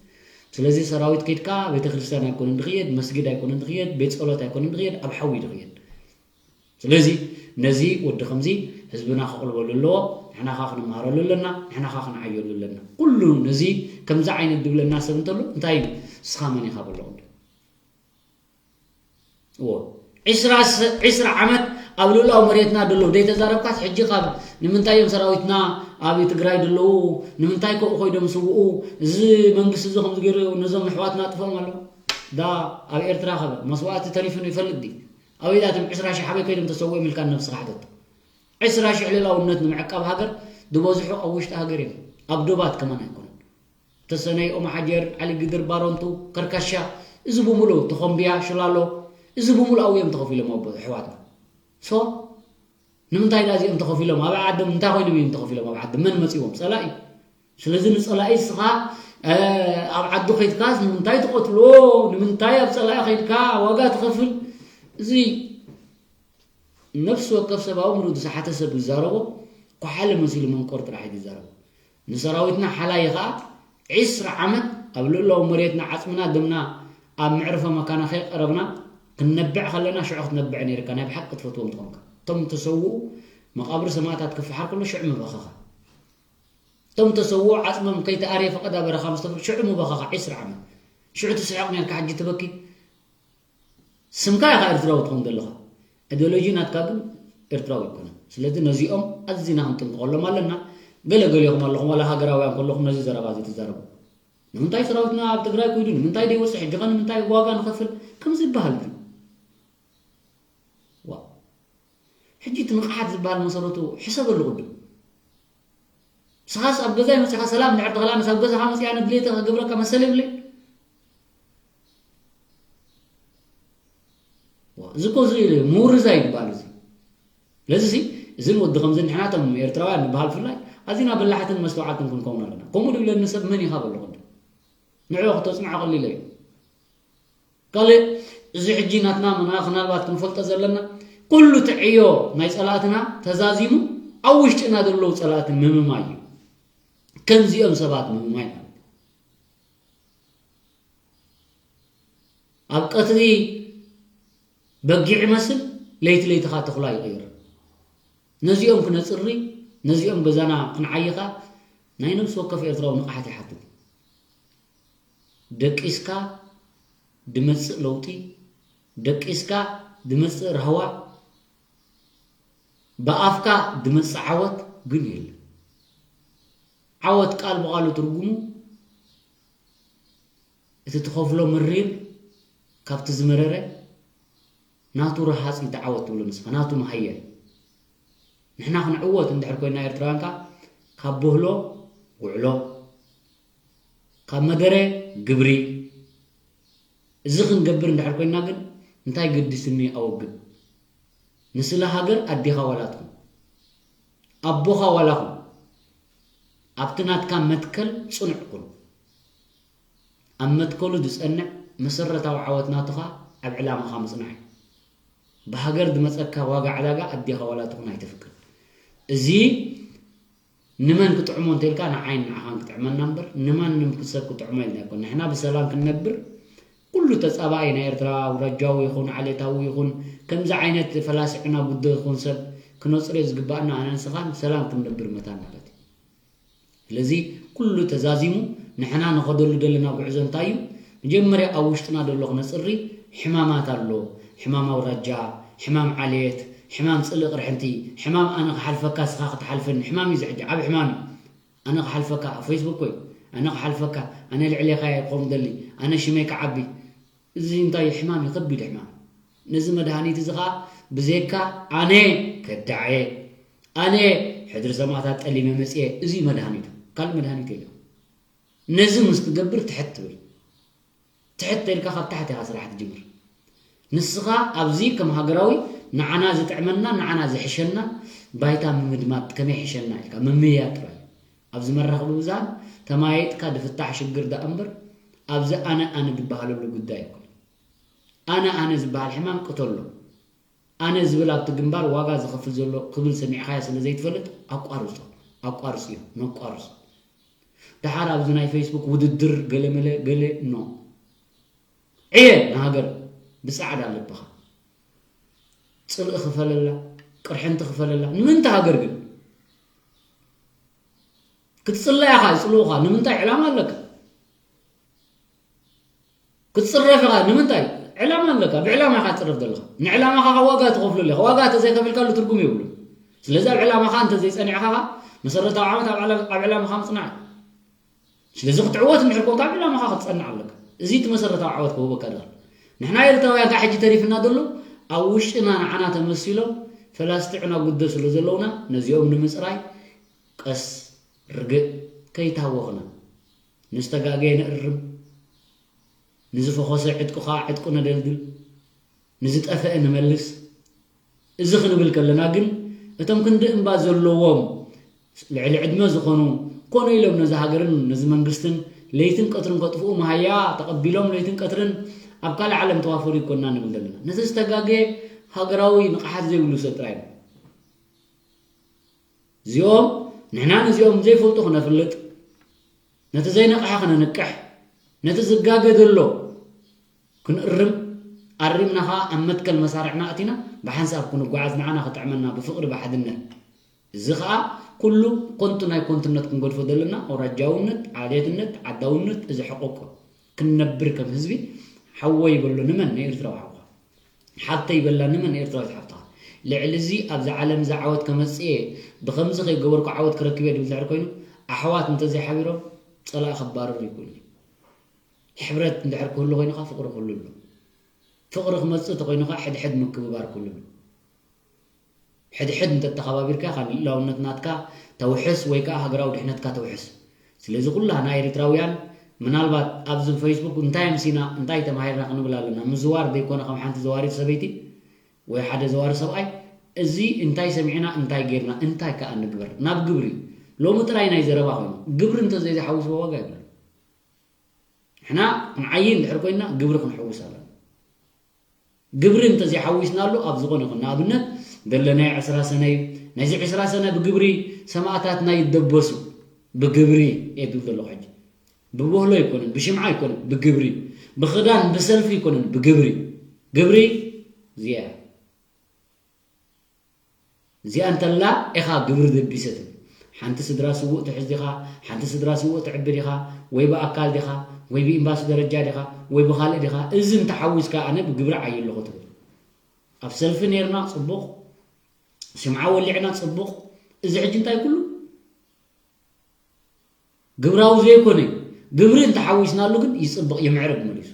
ስለዚ ሰራዊት ከይድካ ቤተክርስትያን ኣይኮነን ድኽየድ፣ መስጊድ ኣይኮነን ድኽየድ፣ ቤት ጸሎት ኣይኮነን ድኽየድ፣ ኣብ ሓዊ ድኽየድ። ስለዚ ነዚ ወዲ ከምዚ ህዝብና ክቕልበሉ ኣለዎ፣ ንሕና ኸ ክንምሃረሉ ኣለና፣ ንሕና ኸ ክንዓየሉ ኣለና። ኩሉ ነዚ ከምዚ ዓይነት ድብለና ሰብ እንተሎ እንታይ እዩ ንስኻ መን ኢኻ በሎ ቅድም። እዎ ዒስራ ዓመት ኣብ ልኡላዊ መሬትና ደለዉ ደይተዛረብካስ ሕጂ ካብ ንምንታይ እዮም ሰራዊትና ኣብ ትግራይ ደለዉ ንምንታይ ከኡ ኮይዶም ስውኡ እዚ መንግስቲ እዚ ከምዚ ገይሩ ነዞም ኣሕዋትና ኣጥፍኦም ኣሎ ዳ ኣብ ኤርትራ ከ መስዋእቲ ተሪፉ ይፈልጥ ድዩ ኣበይ ዳቶም ዕስራ ሺሕ ኣበይ ከይዶም ተሰውኦም ኢልካ ንነብስኻ ሕተቶ ዕስራ ሺሕ ልኡላውነት ንምዕቃብ ሃገር ዝበዝሑ ኣብ ውሽጢ ሃገር እዮም ኣብ ዶባት ከማን ኣይኮነን ተሰነይ ኦም ሓጀር ዓሊ ግድር ባሮንቱ ከርካሻ እዚ ብሙሉ ተኾምብያ ሽላሎ እዚ ብሙሉ ኣብኡ እዮም ተኸፊሎም ኣቦ ኣሕዋትና so ንምንታይ ዳ እዚኦም ተኸፊሎም ኣብ ዓዶም እንታይ ኮይኖም እዮም ተኸፊሎም ኣብ ዓዶም መን መፂዎም ፀላኢ ስለዚ ንፀላኢ እስኻ ኣብ ዓዱ ከይድካስ ንምንታይ ትቐትሎ ንምንታይ ኣብ ፀላኢ ከይድካ ዋጋ ትኸፍል እዚ ነፍሲ ወከፍ ሰብ ኣእምሩ ዝሰሓተ ሰብ ዝዛረቦ ኮሓሊ መሲሉ መንቆር ጥራሕ እዩ ዝዛረቦ። ንሰራዊትና ሓላዪ ኸኣ ዒስራ ዓመት ኣብ ልኡላዊ መሬትና ዓጽምና ደምና ኣብ መዕርፎ መካና ከይቐረብና ክንነብዕ ከለና ሽዑ ክትነብዕ ነይርካ ናይ ብሓቂ ትፈትዎም ተኾንካ። እቶም ተሰውኡ መቓብር ሰማእታት ክፈሓር ከሎ ሽዑ ምበኸኻ። እቶም ተሰውኡ ዓጽሞም ከይተኣርየ ፈቐዳ በረኻ ምስ ተፈ ሽዑ ምበኸኻ ዒስራ ዓመት። ሽዑ ትስሕቕ ነይርካ ሕጂ ትበኪ። ስምካ ኢኻ ኤርትራዊ ትኾን ዘለኻ፣ ኢዲዮሎጂ ናትካ ግን ኤርትራዊ ኣይኮነን። ስለዚ ነዚኦም ኣዚና ክንጥንቀቐሎም ኣለና። ገለ ገሊኹም ኣለኹም ዋላ ሃገራውያን ከለኹም ነዚ ዘረባ እዚ ትዛረቡ። ንምንታይ ሰራዊትና ኣብ ትግራይ ከይዱ፣ ንምንታይ ደይወፅእ፣ ሕጂ ኸ ንምንታይ ዋጋ ንኸፍል ከምዚ ይበሃል ድዩ? ዋእ። ሕጂ እቲ ንቕሓት ዝበሃል መሰረቱ ሕሰበሉ ቅድም። ንስኻስ ኣብ ገዛይ መፂኻ ሰላም እንድሕር ተኽእላ ኣነስ ኣብ ገዛኻ መፂኣ ነድልየተ ክገብረካ መሰል የብለይ። እዚ እኮ እዚ ምውርዛይ ይበሃል እዚ። ስለዚ እዚ እዚ ንወዲ ከምዚ ንሕናቶም ኤርትራውያን ንበሃል ብፍላይ ኣዚና በላሕትን መስተውዓልትን ክንከውን ኣለና። ከምኡ ድብለኒ ሰብ መን ኢኻ በለኹ እንዶ። ንዕኡ ክተጽንዖ ቀሊል እዩ። ካልእ፣ እዚ ሕጂ ናትና ምና-፣ ምናልባት ክንፈልጦ ዘለና፣ ኩሉ እቲ ዕዮ ናይ ጸላእትና ተዛዚሙ ኣብ ውሽጥና ዘለዉ ጸላእቲ ምምማይ እዩ። ከምዚኦም ሰባት ምምማይ ማለት እዩ። ኣብ ቀትሪ በጊዕ ይመስል፣ ለይቲ ለይቲ ኸኣ ተኹላ ይቕየር። ነዚኦም ክነጽሪ፣ ነዚኦም ገዛና ክንዓዪ ኸኣ ናይ ነፍሲ ወከፍ ኤርትራዊ ንቕሓት ይሓትት። ደቂስካ ድመጽእ ለውጢ፣ ደቂስካ ድመጽእ ራህዋ፣ ብኣፍካ ድመጽእ ዓወት ግን የለን። ዓወት ቃል ብቓሉ ትርጉሙ እቲ ትኸፍሎ መሪር ካብቲ ዝመረረ ናቱ ረሃጽ እዩ እቲ ዓወት ትብሎ ንስኻ፣ ናቱ መሃየር። ንሕና ክንዕወት እንድሕር ኮይና ኤርትራውያን ከኣ ካብ ቦህሎ ውዕሎ፣ ካብ መደረ ግብሪ፣ እዚ ክንገብር እንድሕር ኮይና ግን እንታይ ገዲስኒ ኣወግድ። ንስለ ሃገር ኣዴኻ ዋላ ትኹን፣ ኣቦኻ ዋላ ኹን፣ ኣብቲ ናትካ መትከል ጽኑዕ ኩን። ኣብ መትከሉ ዝጸንዕ መሰረታዊ ዓወት ናቱ ኸኣ ኣብ ዕላማኻ ምጽናዕ እዩ። ብሃገር ዝመጸካ ዋጋ ዕዳጋ ኣዴኻ ዋላ ትኹን ኣይተፍቅድ። እዚ ንመን ክጥዕሞ እንተኢልካ ንዓይን ንዓኻን ክጥዕመና እምበር ንማንም ሰብ ክጥዕሞ ኢልና ኣይኮን። ንሕና ብሰላም ክንነብር ኩሉ ተጻባኢ ናይ ኤርትራ ኣውራጃዊ ይኹን ዓሌታዊ ይኹን ከምዚ ዓይነት ፈላሲ ዕና ጉዶ ይኹን ሰብ ክነጽርዮ ዝግባኣና ኣነ ንስኻን ሰላም ክንነብር መታን ማለት እዩ። ስለዚ ኩሉ ተዛዚሙ ንሕና ንኸደሉ ዘለና ጉዕዞ እንታይ እዩ? መጀመርያ ኣብ ውሽጥና ዘሎ ክነጽሪ ሕማማት ኣሎ። ሕማም ኣውራጃ፣ ሕማም ዓሌት፣ ሕማም ጽልኢ ቅርሕንቲ፣ ሕማም ኣነ ክሓልፈካ ስኻ ክትሓልፈኒ፣ ሕማም እዩ ዝሕጂ ዓብ ሕማም እዩ። ኣነ ክሓልፈካ ኣብ ፌስቡክ ወይ ኣነ ክሓልፈካ ኣነ ልዕሌኻየ ክኸውን ደሊ ኣነ ሽመይ ክዓቢ እዚ እንታይ እዩ? ሕማም እዩ፣ ከቢድ ሕማም። ነዚ መድሃኒት እዚ ኸኣ ብዘይካ ኣነ ከዳዕየ፣ ኣነ ሕድሪ ሰማእታት ጠሊመ መጽየ፣ እዚ እዩ መድሃኒቱ። ካልእ መድሃኒት የለን። ነዚ ምስ ትገብር ትሕት ትብል። ትሕት ተይልካ ካብ ታሕቲ ኢኻ ስራሕ ትጅምር። ንስኻ ኣብዚ ከም ሃገራዊ ንዓና ዝጥዕመና፣ ንዓና ዝሕሸና ባይታ ምምድማድ ከመይ ይሕሸና ኢልካ ምምያጥ ጥራይ እዩ። ኣብዚ መራኸቢ ብዙሃን ተማያይጥካ ዝፍታሕ ሽግር ደኣ እምበር ኣብዚ ኣነ ኣነ ዝበሃለሉ ጉዳይ ኣይኮነን። ኣነ ኣነ ዝበሃል ሕማም ቅተሎ። ኣነ ዝብል ኣብቲ ግንባር ዋጋ ዝኸፍል ዘሎ ክብል ሰሚዕኻዮ ስለ ዘይትፈልጥ ኣቋርጾ። ኣቋርጽዮ። ነቋርጾ። ደሓር ኣብዚ ናይ ፌስቡክ ውድድር ገለመለ ገለ ኖ። ዕየ ንሃገር ብጻዕዳ ልብኻ። ጽልኢ ክፈለላ፣ ቅርሕንቲ ክፈለላ። ንምንታይ ሃገር ግን? ክትጽላእ ኢኻ፣ ይጽልኡኻ። ንምንታይ ዕላማ ኣለካ? ክትጽረፍ ኢኻ። ንምንታይ? ዕላማ ኣለካ። ብዕላማ ኢኻ ትጽረፍ ዘለኻ። ንዕላማኻ ኸኣ ዋጋ ትኸፍለሉ ኢኻ። ዋጋ እንተዘይከፊልካሉ ትርጉም የብሉን። ስለዚ ኣብ ዕላማኻ እንተዘይጸኒዕካ ኸኣ መሰረታዊ ዓወት ኣብ ዕላ-፣ ኣብ ዕላማኻ ምጽናዕ እዩ። ስለዚ ክትዕወት እንድሕር ኮንካ ኣብ ዕላማኻ ክትጸንዕ ኣለካ። እዚ እቲ መሰረታዊ ዓወት ክህበካ ድኽእል። ንሕና ኤርትራውያን ከኣ ሕጂ ተሪፍና ዘሎ ኣብ ውሽጥና ንዓና ተመሲሎም ፈላስቲ ዕና ጉዶ ስለ ዘለውና ነዚኦም ንምጽራይ ቀስ ርግእ ከይታወኽና ንዝተጋገየ ንእርም፣ ንዝፈኾሰ ዕጥቁ ኸኣ ዕጥቁ ነደልድል፣ ንዝጠፍአ ንመልስ። እዚ ክንብል ከለና ግን እቶም ክንዲ እምባ ዘለዎም ልዕሊ ዕድመ ዝኾኑ ኮነ ኢሎም ነዚ ሃገርን ነዚ መንግስትን ለይትን ቀትርን ከጥፍኡ መሃያ ተቐቢሎም ለይትን ቀትርን ኣብ ካልእ ዓለም ተዋፈሩ ይኮንና ንብል ዘለና። ነቲ ዝተጋገየ ሃገራዊ ንቕሓት ዘይብሉ ሰብ ጥራይ እዩ። እዚኦም ንሕና ነዚኦም ዘይፈልጡ ክነፍልጥ፣ ነቲ ዘይነቕሐ ክነንቅሕ፣ ነቲ ዝጋገ ዘሎ ክንእርም፣ ኣሪምና ኸኣ ኣብ መትከል መሳርዕና ኣቲና ብሓንሳብ ክንጓዓዝ ንዓና ክጥዕመና ብፍቕሪ ብሓድነት። እዚ ኸኣ ኩሉ ኮንቱ ናይ ኮንቱነት ክንገድፎ ዘለና ኣውራጃውነት፣ ዓሌትነት፣ ዓዳውነት እዚ ሕቆቆ ክንነብር ከም ህዝቢ ሓወይ በሎ ንመን ንኤርትራዊ ሓውኻ። ሓብተይ በላ ንመን ኤርትራዊት ሓብትኻ። ልዕሊ እዚ ኣብዚ ዓለም እዚ ዓወት ከመጽእ እየ፣ ብኸምዚ ከይገበርኩ ዓወት ክረክብ እየ ድብል ድሕር ኮይኑ ኣሕዋት እንተዘይሓቢሮም ጸላኢ ክባረር ይኽእል እዩ። ሕብረት እንድሕር ክህሉ ኮይኑ ኸዓ ፍቕሪ ክህሉ ኣሎ። ፍቕሪ ክመጽእ እንተኾይኑ ኸዓ ሕድሕድ ምክብባር ክህሉ ኣሎ። ሕድሕድ እንተተኸባቢርካ ኢኻ ልኡላውነት ናትካ ተውሕስ ወይ ከኣ ሃገራዊ ድሕነትካ ተውሕስ። ስለዚ ኩላህና ኤሪትራውያን ምናልባት ኣብዚ ፌስቡክ እንታይ ኣምሲና እንታይ ተማሂርና ክንብል ኣለና። ምዝዋር ዘይኮነ ከም ሓንቲ ዘዋሪት ሰበይቲ ወይ ሓደ ዘዋሪ ሰብኣይ እዚ እንታይ ሰሚዕና እንታይ ጌርና እንታይ ከኣ ንግበር ናብ ግብሪ ሎሚ ጥራይ ናይ ዘረባ ኮይኑ፣ ግብሪ እንተዘይዝሓውስዎ ዋጋ የብሉን። ንሕና ክንዓይ እንድሕር ኮይንና ግብሪ ክንሕውስ ኣለና። ግብሪ እንተዘይሓዊስናሉ ኣብ ዝኾነ ይኹን፣ ንኣብነት፣ ደለ ናይ ዕስራ ሰነ እዩ። ናይዚ ዕስራ ሰነ ብግብሪ ሰማእታትና ይደበሱ። ብግብሪ እየ ዝብል ዘለኹ ሕጂ። ብቦህሎ ኣይኮነን፣ ብሽምዓ ኣይኮነን፣ ብግብሪ። ብኽዳን፣ ብሰልፊ ኣይኮነን፣ ብግብሪ። ግብሪ እዚኣ እያ። እዚኣ እንተላ ኢኻ ግብሪ ደቢሰ ትብል። ሓንቲ ስድራ ስዉእ ትሕዝ ዲኻ? ሓንቲ ስድራ ስዉእ ትዕቢ ዲኻ? ወይ ብኣካል ዲኻ? ወይ ብኤምባሲ ደረጃ ዲኻ? ወይ ብኻልእ ዲኻ? እዚ እንተሓዊስካ ኣነ ብግብሪ ዓየ ኣለኹ ትብል። ኣብ ሰልፊ ነይርና ጽቡቕ፣ ሽምዓ ወሊዕና ጽቡቕ። እዚ ሕጂ እንታይ ኩሉ? ግብራዊ ዘይኮነ እዩ። ግብሪ እንተሓዊስናሉ ግን ይጽብቕ፣ ይምዕርግ መሊሱ።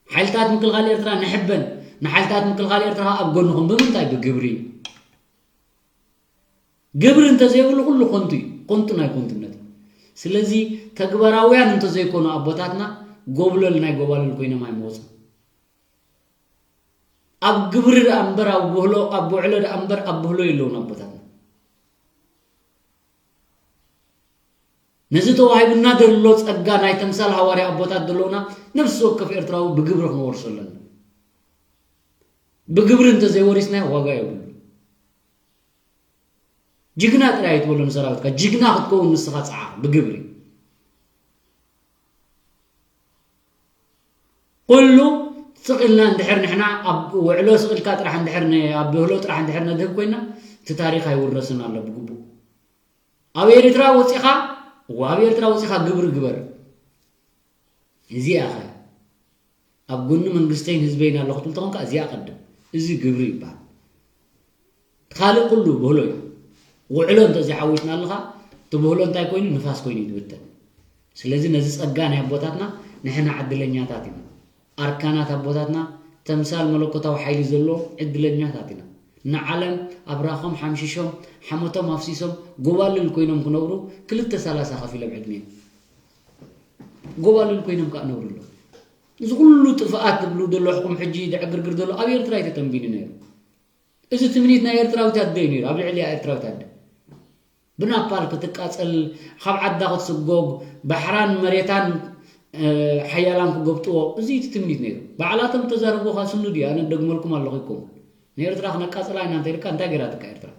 ሓይልታት ምክልኻል ኤርትራ ንሕበን፣ ንሓይልታት ምክልኻል ኤርትራ ኣብ ጎንኹም። ብምንታይ? ብግብሪ። ግብሪ እንተዘይብሉ ኩሉ ኮንቱ እዩ፣ ኮንቱ ናይ ኮንቱነት እዩ። ስለዚ ተግባራውያን እንተዘይኮኑ ኣቦታትና፣ ጎብለል ናይ ጎባልል ኮይኖም ኣይመወጹን። ኣብ ግብሪ ደኣ እምበር ኣብ ብህሎ፣ ኣብ ውዕሎ ደኣ እምበር ኣብ ብህሎ የለውን ኣቦታትና። ነዚ ተዋሂቡና ዘሎ ጸጋ ናይ ተምሳል ሃዋርያ ኣቦታት ዘለውና ነፍሲ ወከፍ ኤርትራዊ ብግብሪ ክንወርሶ ኣለና። ብግብሪ እንተዘይወሪስናዮ ዋጋ የብሉ። ጅግና ጥራይ ኣይትበሎ ንሰራዊትካ፣ ጅግና ክትከውን ንስኻ ጸዓቕ ብግብሪ። ኩሉ ስቕ ኢልና እንድሕር ንሕና ኣብ ውዕሎ ስቕ ኢልካ ጥራሕ እንድሕር ን-፣ ኣብ ብህሎ ጥራሕ እንድሕር ነድህብ ኮይና፣ እቲ ታሪኽ ኣይውረስን ኣሎ ብግቡእ። ኣብ ኤርትራ ወጺኻ፣ እወ፣ ኣብ ኤርትራ ወጺኻ ግብሪ ግበር። እዚኣ ኸ ኣብ ጎኒ መንግስተይን ህዝበይን ኣለኹ ትብል ተኾንካ፣ እዚኣ ቀድም። እዚ ግብሪ ይበሃል። እቲ ካልእ ኩሉ ብህሎ እዩ። ውዕሎ እንተዘይሓዊስና ኣለኻ፣ እቲ ብህሎ እንታይ ኮይኑ? ንፋስ ኮይኑ እዩ ዝብተን። ስለዚ ነዚ ጸጋ ናይ ኣቦታትና ንሕና ዕድለኛታት ኢና። ኣርካናት ኣቦታትና ተምሳል መለኮታዊ ሓይሊ ዘለዎም ዕድለኛታት ኢና። ንዓለም ኣብራኾም ሓምሺሾም፣ ሓመቶም ኣፍሲሶም፣ ጎባልል ኮይኖም ክነብሩ ክልተ ሰላሳ ከፊሎም ዕድሜኦም። ጎባልል ኮይኖም ከኣ ነብሩ ኣለዉ። እዚ ኩሉ ጥፍኣት ትብሉ ዘለኹም ሕጂ ድዕግርግር ዘሎ ኣብ ኤርትራ እዩ ተተንቢኑ ነይሩ። እዚ ትምኒት ናይ ኤርትራዊት ኣደ እዩ ነይሩ፣ ኣብ ልዕሊኣ ኤርትራዊት ኣደ። ብናፓል ክትቃጸል፣ ካብ ዓዳ ክትስጎግ፣ ባሕራን መሬታን፣ እ፣ ሓያላን ክገብጥዎ፣ እዚ እቲ ትምኒት ነይሩ። ባዕላቶም ተዛረቡኻ ስኑ ድዩ? ኣነ ደግመልኩም ኣለኹ ይኮን። ንኤርትራ ክነቃጽላ ኢና እንተ ኢልካ፣ እንታይ ገይራትካ ኤርትራ?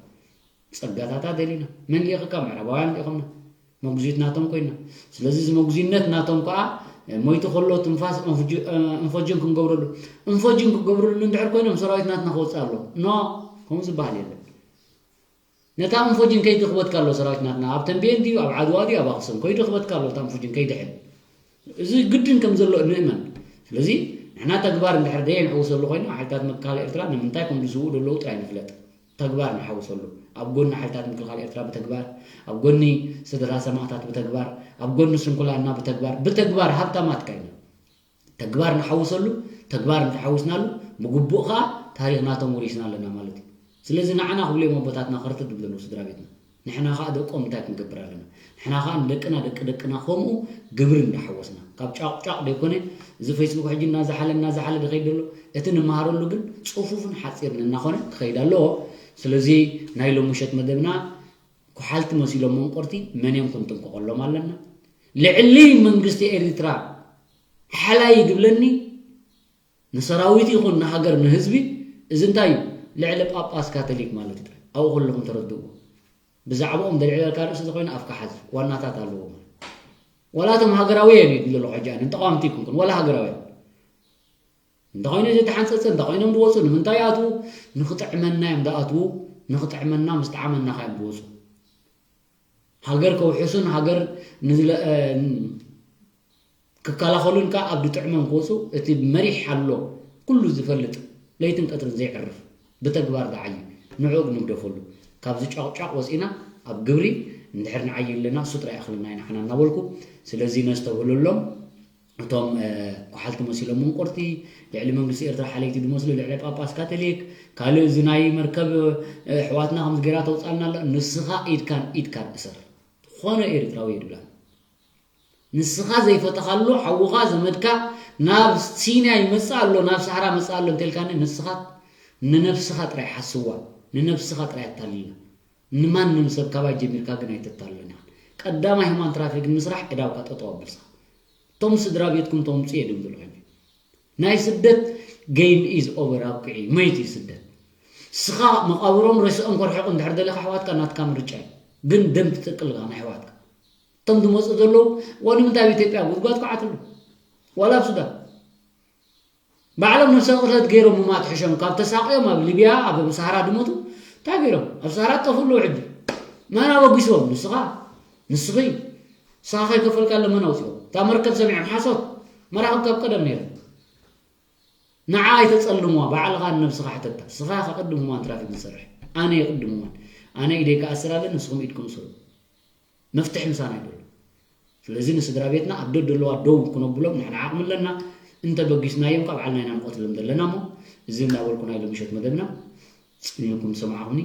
ጸጋታታ ደሊና። መን ልኢኽካ? ምዕራባውያን ልኢኾምና። መጉዚት ናቶም ኮይና። ስለዚ እዚ መጉዚነት ናቶም ከኣ፣ እ፣ ሞይቱ ከሎ ትንፋስ እንፍጁ-፣ እ፣ እንፎጅን ክንገብረሉ። እንፎጅን ክገብረሉ እንድሕር ኮይኖም ሰራዊት ናትና ክወጽእ ኣለዎ። ኖ፣ ከምኡ ዝበሃል የለን። ነታ እንፎጅን ከይድኽበትካ ኣሎ ሰራዊት ናትና። ኣብ ተንቤን ድዩ፣ ኣብ ዓድዋ ድዩ፣ ኣብ ኣኽሱም ከይድኽበትካ ኣሎ እታ እንፎጅን ከይድሕን። እዚ ግድን ከም ዘሎ እንእመን። ስለዚ ንሕና ተግባር እንድሕር ደየንዕውሰሉ ኮይና፣ ሓይልታት ምክልኻል ኤርትራ ንምንታይ ከም ዝስውኡ ዘለዉ ጥራይ ንፍለጥ። ተግባር ንሓውሰሉ። ኣብ ጎኒ ሓይልታት ምክልኻል ኤርትራ ብተግባር፣ ኣብ ጎኒ ስድራ ሰማእታት ብተግባር፣ ኣብ ጎኒ ስንኩላንና ብተግባር፣ ብተግባር ሃብታማት ካይና። ተግባር ንሓውሰሉ፣ ተግባር እንተሓዊስናሉ፣ ብግቡእ ኸኣ ታሪኽ ናቶም ወሪስና ኣለና ማለት እዩ። ስለዚ ንዓና ክብሉ እዮም ኣቦታትና ከርተት ዝብሉ ዘለዉ ስድራ ቤትና። ንሕና ኸኣ ደቆም እንታይ ክንገብር ኣለና? ንሕና ኸኣ ንደቅና፣ ደቂ ደቅና ከምኡ ግብሪ እንዳሓወስና፣ ካብ ጫቕ ጫቕ ደይኮነ፣ እዚ ፌስቡክ ሕጂ እናዘሓለ፣ እናዘሓለ ዝኸይድ ዘሎ፣ እቲ ንመሃረሉ ግን ጽፉፍን ሓጺርን እናኾነ ክኸይድ ኣለዎ። ስለዚ ናይ ሎሚ ምሸት መደብና፣ ኮሓልቲ መሲሎም መንቆርቲ መን እዮም ክንጥንቀቐሎም ኣለና። ልዕሊ መንግስቲ ኤርትራ ሓላይ ዝብለኒ፣ ንሰራዊት ይኹን ንሃገር ንህዝቢ፣ እዚ እንታይ እዩ? ልዕሊ ጳጳስ ካቶሊክ ማለት እዩ። ኣብኡ ከለኹም ተረድእዎ። ብዛዕባኦም ዘልዕለልካ ርእሲ ተኾይኑ ኣፍካ ሓዝ፣ ዋናታት ኣለዎ ማለት። ዋላ እቶም ሃገራውያን እዩ ዝብሎ ዘለኹ ሕጂ ኣነ፣ ንተቓወምቲ ይኩንኩን፣ ዋላ ሃገራውያን። እንተኾይኑ ዘይተሓንጸጸ፣ እንተኾይኖም ዝወጹ፣ ንምንታይ ይኣትዉ? ንኽጥዕመና እዮም ዝኣትዉ፣ ንኽጥዕመና ምስ ጠዓመና ከ እዮም ዝወጹ። ሃገር ከውሕሱን ሃገር ንዝለ-፣ እ፣ ክከላኸሉን ከኣ ኣብ ዝጥዕሞም ክወጹ፣ እቲ መሪሕ ኣሎ፣ ኩሉ ዝፈልጥ፣ ለይትን ቀትርን ዘይዕርፍ፣ ብተግባር ዝዓዪ፣ ንዕኡ ንግደፈሉ። ካብዚ ጫቕጫቕ ወጺእና ኣብ ግብሪ እንድሕር ንዓዪ ኣለና፣ እሱ ጥራይ ይኣኽለና እዩ ንዓና እናበልኩ፣ ስለዚ ነስተብህለሎም። እቶም፣ እ፣ ኮሓልቲ መሲሎም መንቆርቲ፣ ልዕሊ መንግስቲ ኤርትራ ሓለይቲ ዝመስሉ፣ ልዕሊ ጳጳስ ካቶሊክ፣ ካልእ እዚ ናይ መርከብ፣ እ፣ ኣሕዋትና ከምዚ ገይራ ተውጻልና ኣላ፣ ንስኻ ኢድካን ኢድካን እሰር። ዝኾነ ኤርትራዊ የድላን። ንስኻ ዘይፈተኻሉ ሓውኻ ዘመድካ ናብ ሲና ይመጽእ ኣሎ፣ ናብ ሰሃራ መጽእ ኣሎ እንተልካኒ፣ ንስኻ ንነብስኻ ጥራይ ሓስዋ፣ ንነብስኻ ጥራይ ኣታልላ። ንማንም ሰብ ካባይ ጀሚርካ ግን ኣይተታልለና። ቀዳማይ ሁማን ትራፊክ ንምስራሕ ዕዳውካ ጠጠው ኣብልሳ። እቶም ስድራ ቤትኩም ተምፁ የድም ዝልኹም። ናይ ስደት game is over፣ ኣብቅዒ፣ መይት እዩ ስደት። ስኻ መቓብሮም ሬስኦም ከርሕቕ እንድሕር ደለኻ ኣሕዋትካ ናትካ ምርጫ እዩ። ግን ደም ትጥቅልካ ናይ ኣሕዋትካ። እቶም ዝመፁ ዘለዉ ወንምንታይ ኣብ ኢትዮጵያ ጉድጓድ ክዓትሉ ዋላ ኣብ ሱዳን ባዕሎም ነፍሰ ቅትለት ገይሮም ምማት ሕሾም ካብ ተሳቅዮም ኣብ ሊብያ ኣብ ሰሃራ ድሞቱ እንታይ ገይሮም ኣብ ሰሃራ ጠፉ ኣለዉ። ሕጂ መን ኣበጊስዎም? ንስኻ ንስኺ ንስኻ ከይከፈልካ ለመን ኣውፅኦም እታ መርከብ ሰሚዖም ሓሶት መራኽብ ካብ ቀደም ነይሩ። ንዓ ኣይተፀልምዋ ባዕልኻ ንነብስኻ ሕተታ። ስኻ ከቅድም ሁማን ትራፊክ ንሰርሕ ኣነ የቅድም ሁማን ኣነ ኢደይ ክኣስር ኣለ ንስኹም ኢድኩም ስሩ። መፍትሒ ምሳና ይደሉ። ስለዚ ንስድራ ቤትና ኣብ ደድ ዘለዋ ደው ክነብሎም ንሕና ዓቕሚ ኣለና። እንተበጊስናዮም ካብ ዓልና ኢና ንቐትሎም ዘለና እሞ እዚ እንዳበልኩ ናይ ሎምሸት መደብና ፅኒንኩም ዝሰማዕኹምኒ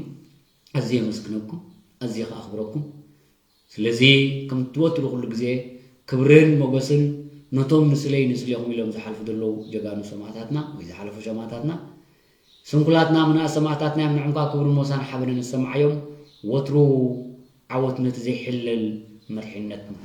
ኣዝየ የመስግነኩም ኣዝየ ከኣኽብረኩም። ስለዚ ከም ትወትሩ ኩሉ ግዜ ክብርን ሞገስን ነቶም ንስለይ ንስሌኹም ኢሎም ዝሓልፉ ዘለዉ ጀጋኑ ሰማእታትና ወይ ዝሓለፉ ሰማእታትና። ስንኩላትና ምንኣ ሰማእታትና እዮም ንዕምካ ክብርን ሞሳን ሓበንን ዝሰማዓዮም። ወትሩ ዓወት ነቲ ዘይሕለል መድሕነትና።